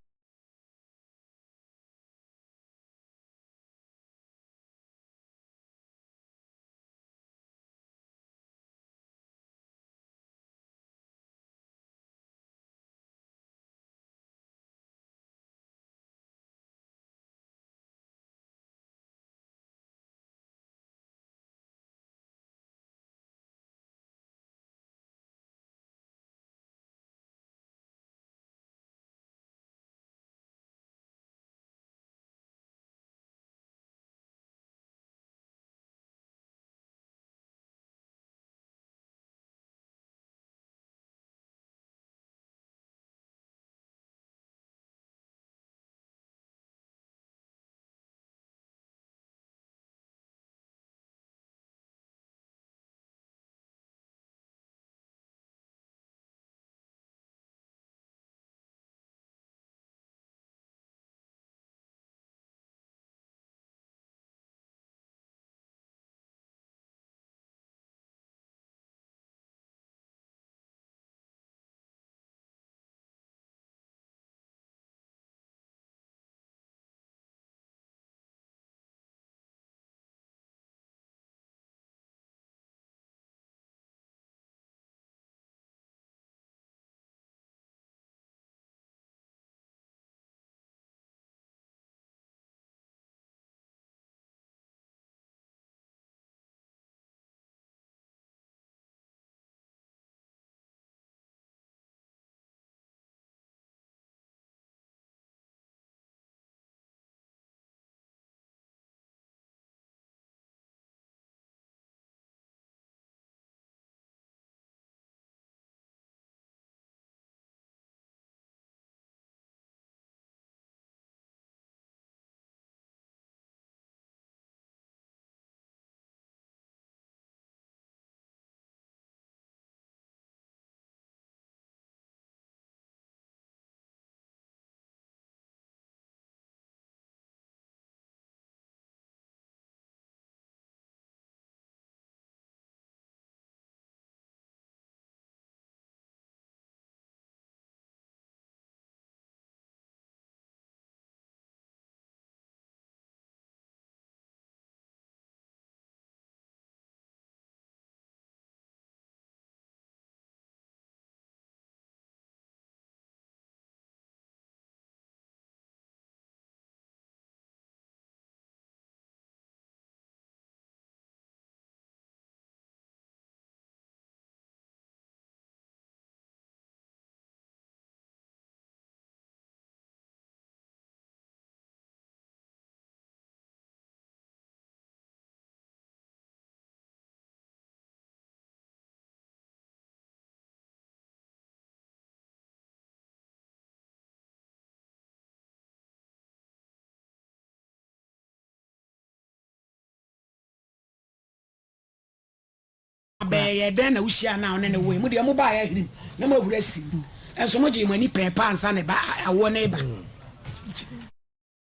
Bɛyɛ dɛn na wohyiaa no a ɔne no woe? Mo deɛ mobaeɛ ahirim na moahuri asi mu, nso mogyee mo ani pɛɛ paa ansa na ɛba awoɔ no reba.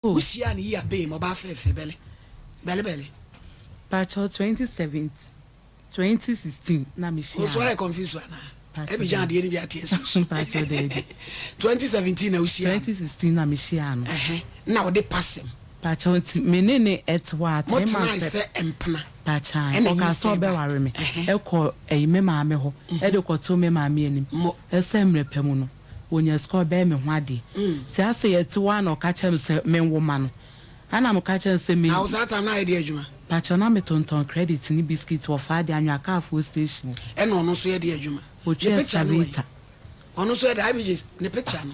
Wohyiaa no yie abee mu, ɔbaa fɛɛfɛ bɛle bɛle bɛle. Pakyɛw 2017 2016 na me hyia no. Wo so ayɛ confuse anaa? Abidjan adeɛ no bi ate asi wo so. Mpakyɛw daabi. 2017 na wo hyia no. 2016 na me hyia no. Ɛhɛn na ɔde pasɛm. Pakyɛw nti me ne ne ɛte hɔ a 3 months pɛ. Mo tenae sɛ mpena. Pakyɛw Ɛna ɔka sɛ nyinsɛn ba. ɔbɛware me Ɛhɛn. ɛkɔ ɛyi me maame hɔ ɛde kɔtoo me maame anim Mo. ɛsɛ mmerɛ pɛ mu no ɔnya sika ɔbɛyɛ me ho adeɛ nti asɛ yɛte hɔ a na ɔka kyerɛ me sɛ menwo ma no ɛna meka kyerɛ no sɛ me. Na wo saa time no ayɛ deɛ adwuma? Pakyɛw na me tontɔn credit ne biscuit wɔ Faade Anwea Kaafoɔ station hɔ. Ɛna ɔno nso yɛ deɛ adwuma? Ɔtwi Ne picture no wɔ he? excavator. Ɔno nso yɛ deɛ IBJ ne picture no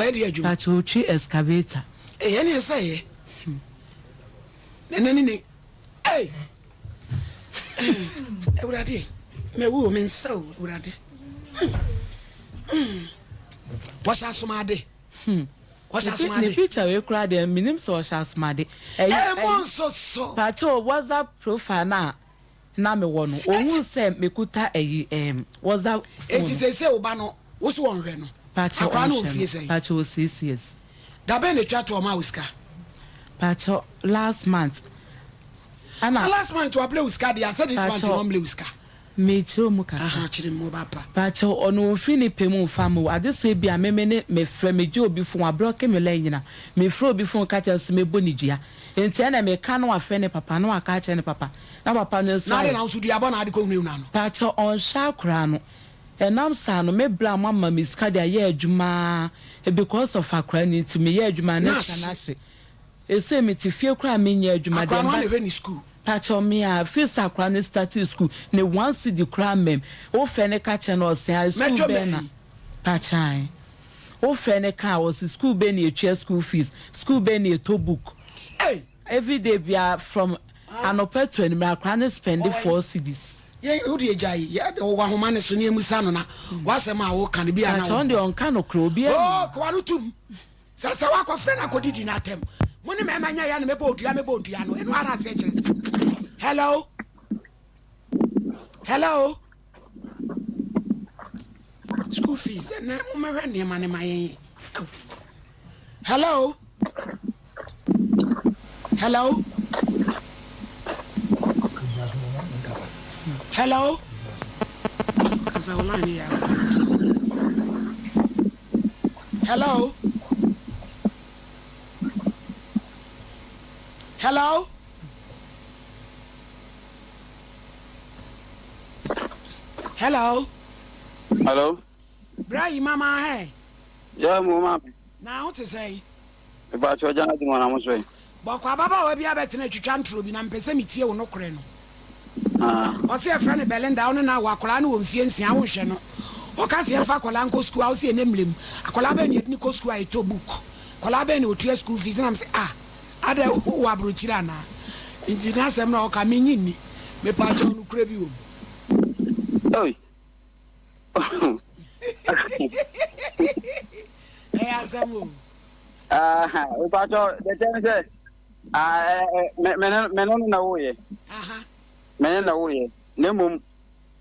ɔyɛ deɛ adwuma? Pakyɛw ɔtwi excavator. Ei ɛneɛ sɛ ɛyɛ. Nana ne ne ei Awurade mawu o me nsa o Awurade. Wɔhyɛ asomade. Hmm. Ɔhyɛ asomade. Ne picture wei koraa deɛ menim sɛ ɔhyɛ asomade. Ɛyɛ mo nso so. Pakyɛ WhatsApp profile na na mewɔ no. Ohun sɛ mekuta ɛyi ɛɛm WhatsApp phone. Eti sɛ sɛ ɔba no woso wɔn hwɛ no. Pakyɛ Akwaraa no wɔ mfie sɛn? Pakyɛ wɔ 6 years. Dabɛn na etwa to ɔma wo sika? Pakyɛ last month. Ɛna. Na last month wabrɛ wo sika deɛ asɛ this month na ɔmbrɛ wo sika. Mekyerɛ mu kakra. Aha kyerɛ mu ɔba pa. Pakyɛw ɔno omfiri ne pɛ mu nfa mma o ade sɛ ebia me me ne me frɛ me gye obi phone wabrɔke me line nyina me frɛ obi phone ka kyerɛ no sɛ mɛbɔ ne dua nti ɛna me ka na wafrɛ ne papa na waka akyerɛ ne papa na papa no nso Na adɛn ayɛ na wo nso dua bɔ na ade kɔ hunahuna no. Pakyɛw ɔnhwɛ akoraa no ɛnam saa no me bra mo ama me sika de ayɛ adwuma aa because of akoraa no nti me yɛ adwuma a na Na sika no ahye. ahye Esei mete fie koraa menyɛ adwuma Akora deɛ no mba ana ɛhwɛ ne school. Pakyɛw me a firi sɛ akora no startee school ne one cedi koraa mmam wo frɛ no ka kyerɛ no ɔse ae school Mɛtwa bɛn na mayi. pakyɛ ae wo frɛ no ka a ɔse school bɛn na yɛtua school fees school bɛn na yɛtɔ book Ei. Everyday biara from anɔpa to anwummerɛ akora no spende 4 cedis. Yɛn wo deɛ gyae yɛ wɔ ahoma no so ne yɛmmisa no na w'asɛm a woka no bi a na Pakyɛ ɔno deɛ ɔnka nokorɛ obiara nim. Oh kowa no tum. Sɛ sɛ woakɔfrɛ no akɔdidi no atɛm. Mo ne mmarima nyɛ ya na mɛbɔ odua mɛbɔ odua no ɛno ara aseɛ kyerɛ sɛ hello hello school fees ɛnɛ momɛhwɛ nneɛma no ma yɛn hello hello hello kasa wo line yɛ Hello? Hello? Hello? Hello? Bra yi mama hɛ. Yɛ mo ma. Na ho te sɛn? Mepakyɛ ɔgya na dwuma na mo so yi. Bɔkɔ ababaawa bi abɛtena atwitwa ntoro bi na mepɛ sɛ metie wo nokorɛ no. Ɔse yɛfrɛ no Belinda wo ne no awo akwadaa no wɔ mfie nsia wo nhwɛ no ɔka se yɛmfa akwadaa nkɔ sukuu a wose ɛnɛ mmerɛ mu akwadaa bɛn na yɛde no kɔ sukuu a yɛtɔ book akwadaa bɛn na ɔtua school fees na mese ah adɛn wowɔ abrokyire anaa nti n'asɛm no a ɔka menye nni mepaakyɛw nokorɛ bi wɔ mu. Oi. Ɛyɛ asɛm o. Ah, mepaakyɛw deɛ kyɛ ne sɛ ah, me me ne no na woyɛ. Me ne na woyɛ. Na mmom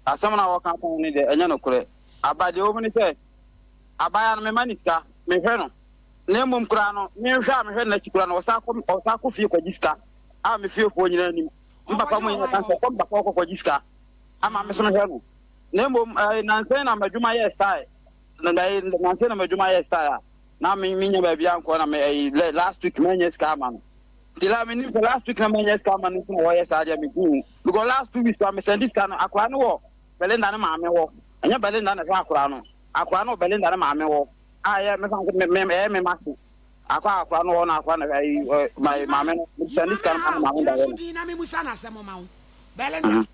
asɛm no a wɔka fa ho no deɛ ɛnyɛ nokorɛ. Aba deɛ ɛwɔ mu ne sɛ abaayewa no mema no sika, mehwɛ no. Na mmom koraa no, menhwɛ a mehwɛ no n'akyi koraa no, ɔsan kɔ ɔsan kɔ fie kɔgye sika a me fiefoɔ nyinaa nim. Me papa mu nyinaa ka sɛ ɔkɔ me papa hɔ kɔkɔgye sika ama me so mehwɛ no. Na mmom ɛɛ nansa yi na m'adwuma yɛɛ style. Na nansa yi na m'adwuma yɛɛ style a na me menya baabi ankɔ na me ɛyi last week manya sika ama no. Nti la menim sɛ last week na manya sika ama no nti na wɔyɛ saa deɛ medwen ho because last 2 weeks koraa mesɛnde sika no akwadaa no wɔ Belinda ne maame hɔ ɛnyɛ Belinda na ɛhwɛ akwadaa no akwadaa no wɔ Belinda ne maame hɔ a ɛyɛ mefa nso me me ɛyɛ me mase akɔ akwadaa no hɔ na akwadaa no ɛyi ɛ ma maame no mesɛnde sika no ma ne maame da hɔ Gyina so no. din na memusa no asɛm ma wo Belinda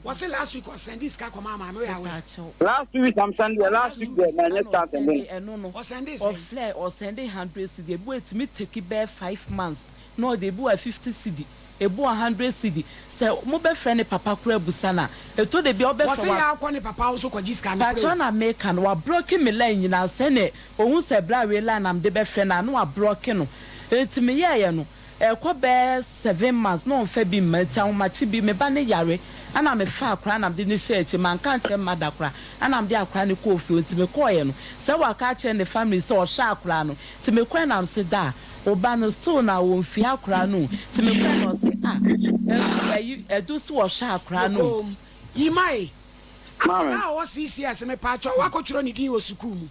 wɔse last week ɔsɛnde sika kɔmaa maame woyɛ aware? Last 2 weeks na mesɛnde yɛ last week deɛ manyɛ sika ansɛnde no. Ɛno no Ɔsɛnde sɛn? ɔflɛ ɔsɛnde 100 cedi ebi wɔ etumi take bɛyɛ 5 months na ɔde ebi wɔ 50 cedi ebi wɔ 100 cedi sɛ mo bɛ frɛ ne papa koraa busa na eto de bi a ɔbɛ fɛ Wɔse wa. yɛ akɔ ne papa wo nso kɔgye sika no Pakyɛw korɛ o. na meka no wa block me line nyinaa sɛnɛ ohun sɛ bra wei line na mede bɛfrɛ no a na wa block no enti meyɛɛyɛ no. Ɛrekɔ bɛyɛ seven months na ɔmfa bi mma nti ahomakye bi me ba no yare ɛna me faa akwadaa na mede no hyɛɛ akyire manka ankyerɛ me mother koraa ɛna mede akwadaa no kɔɔ fie nti mekɔɔeɛ no sɛ waka akyerɛ ne family sɛ ɔhwɛ akwadaa no nti mekɔɛ na mese daa wo ba no still na ɔmfie akwadaa no o nti mekɔɛ na ɔse ah nso ayi ɛdu sɛ ɔhwɛ akwadaa no o. Yɛkɔɔ mu. Yimae, Maame. akwadaa a ɔwɔ CCS mepaakyɛw woakɔtwerɛ ne din wɔ sukuu mu?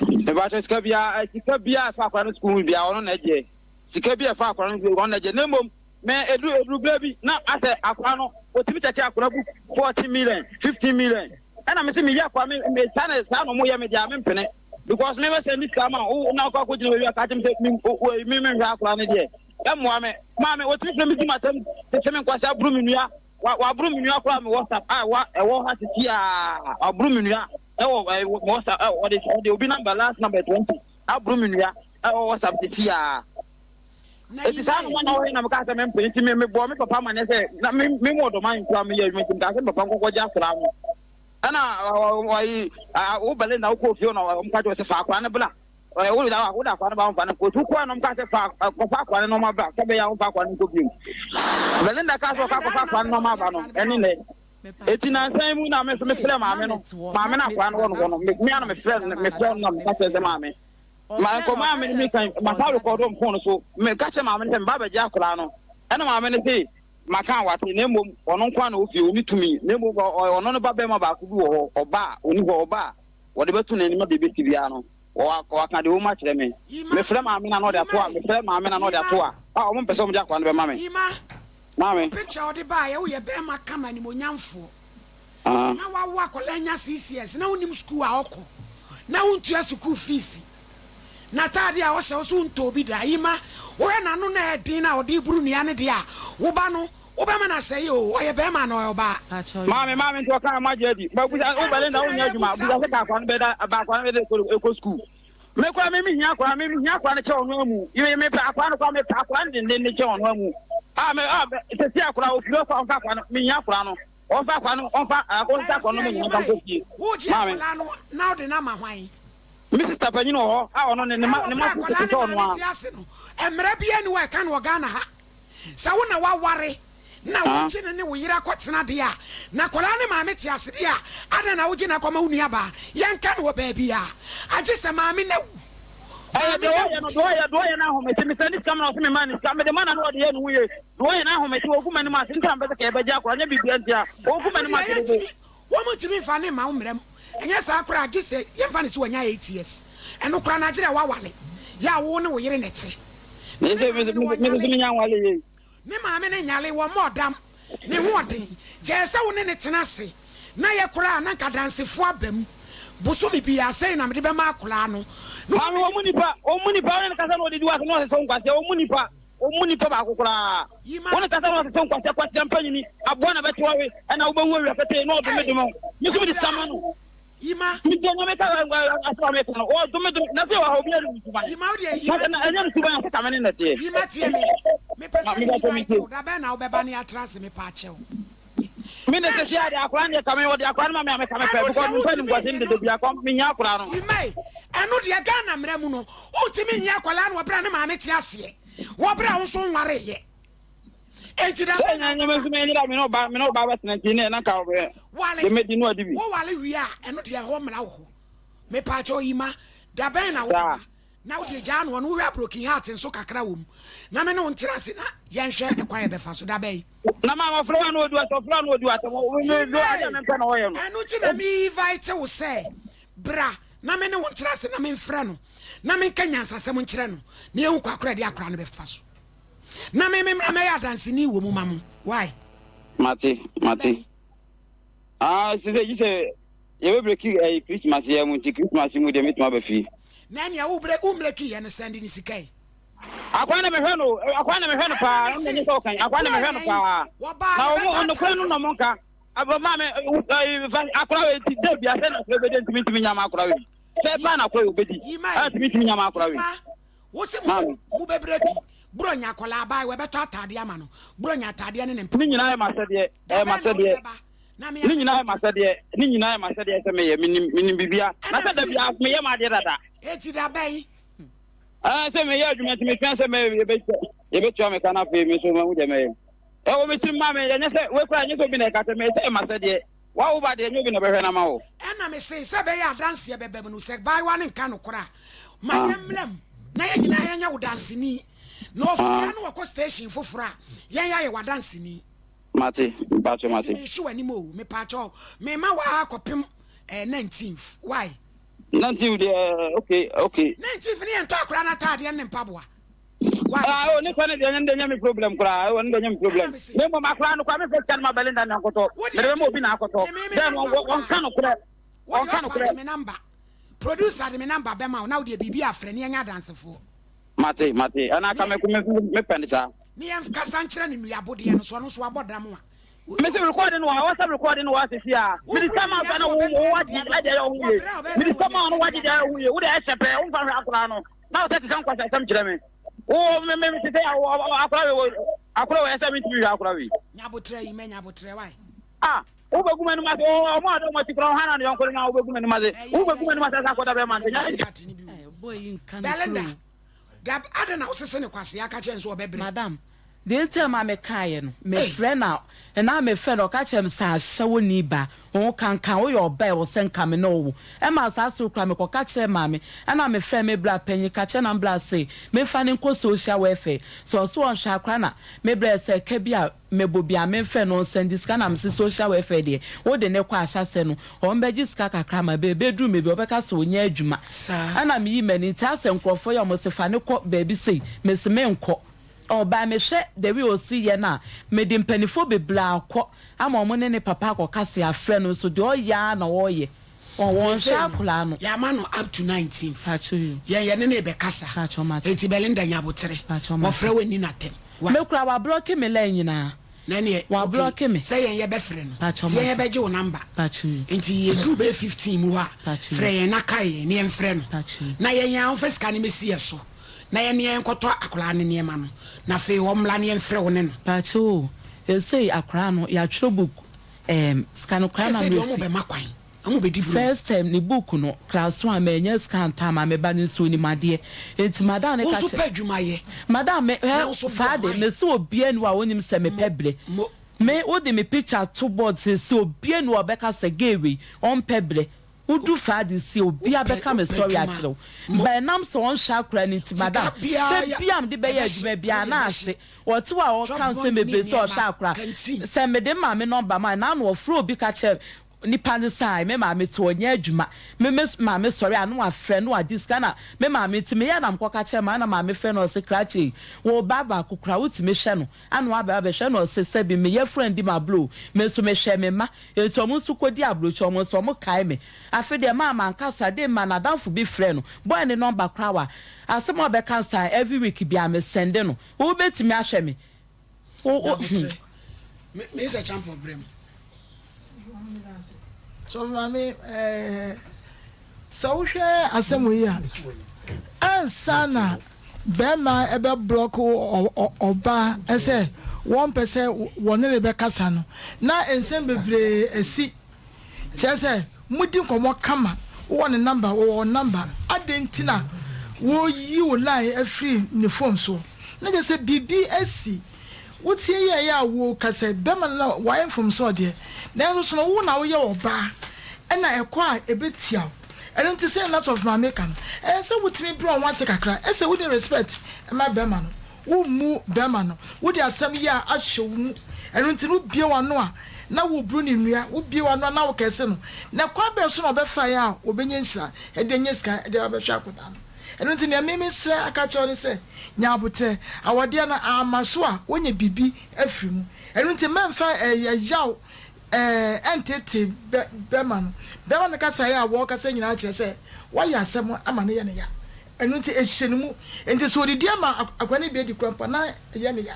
Mepakyɛ sika biara sika biara ɛfa akwadaa no sukuu ho biara ɔno na ɛgye sika bi ɛfa akwadaa no sukuu ɔno na ɛgye na mmom mɛ edu edu bere bi na asɛ akwadaa no otumi kyɛkyɛ akwadaa book 14 million 15 million ɛna me se me yi akwadaa me me saa na saa na ɔmo yɛ me deɛ me mpene because me bɛ sɛ ne sika ma wo na akɔ akɔ gyina baabi aka kyɛm sɛ me wo me me nhwɛ akwadaa no deɛ ɛmoa me maame otumi fira mi di ma tɛm tete me nkwasi aburu me nua wa waboro me nua koraa me WhatsApp a wa ɛwɔ ha sisi a waboro me nua ɛwɔ ɛwɔ me WhatsApp ɛ ɔde ɔde obi number last number 20 aboro me nua ɛwɔ WhatsApp sisi a eti saa noma na ɔyɛ na meka sɛ mempene nti me mebɔ me papa amaneɛ sɛ na me me mu ɔdɔma nkura meyɛ adwuma nti meka sɛ me papa nkɔkɔ gye akwadaa no ɛna ɔyi wo bɛlɛ na wokɔ fie na ɔmo ka kyerɛ sɛ fa akwadaa no bla ɔyɛ wo da wo da akwadaa no ba wɔmfa no nkɔ otu kɔɛ na ɔmo ka sɛ fa kɔfa akwadaa no nɔɔma bra sɛ bɛyɛ a wɔmfa akwadaa no nkɔ bio Belinda ka sɛ ɔka kɔfa akwadaa no nɔɔma aba no ɛne nɛ eti nansan mu na me nso mefrɛ maame no maame no akwadaa no wɔ no hɔ no me ano mefrɛ no mefrɛ no na meka kyerɛ sɛ maame ma nkɔmɔ a me ne me kan masa rekɔdo m phone so meka kyerɛ maame no sɛ meba abɛgye akwadaa no ɛna maame no se maka a wate na mmom ɔno nko ara na ofie ɔni tumi na mmom ɔno no ba bɛrima baako bi wɔ hɔ ɔba a ɔni hɔ ɔba a wɔde bɛto n'anim a deɛ ɛbɛsi biara no wɔaka deɛ wɔn akyerɛ me mefrɛ maame na na ɔde ato a mefrɛ maame na na ɔde ato a a wɔn mpɛ sɛ wɔn de akwadaa no bɛma me. Yima, Maame. Picture ɔde baayɛ woyɛ bɛrima kama animonyamfoɔ na wawo akwadaa anya 6 years na wonim sukuu a ɔkɔ na wontua sukuu fees n'ataade a ɔhyɛ wo so wontɔɔ bi da. Yima, wohwɛ n'ano na ɛyɛ den na ɔde buru nnua no deɛ a wo ba no wobɛma no asɛe o, ɔyɛ bɛrima anaa ɔyɛ ɔbaa? Maame, maame nti ɔka mo agye adi. Ba busa wo Ɛno Belinda nti na wonyɛ adwuma. yɛbusa Busa wo. sɛ ka akwa no bɛda ba akwa no bɛda ekɔ ekɔ school. Me kora me me hia akwa me me hia akwa no kyɛ ɔno amu. Me me pɛ akwa no kora me pɛ akwa no denden ne kyɛ ɔno amu. A me a sɛ si akora ofiri ɔkɔ ɔmfa akwa no me hia akora no. Ɔmfa akwa no ɔmfa ɔmfa akwa no Ɛsɛ me nyina nfa Yimae, nkɔ fie. wogye Maame. akwadaa no na wode no ama hwan? Me sister panyin wɔ hɔ a ɔno ne ne ma Ɛwɔ ne berɛ ma a so akwadaa tete ne sɛ ɔno maame a. te ase no, mmara biara nni hɔ a ɛka no wɔ Ghana ha. Sɛ wo na woaware na wogye no ne wo yere akɔtena deɛ a, na akwadaa no maame te ase deɛ a, adɛn na wogye no akɔma wo nuabaa? Yɛnka no wɔ baabiara, agye sɛ maame no awu. Ɛyɛ Maame deɛ no ɔyɛ awu no, deɛ. deɛ ɔyɛ, deɛ ɔyɛ no ahomete. Mesɛ ne sika ma na ɔse mema no sika. Mede ma no a na ɔde yɛ ne ho yie. Deɛ ɔyɛ no ahomete, ɔgu m'anim ase. Nti na mepɛ sɛ ka yɛbɛgye akwadaa, nyɛ biribiara nti a. Ɔgu Ɛno m'anim deɛ ase dodo. yɛntumi, wɔntumi mfa no mma wo mmara mu. Ɛnyɛ saa koraa a, gye sɛ yɛmfa no sɛ wanya 8 years. Ɛno koraa no, agye dɛ woaware, yɛ a wo ne wo yere na ɛte. Na Me ne nso, me maame nso, no me nso wɔnyale. menya nwale yei. Ne maame no nyale, wɔmmɔɔ dam, ne ho ɔden. Kyɛɛ sɛ wo ne no tena ase na yɛ koraa a, na nka adansefoɔ aba mu. Bosome biara, sei na mede bɛma akwadaa no. Na Maame, wama wɔn mu ne nipa, wɔn mu nipa, wo ne no kasa na ɔdidi w'ase na ɔsese wo nkwasea, wɔn mu nipa, wɔn mu nipa baako koraa. Yima. Wo ne kasa na ɔsese wo nkwasea, kwasea mpanyini, aboa na bɛte wawe, ɛna wobɛwu awia petee na ɔdome dome wo. Me nso mede sika ma no. Yima. Metie Nyame ka asɛm a meka no, ɔdome dome, na sɛ wɔ ha obiara nim ne suban. Yima wo deɛ, Yima Na tie ɛnyɛ me. ne suban a sɛ ka me ne na teɛ. Yima tie me. Mepɛ Ma sɛ me me bɛtɔ me invite tie. wo, da bɛn na wobɛba ne yɛatena ase mepaakyɛw. Me de sisi ade akora no deɛ ka me wɔde akora no ma me a meka me pɛ Ɛno because deɛ me mpɛ wontumi nimguase no nye dede no. bia kɔ me hia akora no. Yimae, ɛno deɛ Ghana mmara mu no, wontumi nye akwadaa no wɔ berɛ a ne maame te aseɛ, wɔ berɛ a wo nso nwareeɛ. Enti da Sɛ bɛn na nya nyɛ me wobɛba? nso me nyera me ne ɔba me ne ɔba bɛtena nti ne na nka ɔbɛ Wale, de medi no adi bi. wowale wie a, ɛno deɛ ɛhɔ mmara wɔ hɔ. Mepaakyɛw Yima, da bɛn na Saa. wobɛba? Na wode gyaa no ɔno wohwɛ a broken heart nso kakra wɔ mu. Na me ne wo ntena ase na yɛnhwɛ ɛkwan a yɛbɛfa so. Da bɛn? Na ma ɔfrɛ wa na ɔdi w'asɛm ɔfrɛ wa na ɔdi w'asɛm o me do ade a Yimae, mempɛ na ɔyɛ no. ɛno nti na me invite wo sɛ bra na me ne wo ntena ase na memfrɛ no na menka nyansasɛm nkyerɛ no na yɛhu kwa koro a yɛde akora no bɛfa so. Na me memmra mɛyɛ adanseni wɔ mu ma mo. Why? Mate Da mate. bɛn? Ah sɛ sɛ gye sɛ yɛbɛ breki ɛyi Christmas yɛ mu nti Christmas mu deɛ mɛtumi aba fie. Na nea wo bre wo mbreki yɛ no sɛnde ne sika yi. Akwan na mehwɛ no akwan na mehwɛ no Ɛna paa me ɛna nyɛ se sɛ ɔkan akwan na mehwɛ no buronya yi paa wɔbaa na yɛbɛtɔ ɔmo ɔnokora no ataadeɛ. na ɔmo nka aba maame ɛyi fa akora wei ti dɛ bia sɛ na akora bɛdi ntumi ntumi nyama akora wei sɛ paa na akora wei bɛdi Yima ɛna yi ntumi ntumi nyama akora wei yima wo se mo bɛ maame mo bɛ breki buronya akwadaa baa wɔbɛtɔ ataadeɛ ama no buronya ataadeɛ ne ne ne mpaboa. nyinaa yɛ m'asɛdeɛ Da ɛyɛ bɛn na wode m'asɛdeɛ bɛba na me ne a nyinaa yɛ mekɔtɔ. m'asɛdeɛ ne nyinaa yɛ m'asɛdeɛ sɛ meyɛ menim menim bibia na Ɛna sɛ me da se bia meyɛ m'adeɛ dada eti da bɛn. Ah, sɛ meyɛ adwuma nti metwɛn sɛ mɛ yɛbɛtua me ka no afei me nso mahu deɛ mɛyɛ. Ɛwɔ me tirim ma me ɛnyɛ sɛ wei koraa ɛnyɛ sɛ obi na ɛka sɛ meyɛ sɛ ɛma sɛ deɛ wawo ba deɛ ɛnyɛ obi na ɔbɛhwɛ no ama wo. Ɛna me se sɛ ɛbɛyɛ adanseɛ bɛba mu no sɛ baayewa no nka nokorɛ a ma yɛmmra mu na yɛn nyinaa yɛnyɛ wo danseni na ɔfiri ha na wɔkɔ station foforɔ a yɛn yɛayɛ w'adanseni. Mate, mpakyɛ mate. Enti mehye w'anim o, mepaakyɛw mema waa kɔpem eh, 19th, why? 19th deɛ, okay, okay. 19th ne yɛntɔ akora no ataadeɛ ne mpaboa. Why? Ah, oh, ne tɔ ne deɛ, ne deɛ nyɛ me problem koraa, oh, ne deɛ nyɛ me problem. Ne mmom akora no koraa, mefa sika no ma Belinda na nkɔtɔ, mede bɛma obi na akɔtɔ. Dɛn no, wɔnka no korɛ, wɔnka no korɛ. me number, producer de me number bɛma wo, na wo deɛ biribi afrɛ ne yɛnyɛ adansefoɔ. Mate, mate, ɛna aka me me pɛ ne saa. Ne yɛn kasa nkyerɛ ne nnuabodeɛ no so, ɔno nso wabɔ dam a. Mese recording no wɔ ha, WhatsApp recording no wɔ ha sisi a. Mede sika ma wo na wo wagye ɛde ayɛ wo ho yie. Mede sika ma wo na wagye de ayɛ wo ho yie. Wo de ɛhyɛ pɛɛ, womfa nhwɛ akwadaa no. Na wo sɛ keka nkwasi asɛm kyerɛ me. Wo me me te sɛ akwadaa wei akwadaa wei ɛsɛ mentumi nhwɛ akwadaa wei. Nyabotrɛ yi mɛ nyabotrɛ wae. Ah, wobɛgu m'anim ase ɔmo a dɔm akyi koraa ɔhana ne yɔnko no na wobɛgu m'anim ase. Wobɛgu m'anim ase asa akɔda bɛrima nkyɛn. Belinda. Dab adɛn na wosese no kwasea ka kyerɛ no sɛ ɔbɛbrɛ. Madam, deɛ nti a ɛma mekaeɛ no, mefrɛ no a, ɛna mefrɛ no ɔka kyerɛ me sɛ ahyɛ wo ni ba, wo ho kankan, woyɛ ɔbaa ɛwɔ sɛ nka me ne wo wo. Ɛma saa sere koraa mekɔka kyerɛɛ maame, ɛna mefrɛɛ me bra panyin ka kyerɛ na me bra se memfa no nkɔ social welfare, sɛ ɔse ɔnhwɛ akora na me brɛ sɛ ɛka bi a Mebɔ bi a memfrɛ no ɔnsɛnde sika na mese social welfare deɛ wode no kɔ ahyɛaseɛ no ɔmbɛgye sika kakra ma bɛ ɛbɛduru mɛ bi ɔbɛka sɛ ɔnya adwuma ɛna meyi m'ani nti asɛ nkurɔfoɔ yɛ ɔmo se fa no kɔ baabi sei mese menkɔ ɔbaa mehwɛ the way ɔsi yɛ no a mede mpanifoɔ bebree akɔ ama ɔmo ne ne papa akɔka se afrɛ no nso deɛ ɔyɛ ara na ɔyɛ. Wɔn wɔn Seesei hwɛ no, akwadaa no. yɛama no up to 19th. Pacho yi. Yɛn yɛne no rebɛkasa. Pacho mate. Enti Belinda nya abotere. Pacho mate. Wɔfrɛ wo nni no atɛm. Why? Me koraa wa blocki me line nyinaa. Na ɛneɛ, Wa okay, blocki me. sɛ yɛn yɛbɛfrɛ no. Pacho Nti yɛn mate. yɛbɛgye wo number. Pacho yi. Nti yɛduru bɛyɛ 15 mu hɔ a, Pacho yi. frɛ yɛn na kae yɛn na yɛmfrɛ no. Pacho yi. Na yɛn ara ɔmfa sika no mmɛsi yɛn so na yɛne yɛn nkɔtɔ akwadaa no nneɛma no. Na afei ɔmmra na yɛmfrɛ wo ne no. Pacho o, seesei akwadaa no yɛatwerɛ book ɛɛm sika no koraa na Seesei deɛ merɛ fi. wɔbɛma kwan. Ɔmo bɛdi bro. First term ne book no class one mannya sika antɔ ama me ba no nso onim adeɛ nti madam no Wo ka nso kyerɛ pɛ adwuma yɛ. Madam me Na hɛ wo nso boa faa de why? mese obia ni hɔ a onim sɛ mepɛ brɛ Mo. me wode me picture to board sese obia ni hɔ a ɔbɛka sɛ gay wei ɔmpɛ brɛ wodu faa de sie obia Wopɛ bɛka me wopɛ story adwuma. akyerɛ wo Mo. but ɛnam sɛ ɔnhwɛ akora no nti Sika madam biara sɛ yɛ bia mede bɛyɛ ɛbɛhye adwuma biara wode na ɛbɛhye. ahye ɔte hɔ a ɔka Chop nsɛm money ne bebree sɛ ɔhwɛ nneɛma akora canteen. sɛ mede maame number ma na ano ɔfrɛ obi ka kyerɛ Nipa no sɛ ae me maame te ɔnyɛ adwuma me me maame sɔre a na wafrɛ na wagye sika na me maame nti meyɛ na mekɔka kyerɛ maame na maame frɛ na ɔse krakye yi wo ba baako koraa wotumi hwɛ no ana waba abɛhwɛ na ɔse sɛbi me yafunu andi m'ablo o me nso mehwɛ me mma nti ɔmo nso kɔdi abrokyi ɔmo nso ɔmo kae me afe deɛ maa mankasa de ma nadamfo bi frɛ no boy ne number koraa wa asɛm a ɔbɛka nsa every week biaa me sɛnde no wobɛtumi ahwɛ me Wo wo hmm. Me me sɛ champion brɛ mu. Sɔfo maame ɛɛ sɛ wohwɛ asɛm wei a ansa na bɛrima ɛbɛ blɔk ɔbaa ɛsɛ wɔn pɛ sɛ wɔne ne bɛkasa no na nsɛm bebree asi. Kyerɛ sɛ, modi nkɔmmɔ kama, wowɔ ne number, ɔwɔ wo number, adɛn nti na woyi wo line afiri ne phone so? Na kyerɛ sɛ biribi asi. Wotie yi a ɛyɛ a woka sɛ bɛrima no na wayɛ mfomsoɔ deɛ, nanso so no wo na woyɛ ɔbaa ɛna ɛkɔ a ɛbɛtia wo. Ɛno nti sɛdeɛ na Sɔfo Maame ka no, ɛyɛ sɛ wotumi brɛ wo ho ase kakra, ɛsɛ wode respect ma bɛrima no. Wommu bɛrima no. Wode asɛm yi a ahyɛ wo mu. Ɛno nti no, wobue w'ano a, na woburu no nnua. Wobue w'ano a, na wokɛse no. Na kwan bɛn so na ɔbɛfaeɛ a ɔbɛnya nhyira de anya sika de aba abɛhwɛ akwadaa no? Ɛno nti nea me mesrɛ aka akyerɛ wo ne sɛ, nya aboterɛ. Awadeɛ no, amma so a, woanya biribi afiri mu. Ɛno nti mɛmfa ɛyaw ɛnteetee bɛrima no. Bɛrima no kasaeɛ a wɔrekasa nyinaa kyerɛ sɛ woayɛ asɛm ama no yɛ no ya. Ɛno nti, ɛhyɛ ne mu. Enti sɛ ɔdidi ama akwadaa no bi adi koraa mpo a, na ɛyɛ no ya.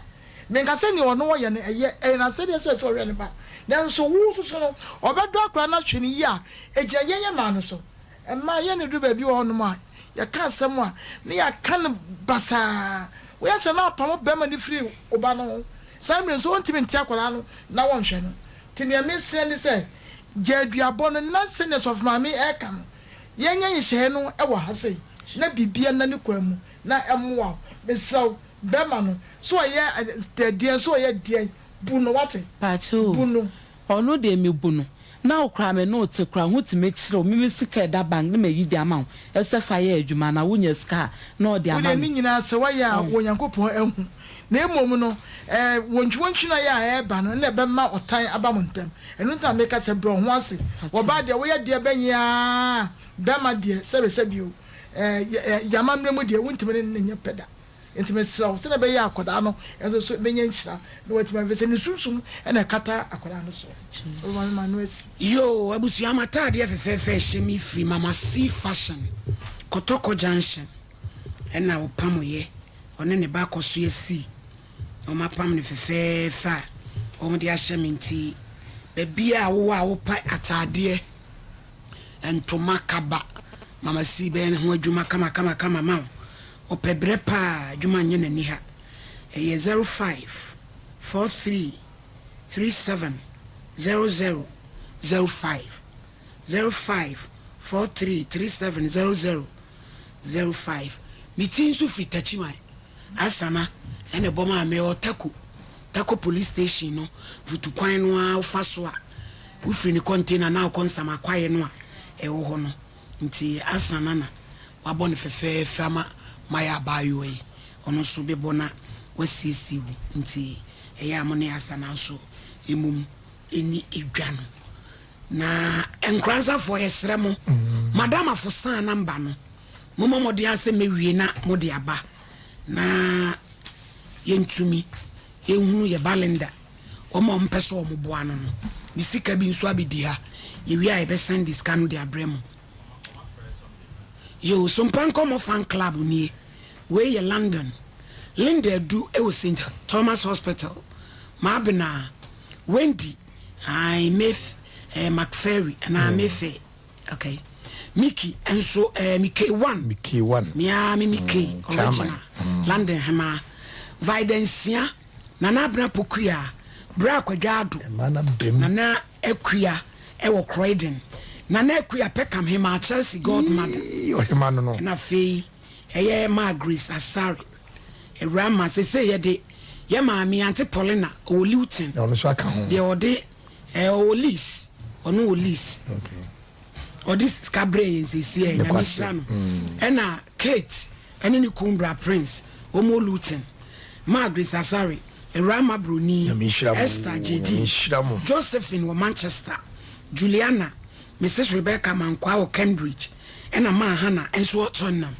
Menka sɛ nea ɔno ɔyɛ no, ɛyɛ. Ɛyɛ n'asɛdeɛ sɛ ɛsɛ sɛ ɔhwɛ ne ba. Nanso wo nso so no, ɔbɛdɔ akwadaa no ahwɛ no yie a, ɛgyina yɛn yɛn mmaa no so. Mmaa, yɛn na ɛduru baabi wɔ hɔnom a, yɛka asɛm a, na yɛaka no basaa. Woyɛ saa na apamo barima no firi wo ba no ho. Saa mmerɛ nso, ɔntumi nte akwadaa no na wɔnhwɛ no. Nti nea mesrɛ ne sɛ, gyae aduabɔ no na sɛdeɛ Sɔfo Maame reka no, yɛnyɛ nhyehyɛeɛ no wɔ ha sei. na biribiara nna ne kwan mu na ɛmmoa wo. Mesrɛ wo, bɛrima no, sɛ ɔyɛ deɛn, sɛ ɔyɛ deɛn, bu no, woate? Pakyɛ o, Bu no. Ɔno deɛ me bu no, na wo koraa me ne wo te koraa ho tumi kyere wo, me me sika ɛda bank na mayi de ama wo sɛ fa yɛ adwuma na wo nya sika a na ɔde Wo ama deɛ me. ne nyinaa sɛ woayɛ a Onyankopɔn ahu, na mmom no wontwiwontwi no ayɛ a ɛreba no na ɛbɛma ɔtan aba mo ntam. Ɛno nti na meka sɛ brɛ wo ho ase. Ɔbaa deɛ woyɛ deɛ bɛn ara, bɛrima deɛ sɛbesɛbe o, yɛn amammerɛ mu deɛ wontumi ne no nyɛ pɛ da. Enti mesrɛ wo, sɛdeɛ ɛbɛyɛ a akwadaa no nso so bɛnya nhyira na watumi ahwɛ sɛ ne sunsum na ɛkata akwadaa no so. Wobɛma me m'ano asi. Yoo abusua m'ataadeɛ fɛfɛɛfɛ ɛhyɛ me firi mama C fashion kɔtɔkɔ junction ɛna ɔpamoyɛ ɔne ne ba akɔsoɛ C na wɔn apam no fɛfɛɛfɛ a wɔn de ahyɛ me nti baabiaa wowɔ a wopɛ ataadeɛ ntoma kaba mama C bɛyɛ ne ho adwuma kama kama kama ma wo Ɔpɛ brɛ paa adwuma nyɛ n'aniha ɛyɛ 05 43 37 00 05 05 43 37 00 05 Me ti nso firi Takyiman Asana ɛna ɛbɔ maa me ɔ Tako Tako police station no mfutukwan no ara wofa so a wofiri ne container na wokɔ Nsamakwaeɛ no a ɛwɔ hɔ no Nti ansa na na wabɔ no fɛfɛɛfɛ ama mayɛ abaayewa yi, ɔno nso bɛbɔ na wasiesie wo. Nti ɛyɛ a mo ne Asa nanso mmom ɛnni dwa no. Na Nkoranzafoɔ yɛsrɛ mo, Madam Afosaa number no, mommɔ mmɔden ara sɛ mɛwie na mode aba na yɛntumi yɛnhunu yɛ ba Linda. Wɔn a wɔpɛ sɛ wɔboa no no, ne sika bi nso abɛdi ha. Yɛwie a yɛbɛsan de sika no de abrɛ mo. Yoo, Sompa Nkɔmmɔ Fan Club nie. Wei yɛ London. Linda Adu wɔ St. Thomas Hospital. Maabena, Wendy, ae, Mayf, eh, McFerry, anaa Mayfair. Okay. Mickey nso, eh, Mickey One. Mickey One. Me ara me Mickey, mm, original. Mm. London hemaa. Vida Nsia. Nana Abena Pokuya, Bra Kwadwo Addo, Nana Akua wɔ Croydon, Nana Akua Peckham Hemaa Chelsea Godmother, ɛna afei ɛyɛ Maa Grace Asare, Awuraa Ma, seesei yɛde yɛ maame Aunty Paulina ɔwɔ Luton, deɛ ɔde ɛɛ ɔwɔ Leeds, ɔno wɔ Leeds, ɔde sika brɛ yɛn seesei Nyame nhyira no, ɛna Kate ɛne ne kun bra Prince Omo Luton, Maa Grace Asare, Awuraa Ma Broni, Esther Gyedi, Josephine wɔ Manchester, Juliana, Mrs Rebecca Mankwaa wɔ Cambridge, ɛna Maa Hannah nso wɔ Tottenham.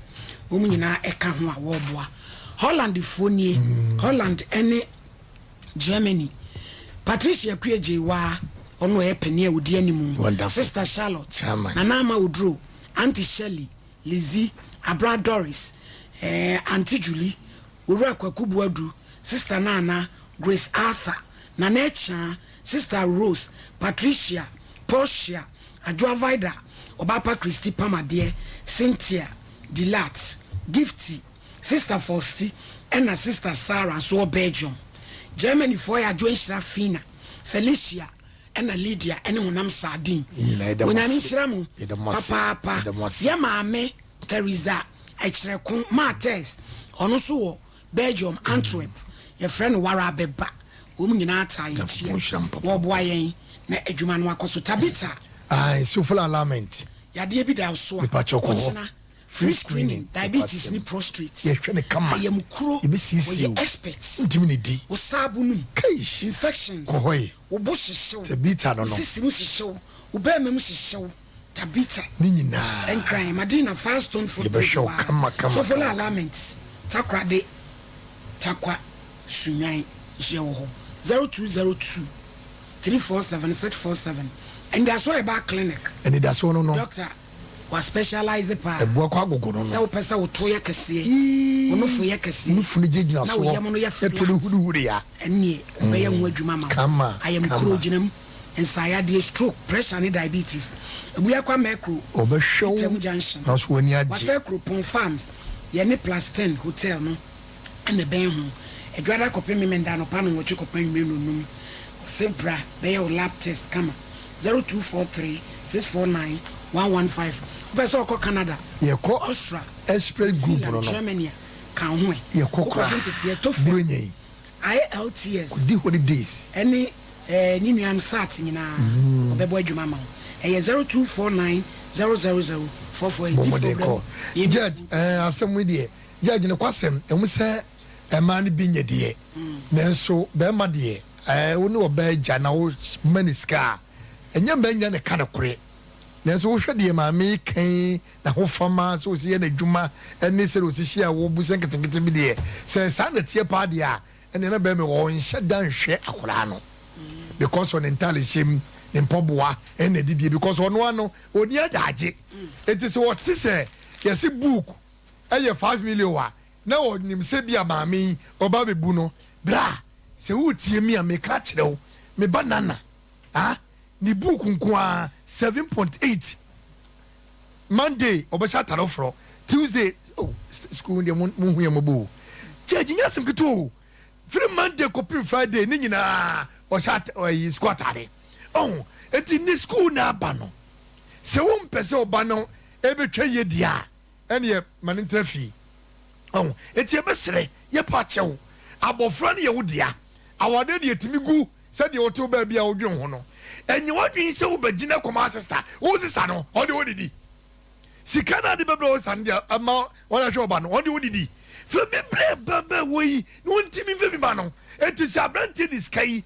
Wɔn nyinaa ɛka ho a wɔreboa. Holland foɔ nie, Holland ɛne Germany. Patricia Akua Gyeiwaa, ɔno ɔyɛ panin a ɔdi anim, Sister Charlotte, Nana Ama Oduro, Auntie Shirley, Lizzy, Abra Doris, eh, Aunty Julie, Owura Kwaku Boadu, Sister Nana, Grace Arthur, Nana Akyea, Sister Rose, Patricia, Portia, Adwoa Vida, Ɔbaapa Christy Pamadeɛ, Cynthia, Dilat, Gifty, Sister Fausti, ɛna Sister Sarah nso wɔ Belgium. Germany foɔ yɛ Adwoa Nhyira Fina, Felicia, ɛna Lydia ɛne honam sardine. Onyame nhyira mo papaapa. Yɛ maame Theresa Ɛkyerɛko maa Tess ɔno nso wɔ Belgium Antwerp yɛfrɛ no Wara Abɛba wɔn nyinaa taa yɛ akyi a wɔboa yɛn na adwuma no akɔ so. Tabitha. Ae Sofla Lament. Yadeɛ bi da wo so a ɔkyena Free screening, diabetes ne prostrate, Yɛhwɛ no kama. Ayamkuro, Yɛbɛsiesie wɔyɛ wo. experts, Wontumi ne di. Wo saabo no mu, Keish! infections, Kɔ hɔ yi. Wo bo hyehye wo, Tabitha no wo no. sisi mu hyehye wo, wo bɛɛma mu hyehye wo, Tabitha. Ne nyinaa. Nkran, Madina, Firestone Footbridge Yɛbɛhwɛ wo waa, kama kama Sofola kama. Alignment, Takoradi, Tarkwa, Sunyani nso yɛwɔ hɔ, 0202 347 647, Anidasoɔ Herbal Clinic. Anidasoɔ no no. Doctor. Wa specialise paa. Ɛboa kɔ agogo no no. Sɛ wopɛ sɛ wo to yɛ kɛseɛ, wo nofo yɛ kɛseɛ, Nufu no gyinagyina na wo soɔ, yam no yɛ na to flat, no huruhuru ya. ɛnneɛ ɔbɛyɛ ho adwuma ama wo. Kama, Ayamkuro kama. gyina mu, nsaeyadeɛ, stroke, pressure ne diabetes. Abuakwa Mɛkro, Ɔbɛhwɛ wo Fitam Junction, nanso w'ani agye. Wasa Kuropɔn Farms, yɛne Plus Ten Hotel no na ɛbɛn ho. Adwada kɔpem Memenda anɔpa nnɔnwɔtwe kɔpem anwummere nnɔnnum. Ɔse bra bɛyɛ wo lab test kama. 0243 649 115. Wopɛ sɛ ɔkɔ Canada, Yɛkɔ. Austria, Express New Group no Zealand, no. Germany a, ka wo ho ɛ. Yɛkɔ koraa. Wokɔgye nteteɛ, TOEFL, Buronya yi. IELTS. Kɔdi holidays. Ɛne eh, ne nua no SAT nyinaa, ɔbɛbɔ adwuma ama wo. Ɛyɛ 0249 000 448. Bɔ Di mmɔden fo brɛ kɔ. mu. Yɛbi Judge, eh, asɛm yi deɛ, Judge nokwasɛm, ɛwom sɛ mmaa no bi nyɛ deɛ, nanso barima deɛ, eh, wo ne ɔbaa agya na wo ma no sika a, ɛnyɛ mmaa nyinaa na ɛka nokorɛ. Nanso wohwɛ deɛ maame yi ka yi, n'ahofama, sɛ ɔsi yɛ n'adwuma, ne sɛdeɛ ɔsi hyia wɔ busua nketenkete bi deɛ, sɛ saa na ɛteɛ paa deɛ a, ɛnneɛ na barima yi ɔnhyɛ da nhwɛ akwadaa no because ɔne ntaade hyɛ mu, ne mpaboa, ɛne n'adidie because ɔno ara no ɔnni adagye. Enti sɛ ɔte sɛ yɛse book ɛyɛ 5 million a, na ɔnim sɛ bi a maame yi ɔba abɛbu no. Bra, sɛ woretie me a, meka akyerɛ wo, me ba Nana, ah, ne book nko ara 7.8. Monday ɔbɛhyɛ atare foforɔ, Tuesday, oh, school deɛ mo hu yɛ mmɔbɔ o. Church nyɛ asɛm ketewa o. Firi Monday kɔpem Friday ne nyinaa ɔhyɛ at ɛyi school atare. Ɔho, eti ne school na aba no, sɛ wompɛ sɛ ɔba no ɛbɛtwa yie deɛ a, ɛneɛ ma no ntena fie. Ɔho, eti yɛbɛsrɛ, yɛpa kyɛw, abɔfra no yɛ wo dea, awadeɛ deɛ ɛtumi gu sɛdeɛ wote wo baabi a wodwen ho no. Ɛnyɛ w'adwene sɛ wobɛgyina kɔma sista, wo sista no, ɔde ɔdidi. Sika no a ade bɛbrɛ wo sista no deɛ ɛma ɔde ahwɛ ɔba no, ɔde ɔdidi. Fa bi brɛ ba ba wɔ yi na ɔntumi mfa bi ma no. Enti sɛ aberanteɛ de sika yi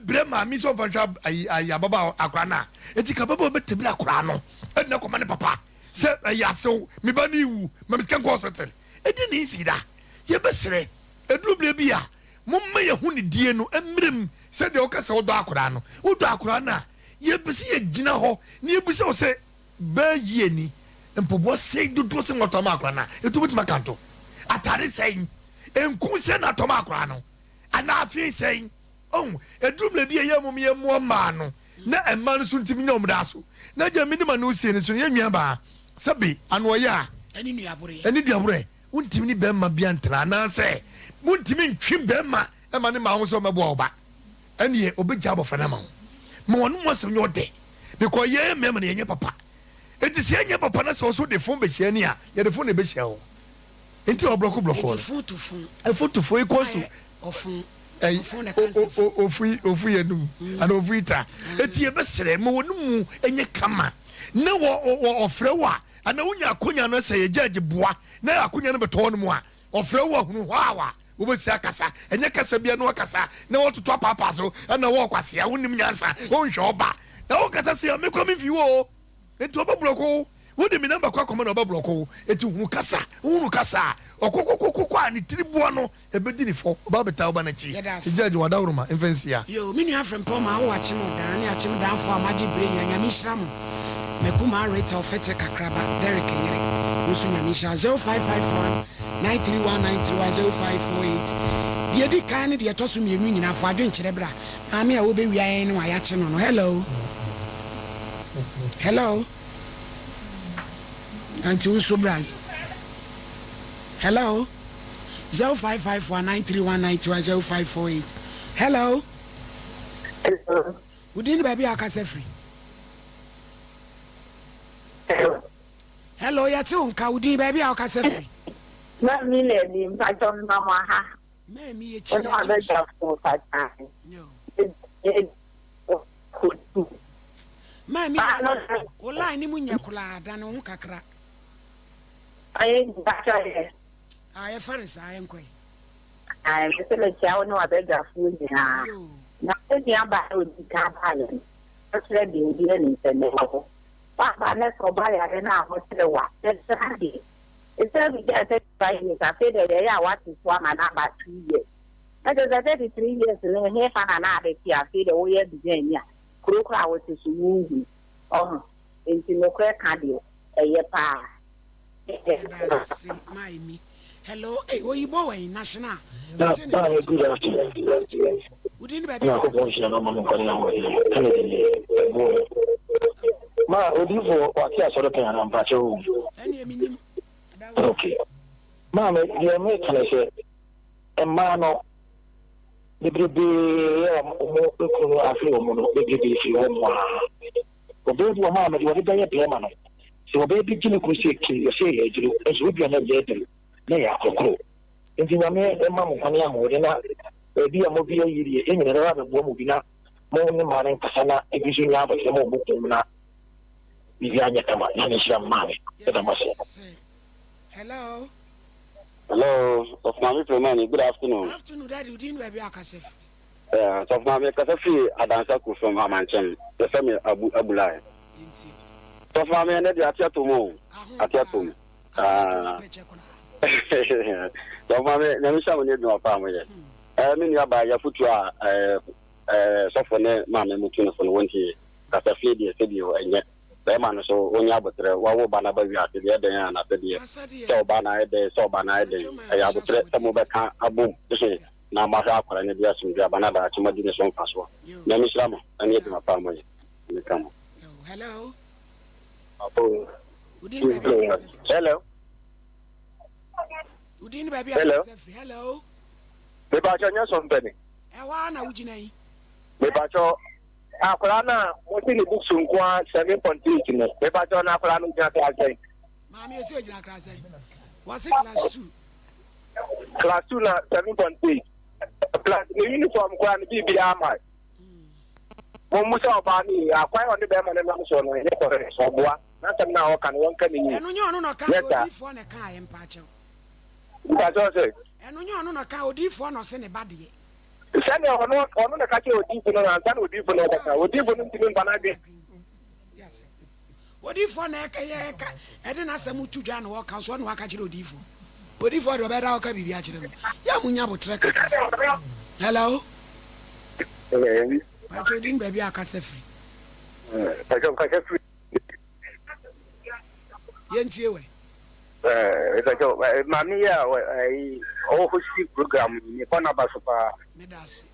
brɛ maame sɛ ɔmfa nhwɛ ayi ayi ababaawa akwadaa no a, enti ka ababaawa bɛtɛbiri akwadaa no de no akɔma ne papa sɛ ɛyɛ asew, me ba no rewu, ma me sika nkɔ hospital. Ɛdi ne nsi da. Yɛbɛsrɛ, ɛduru berɛ bi a, momma yɛn ahonidie no mmra mu sɛdeɛ woka sɛ wodɔ akwadaa no. Wodɔ akwadaa no a, yɛpɛ sɛ yɛgyina hɔ na yɛbisa wo sɛ, Bɛɛ yie ni, mpaboa sɛn dodoɔ sɛn na watɔ ama akwadaa no a, ɛtu bɛtumi aka nto? Atade sɛn, nku sɛn na atɔ ma akwadaa no? Anaa afei sɛn? Ɔhu, ɛduru mmerɛ bi a ɛyɛ mom yɛmmoa mmaa no na mmaa no nso ntumi nya wɔn daa so. Na gya menim ano sie no nso no, yɛn nuabaa, sɛbe ano ɔyɛ a, Ɛne nuaborɛ. ɛne duaborɛ, wontumi ne bɛrima bi antena anaasɛ montumi ntwe bɛrima ma ne mma ho sɛ ɔmmɛboa wo ba. Ɛneɛ ɔbɛgya abɔfra no ama wo. Ma wɔn mu asɛm nyɛ ɔdɛ because yɛn mmarima no yɛnyɛ papa. Enti sɛ yɛnyɛ papa na sɛ ɔso de fon bɛhyia ni a, yɛde fon na ɛbɛhyia wo. Enti ɔbrɔko brɔko Enti no. fon to fon. Fon to fon equals to Ayɛ ɔfon. ɛyi Ɔfon na ɛka nsɛm fon. ofu ofu yɛ num ana ofu yi ta. Enti yɛbɛsrɛ ma wɔn mu nyɛ kama na wɔ wɔ ɔfrɛ wo a ana wonya akonya no sɛ yɛ judge boa na akonya no bɛtɔ hɔ nom a ɔfrɛ wo ahunu hɔ a wa wobɛsi akasa ɛnyɛ kasa bia na wakasa na wɔtoto apaapaa so ɛna wɔ ɔkwasea wonim nyansa wonhwɛ ɔba na wokasa sɛ mekɔ memfi wo o enti ɔbɛborɔko wo wode me namba kɔ akɔma na ɔbɛborɔko wo enti hunu kasa wohunu kasa a ɔkokokokoko a ne tiri boa no ɛbɛdi ne fɔ ɔba bɛtaa woba no akyi Yɛda nti ase. judge wadaworoma mfa nsia. Yoo me nua Frimpong maa wo akyem ɔdaa ne akyem danfoɔ a moagye bere nyina Nyame nhyira mo Makumaa Rita Ɔfɛtɛ Kakraba Derrick yere wo nso Nyame nhyira wo 0551 931 931 0548 Deɛ ɛdi kan ne deɛ ɛtɔ so mienu nyina fo adwenkyerɛ bra Maame a wobɛwia yɛn ne wayakye no no Hello Hello Auntie wo nso bra Hello 0551 931 931 0548 Hello. Hello. Wo din ne baabi a wakasa firi? Hello. Hello, yɛte wo nka. Wo din baabi a wakasa firi? Maame na ɛni mpatsɔ mma mo aha. Maame yɛ kyi yɛ akyɛ so. Maame wo line ne mu nyɛ koraa dane wo ho kakra. Ayɛ mpatsɔ yɛ. Ah, yɛfa no saa yɛnkɔ yi. Ae, mese mekyia wo ne w'abadwafoɔ nyinaa. Na wo nua baa a ɔdii kan baeɛ no, ɔkyerɛ deɛ ɔdi anim sɛ mewɔ hɔ. Woaba na sɛ ɔba yare na ahokyere wo a, yɛkyerɛ adeɛ. Ɛsɛ megyae 35 years, afei deɛ yɛyɛ a woate so ama no aba 2 years. Na kyerɛ sɛ 33 years no ɛhefa na na ade te a afei deɛ woyɛ Abidjanni a, kuro koraa a wote so wonhunu. Ɔho? Enti nokorɛ ka deɛ, ɛyɛ paa. Yɛda ase Maame. Hello, hey, oyibo wɛn national. Na Mete ne maame nka good afternoon. Afternoon. Wodin ne baabi a Nyankopɔn wokasa nhyira no ɔma no nkwa ne ahoɔden. Kennedy nie, ɛboɔ mu. Ma odiyifoɔ wate asɔre pɛn anaa mpakyɛ o. Ɛneɛ menim. Okay. Maame deɛ meka ne sɛ mmaa no bebrebee a wɔn kunu no afiri wɔn no bebrebee firi wɔn mu ara. Ɔbaa bi wɔ maame deɛ ɔde bɛyɛ bɛrima no. Sɛ ɔbaa bi gye ne kunu sɛ ke yɛsɛ yɛ aduro nso wodua na ɛyɛ aduro na ɛyɛ akorɔkorɔ. Nti Nyame mma mo nkwa ne ahoɔden na baabi a mo bi ayi deɛ yɛn nyina bɛba abɛboa mo bi na mo ne mmaa no nkasa na ebi nso nya abɔterɛ ma ɔmo kunu na biribiara nyɛ kama. Nyame nhyira mo maame. Yɛda mo ase. Hello. Hello, Sɔfo Maame Premani, good afternoon. Afternoon, Daddy, wodin ne baabi a akasa firi? Yeah, Sɔfo Maame, kasa firi Adansa Kurofam Amankyɛm. Yɛfrɛ me Abu Abulai. Sɔfo Maame, ɛnɛ deɛ ate ato mu o. Ate ato mu. Ah. Sɔfo Maame, nyame hyɛ mo ne adwuma paa mo yɛ. Eh, me nua baa yɛafotuo a eh, eh, sɔfo ne maame mo tu no fo no wɔntie. Kasa fie deɛ sɛbi o ɛnyɛ. Bɛrima no so ɔnya aboterɛ, wawo ba no aba wiase deɛ ɛdɛn a n'asɛdeɛ sɛ ɔba no ayɛ dɛn sɛ ɔba no ayɛ dɛn ɛyɛ aboterɛ sɛ mobɛka abom na moahwɛ akwadaa no de asomdwoeɛ aba na daakye moadi ne so mfasoɔ. Nyame nhyira mo ɛne adwuma pa a moyɛ. Nyame ka mo. Hello. Hello. Hello. Hello. Mepakyɛ nyɛ so mpɛ ni. Ɛhɔ a na wogyina yi. Mepakyɛ Akwadaa no a mo se ne books nko ara 7.8 no, mepa kyɛw na akwadaa no gyina class sɛn? Maame esi ogyina class sɛn? Wɔse class 2. Class 2 na 7.8 plus ne uniform koraa no biribiara ama. Mo mmusa ɔbaa no yie, akwan a ɔne bɛrima no nam soɔ no ɛnyɛ correct, ɔboa. N'asɛm no a ɔka no wɔnka no yie. Ɛno nyɛ ɔno na ɔka, Yes sir. odiifoɔ na ɛka ayɛ mpaakyɛw. Mpakyɛw sɛ? Ɛno nyɛ ɔno na ɔka, odiifoɔ na ɔse ne ba deɛ. Sɛnea ɔno ɔno na ɛka kyerɛ odiyifo no ansa na odiyifo no rebɛka. Odiyifo no ntumi mfa n'adwene. Odiyifo na ɛka yɛ ɛka ɛde n'asɛm to dwa na ɔka so ɔna waka kyerɛ odiyifo. Odiyifo de ɔbɛda ɔka biribi akyerɛ no. Yɛ mo nya botrɛ kakra. Hello. Pacho din baabi a kasa firi. Pacho kasa firi. Yɛntie wɛ. Pacho maame yi a ɔwɔ hosti program yi mebɔ n'aba so paa. Meda ase.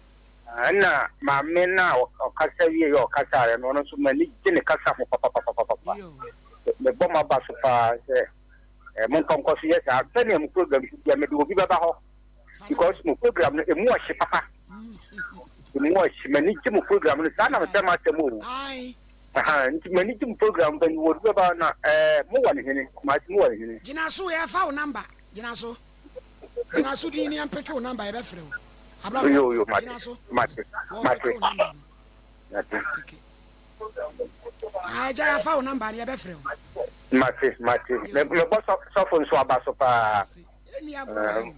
Ɛna maame no a ɔkasa wie yɛ ɔkasaeɛ no ɔno nso m'ani gye ne kasa ho papapapapa. Mebɔ m'aba so paa sɛ monkɔ nkɔ so yɛ saa sɛnea mo program si bia mede obi bɛba hɔ because mo program no emu ɔhye papa. Emu ɔhye m'ani gye mo program no saa na mesɛ m'asɛm o. Ahaa nti m'ani gye mo program bɛn wɔ du bɛba na ɛɛ mo wɔ ne hene Kumasi mo wɔ ne hene. Gyina so yɛ fa wo number gyina so gyina so din ni yɛn peke wo number yɛ bɛ frɛ wo abira Yo yo mate gyina so mate wɔ mate peke wo number no mate peke ah ɛgya yɛ fa wo number no yɛ bɛ frɛ wo. Mate mate me me bɔ sɔfo nso aba so paa Ɛni agorɔ wɔ ha o.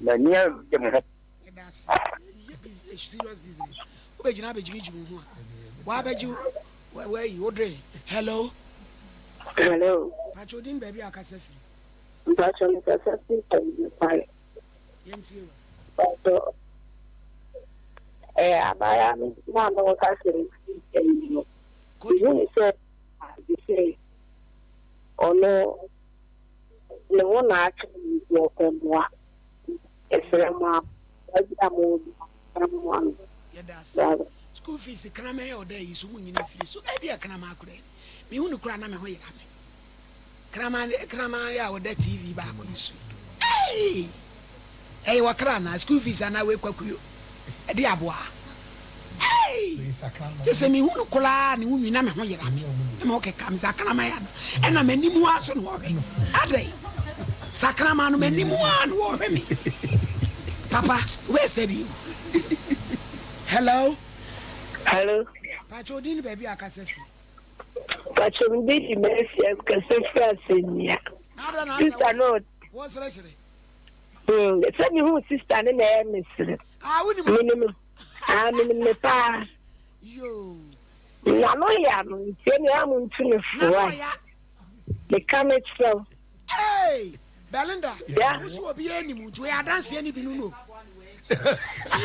M'ani agye mo ho. Yɛda ase. Yɛyɛ business, serious business. Wobɛgyina abɛgyimigyimi wo ho a, woabɛgye wayi wo dre. Hello. Hello. Pacho din baabi a akasa firi. Mpacho mekasa firi Kɔmbikware. Yɛntie wo. Mpacho ɛɛ abaayewa no na na ɔka sɛ ɛyi no. Mehu ne sɛ ade sɛ ɔno ne ho na atwe no nti ɔpɛ mmoa. Mesrɛ mo a, baabi a mowɔ biara mommoa no. Yɛda ase. School fees kraman a ɔda yi so mu nyina firi so ɛdeɛ kraman koraa ni mehu no koraa na me ho yera me kraman kraman a ɔda TV baako yi so yi ei ɛyɛ wɔkra anaa school fees anaa wei kwakuyo ɛde aboa ei kyɛ sɛ mehu no koraa ne ho nwi na me ho yera me na me ho keka me sakraman ana ɛna m'anim ara so na ɔhwɛ adɛn sakraman no m'anim ara na ɔhwɛ me papa wobɛyɛ steady o hello hello pakyɛ odin ne baabi a akasa firi pakyɛ me din de Mercy akasa firi asɛnnua sista no wɔseresere hmm, sɛ mehu sista no na ɛyɛ mesere ah, menim ah, menim ne paa N'ano ya no nti ɛne a montu no fo wae. Meka me kyerɛ wo. Hey! Belinda, Yeah. wo so obi anim nti woyɛ adanseɛ ne bi no no.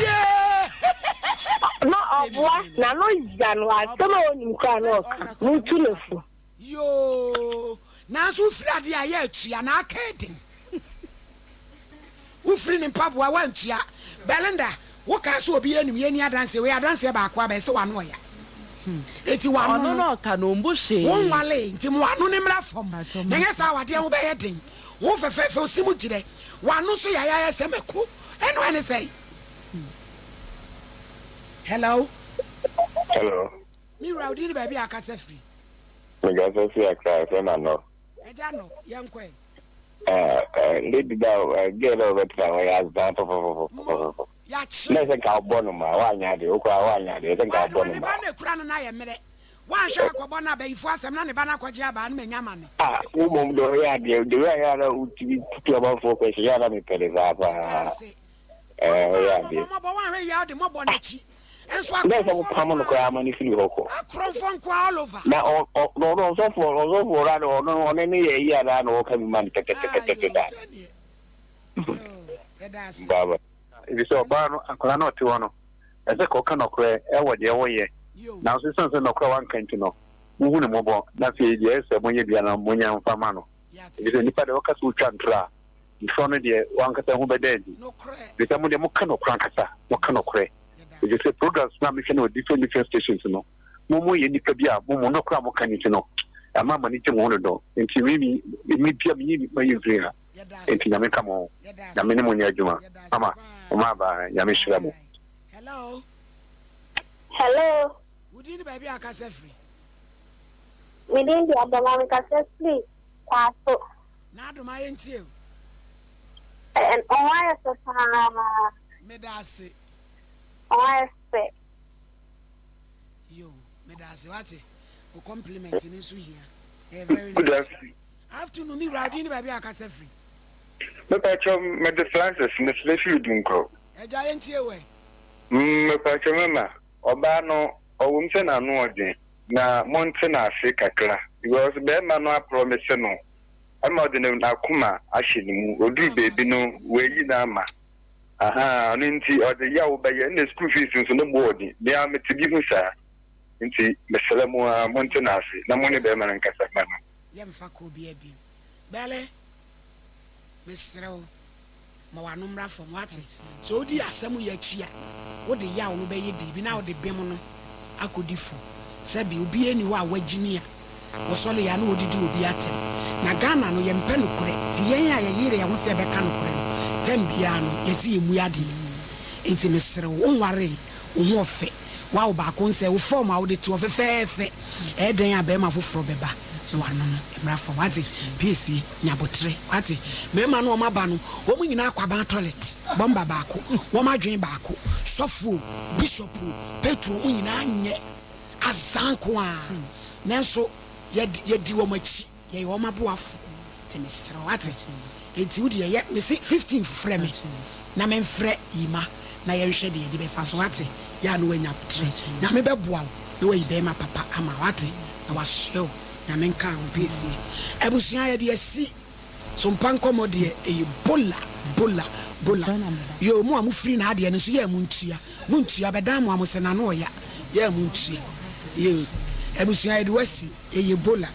Yeah! Na ɔboa, n'ano ya no asɛm a ɔnim koraa na ɔka. Montu no fo. Yoo, nanso wofiri adeɛ a yɛ atua na aka ɛden. Wofiri ne mpaboa woantua. Belinda, wokaa sɛ obiara nim yɛnni adanseɛ, wei adanseɛ baako aba ɛsɛ w'ano ɔya. Enti w'ano Ɔno no, na ɔka no, ɔmbu hwee. wonwalee nti ma w'ano no mmra fam. Pakyɛ Na mate. ɛnyɛ saa a w'adeɛ ho bɛyɛ den. Wo fɛfɛɛfɛ wo se mu gyerɛ, w'ano nso yayaaya sɛ mako. Ɛno ɛne sɛn? Hello. Hello. Me wura, wo din ne baabi a akasa firi? Mekasa firi Accra, yɛfrɛ me Anor. Agya no, yɛnkɔ ɛ. Eh, eh, lady da, eh, girl a ɔbɛtena hɔ yɛ azan pɔpɔpɔpɔpɔpɔ. Yɛakye. Na ɛsɛ nka ɔbɔ no ma, woanyɛ adeɛ, wo koraa woanyɛ adeɛ, ɛsɛ nka Why ɔbɔ no no ne ma. ba na ekura no na ayɛ mmerɛ. Woanhwɛ akɔbɔ no abayifo asɛm na ne ba no akɔgye abaa no manya amane. Ah, wo mmom deɛ ɔyɛ adeɛ, the way a yɛ a na wotumi tutu amanfoɔ question, yɛ a na mepɛ ne saa paa. Ase. Eh, Ɔno ɔyɛ ba adeɛ. mmɔbɔ mmɔbɔ woanhwɛ yie a wode mmɔbɔ n'akyi. Nso Na ɛsɛ akorɔmfoɔ mopam no nko koraa ma no firi hɔ kɔ. ara, akorɔmfoɔ nko ara all over. Na ɔ ɔ na ɔno ɔsɔfoɔ ɔsɔfoɔ no na ɔno ɔne ne yɛ yi anaa na ɔka bi ma no Ayo, tɛtɛtɛtɛtɛ da. sɛdeɛ. Yoo, yɛda ase. Bye bye. Efisɛ ɔbaa no, akwadaa no a ɔte hɔ no, ɛsɛ sɛ ɔka nɔkorɛ wɔ deɛ wɔyɛ, nanso esiane sɛ nɔkorɛ a wanka nti no, monhu no mmɔbɔ, na afei deɛ ɛsɛ sɛ monyɛ biara no, monyɛ mfa mma no. Efisɛ nnipa deɛ, wɔka sɛ wotwa ntorɔ a, ntorɔ no deɛ, wɔn ankasa ho bɛda adi. Efisɛ mo deɛ, moka nɔkorɛ ankasa, moka nɔkorɛ. Efisɛ programs no a mehwɛ no wɔ different different stations no, mo moyɛ nnipa bi a mo mo nɔkorɛ a moka no nti no, ɛma mo ani gye mo ho dodo. Enti me, me, me bia menyi m'ayi mfiri ha. Enti Nyame nka mo ho. Nyame ne mo nyɛ adwuma. Mama, mo aba, Nyame nhyira mo. Hello. Hello. Wo din ne baabi a akasa firi? Me din de Adoma, me kasa firi Kwaso. Na Adoma yɛ ntie o. Ɛn, ɔho ayɛ fɛ paa. Meda ase. Ɔho ayɛ fɛ. Yo, meda ase wate. Wo compliment no nso hia. Ɛyɛ very Good nice. afternoon. Afternoon, me wura, wo din ne baabi a akasa firi? Mepakyɛw, mede Francis, mesrɛ firi Dunkwa. Agya, yɛntie wo ɛ. Mm, mepakyɛw mɛma ɔbaa no, ɔwom sɛ n'ano ɔden, na monte no ase kakra, because bɛɛma no aprɔmise no, ɛma ɔde ne n'akoma ahyɛ ne mu, oduru baabi no, wayi no ama, ahaa, ɔno nti ɔde yaw bɛyɛ, ɛna school fees nso ne bo ɔden, me ara mete bi ho saa, nti mesrɛ mo ara monte no ase, na mo ne bɛɛma no nkasa ma no. Yɛmfa kɔ obiara bio. Bɛle, mesrɛ wo, ma w'ano mmra fam, woate? Sɛ wodi asɛm yi akyi a, wode yaw no bɛyɛ biribi na wode bem no akɔdi fɔ. Sɛbe obiara nni hɔ a wagyimi a wɔsɔre a na wɔdidi obi atɛm. Na Ghana no, yɛmpɛ nokorɛ, nti yɛn a yɛyere yɛn ho sɛ yɛbɛka nokorɛ no, tɛm biara no, yɛse yɛmmue adeɛ. Nti mesrɛ wo, wonwaree, wo ho ɔfɛ. Woawo baako nsɛ wo fɔɔm a wode te hɔ fɛfɛɛfɛ. Ɛyɛ dɛn a barima foforɔ bɛba na wano no mmra fam wate? Piesie, nya aboterɛ wate? Mmarima no wɔn aba no wɔn nyinaa kwaban toilet, bɔmba baako, wɔn adwene baako, sɔfo o, bishop o, petro wɔn nyinaa nyɛ azaa nko ara. Nanso yɛde yɛdi wɔn akyi. Yɛyɛ wɔn aboafo nti mesrɛ wo wate. Nti wo deɛ yɛ mese 15 frɛ me na memfrɛ Yima na yɛnhwɛ deɛ yɛde bɛfa so wate. Yɛ a na wanya aboterɛ. Nyame bɛboa wo na wayi bɛɛma papa ama wo wate na wasoɛ wo. Nyame nka wo piesie. Abusua yɛde asi so mpa nkɔmmɔ deɛ ɛyɛ bola bola bola. Yoo mo a mo firi n'adeɛ no nso yɛ a montua montua bɛdan mo a mo se n'ano ɔya yɛ a montua. Yoo abusua yɛde wo asi. Eye bola.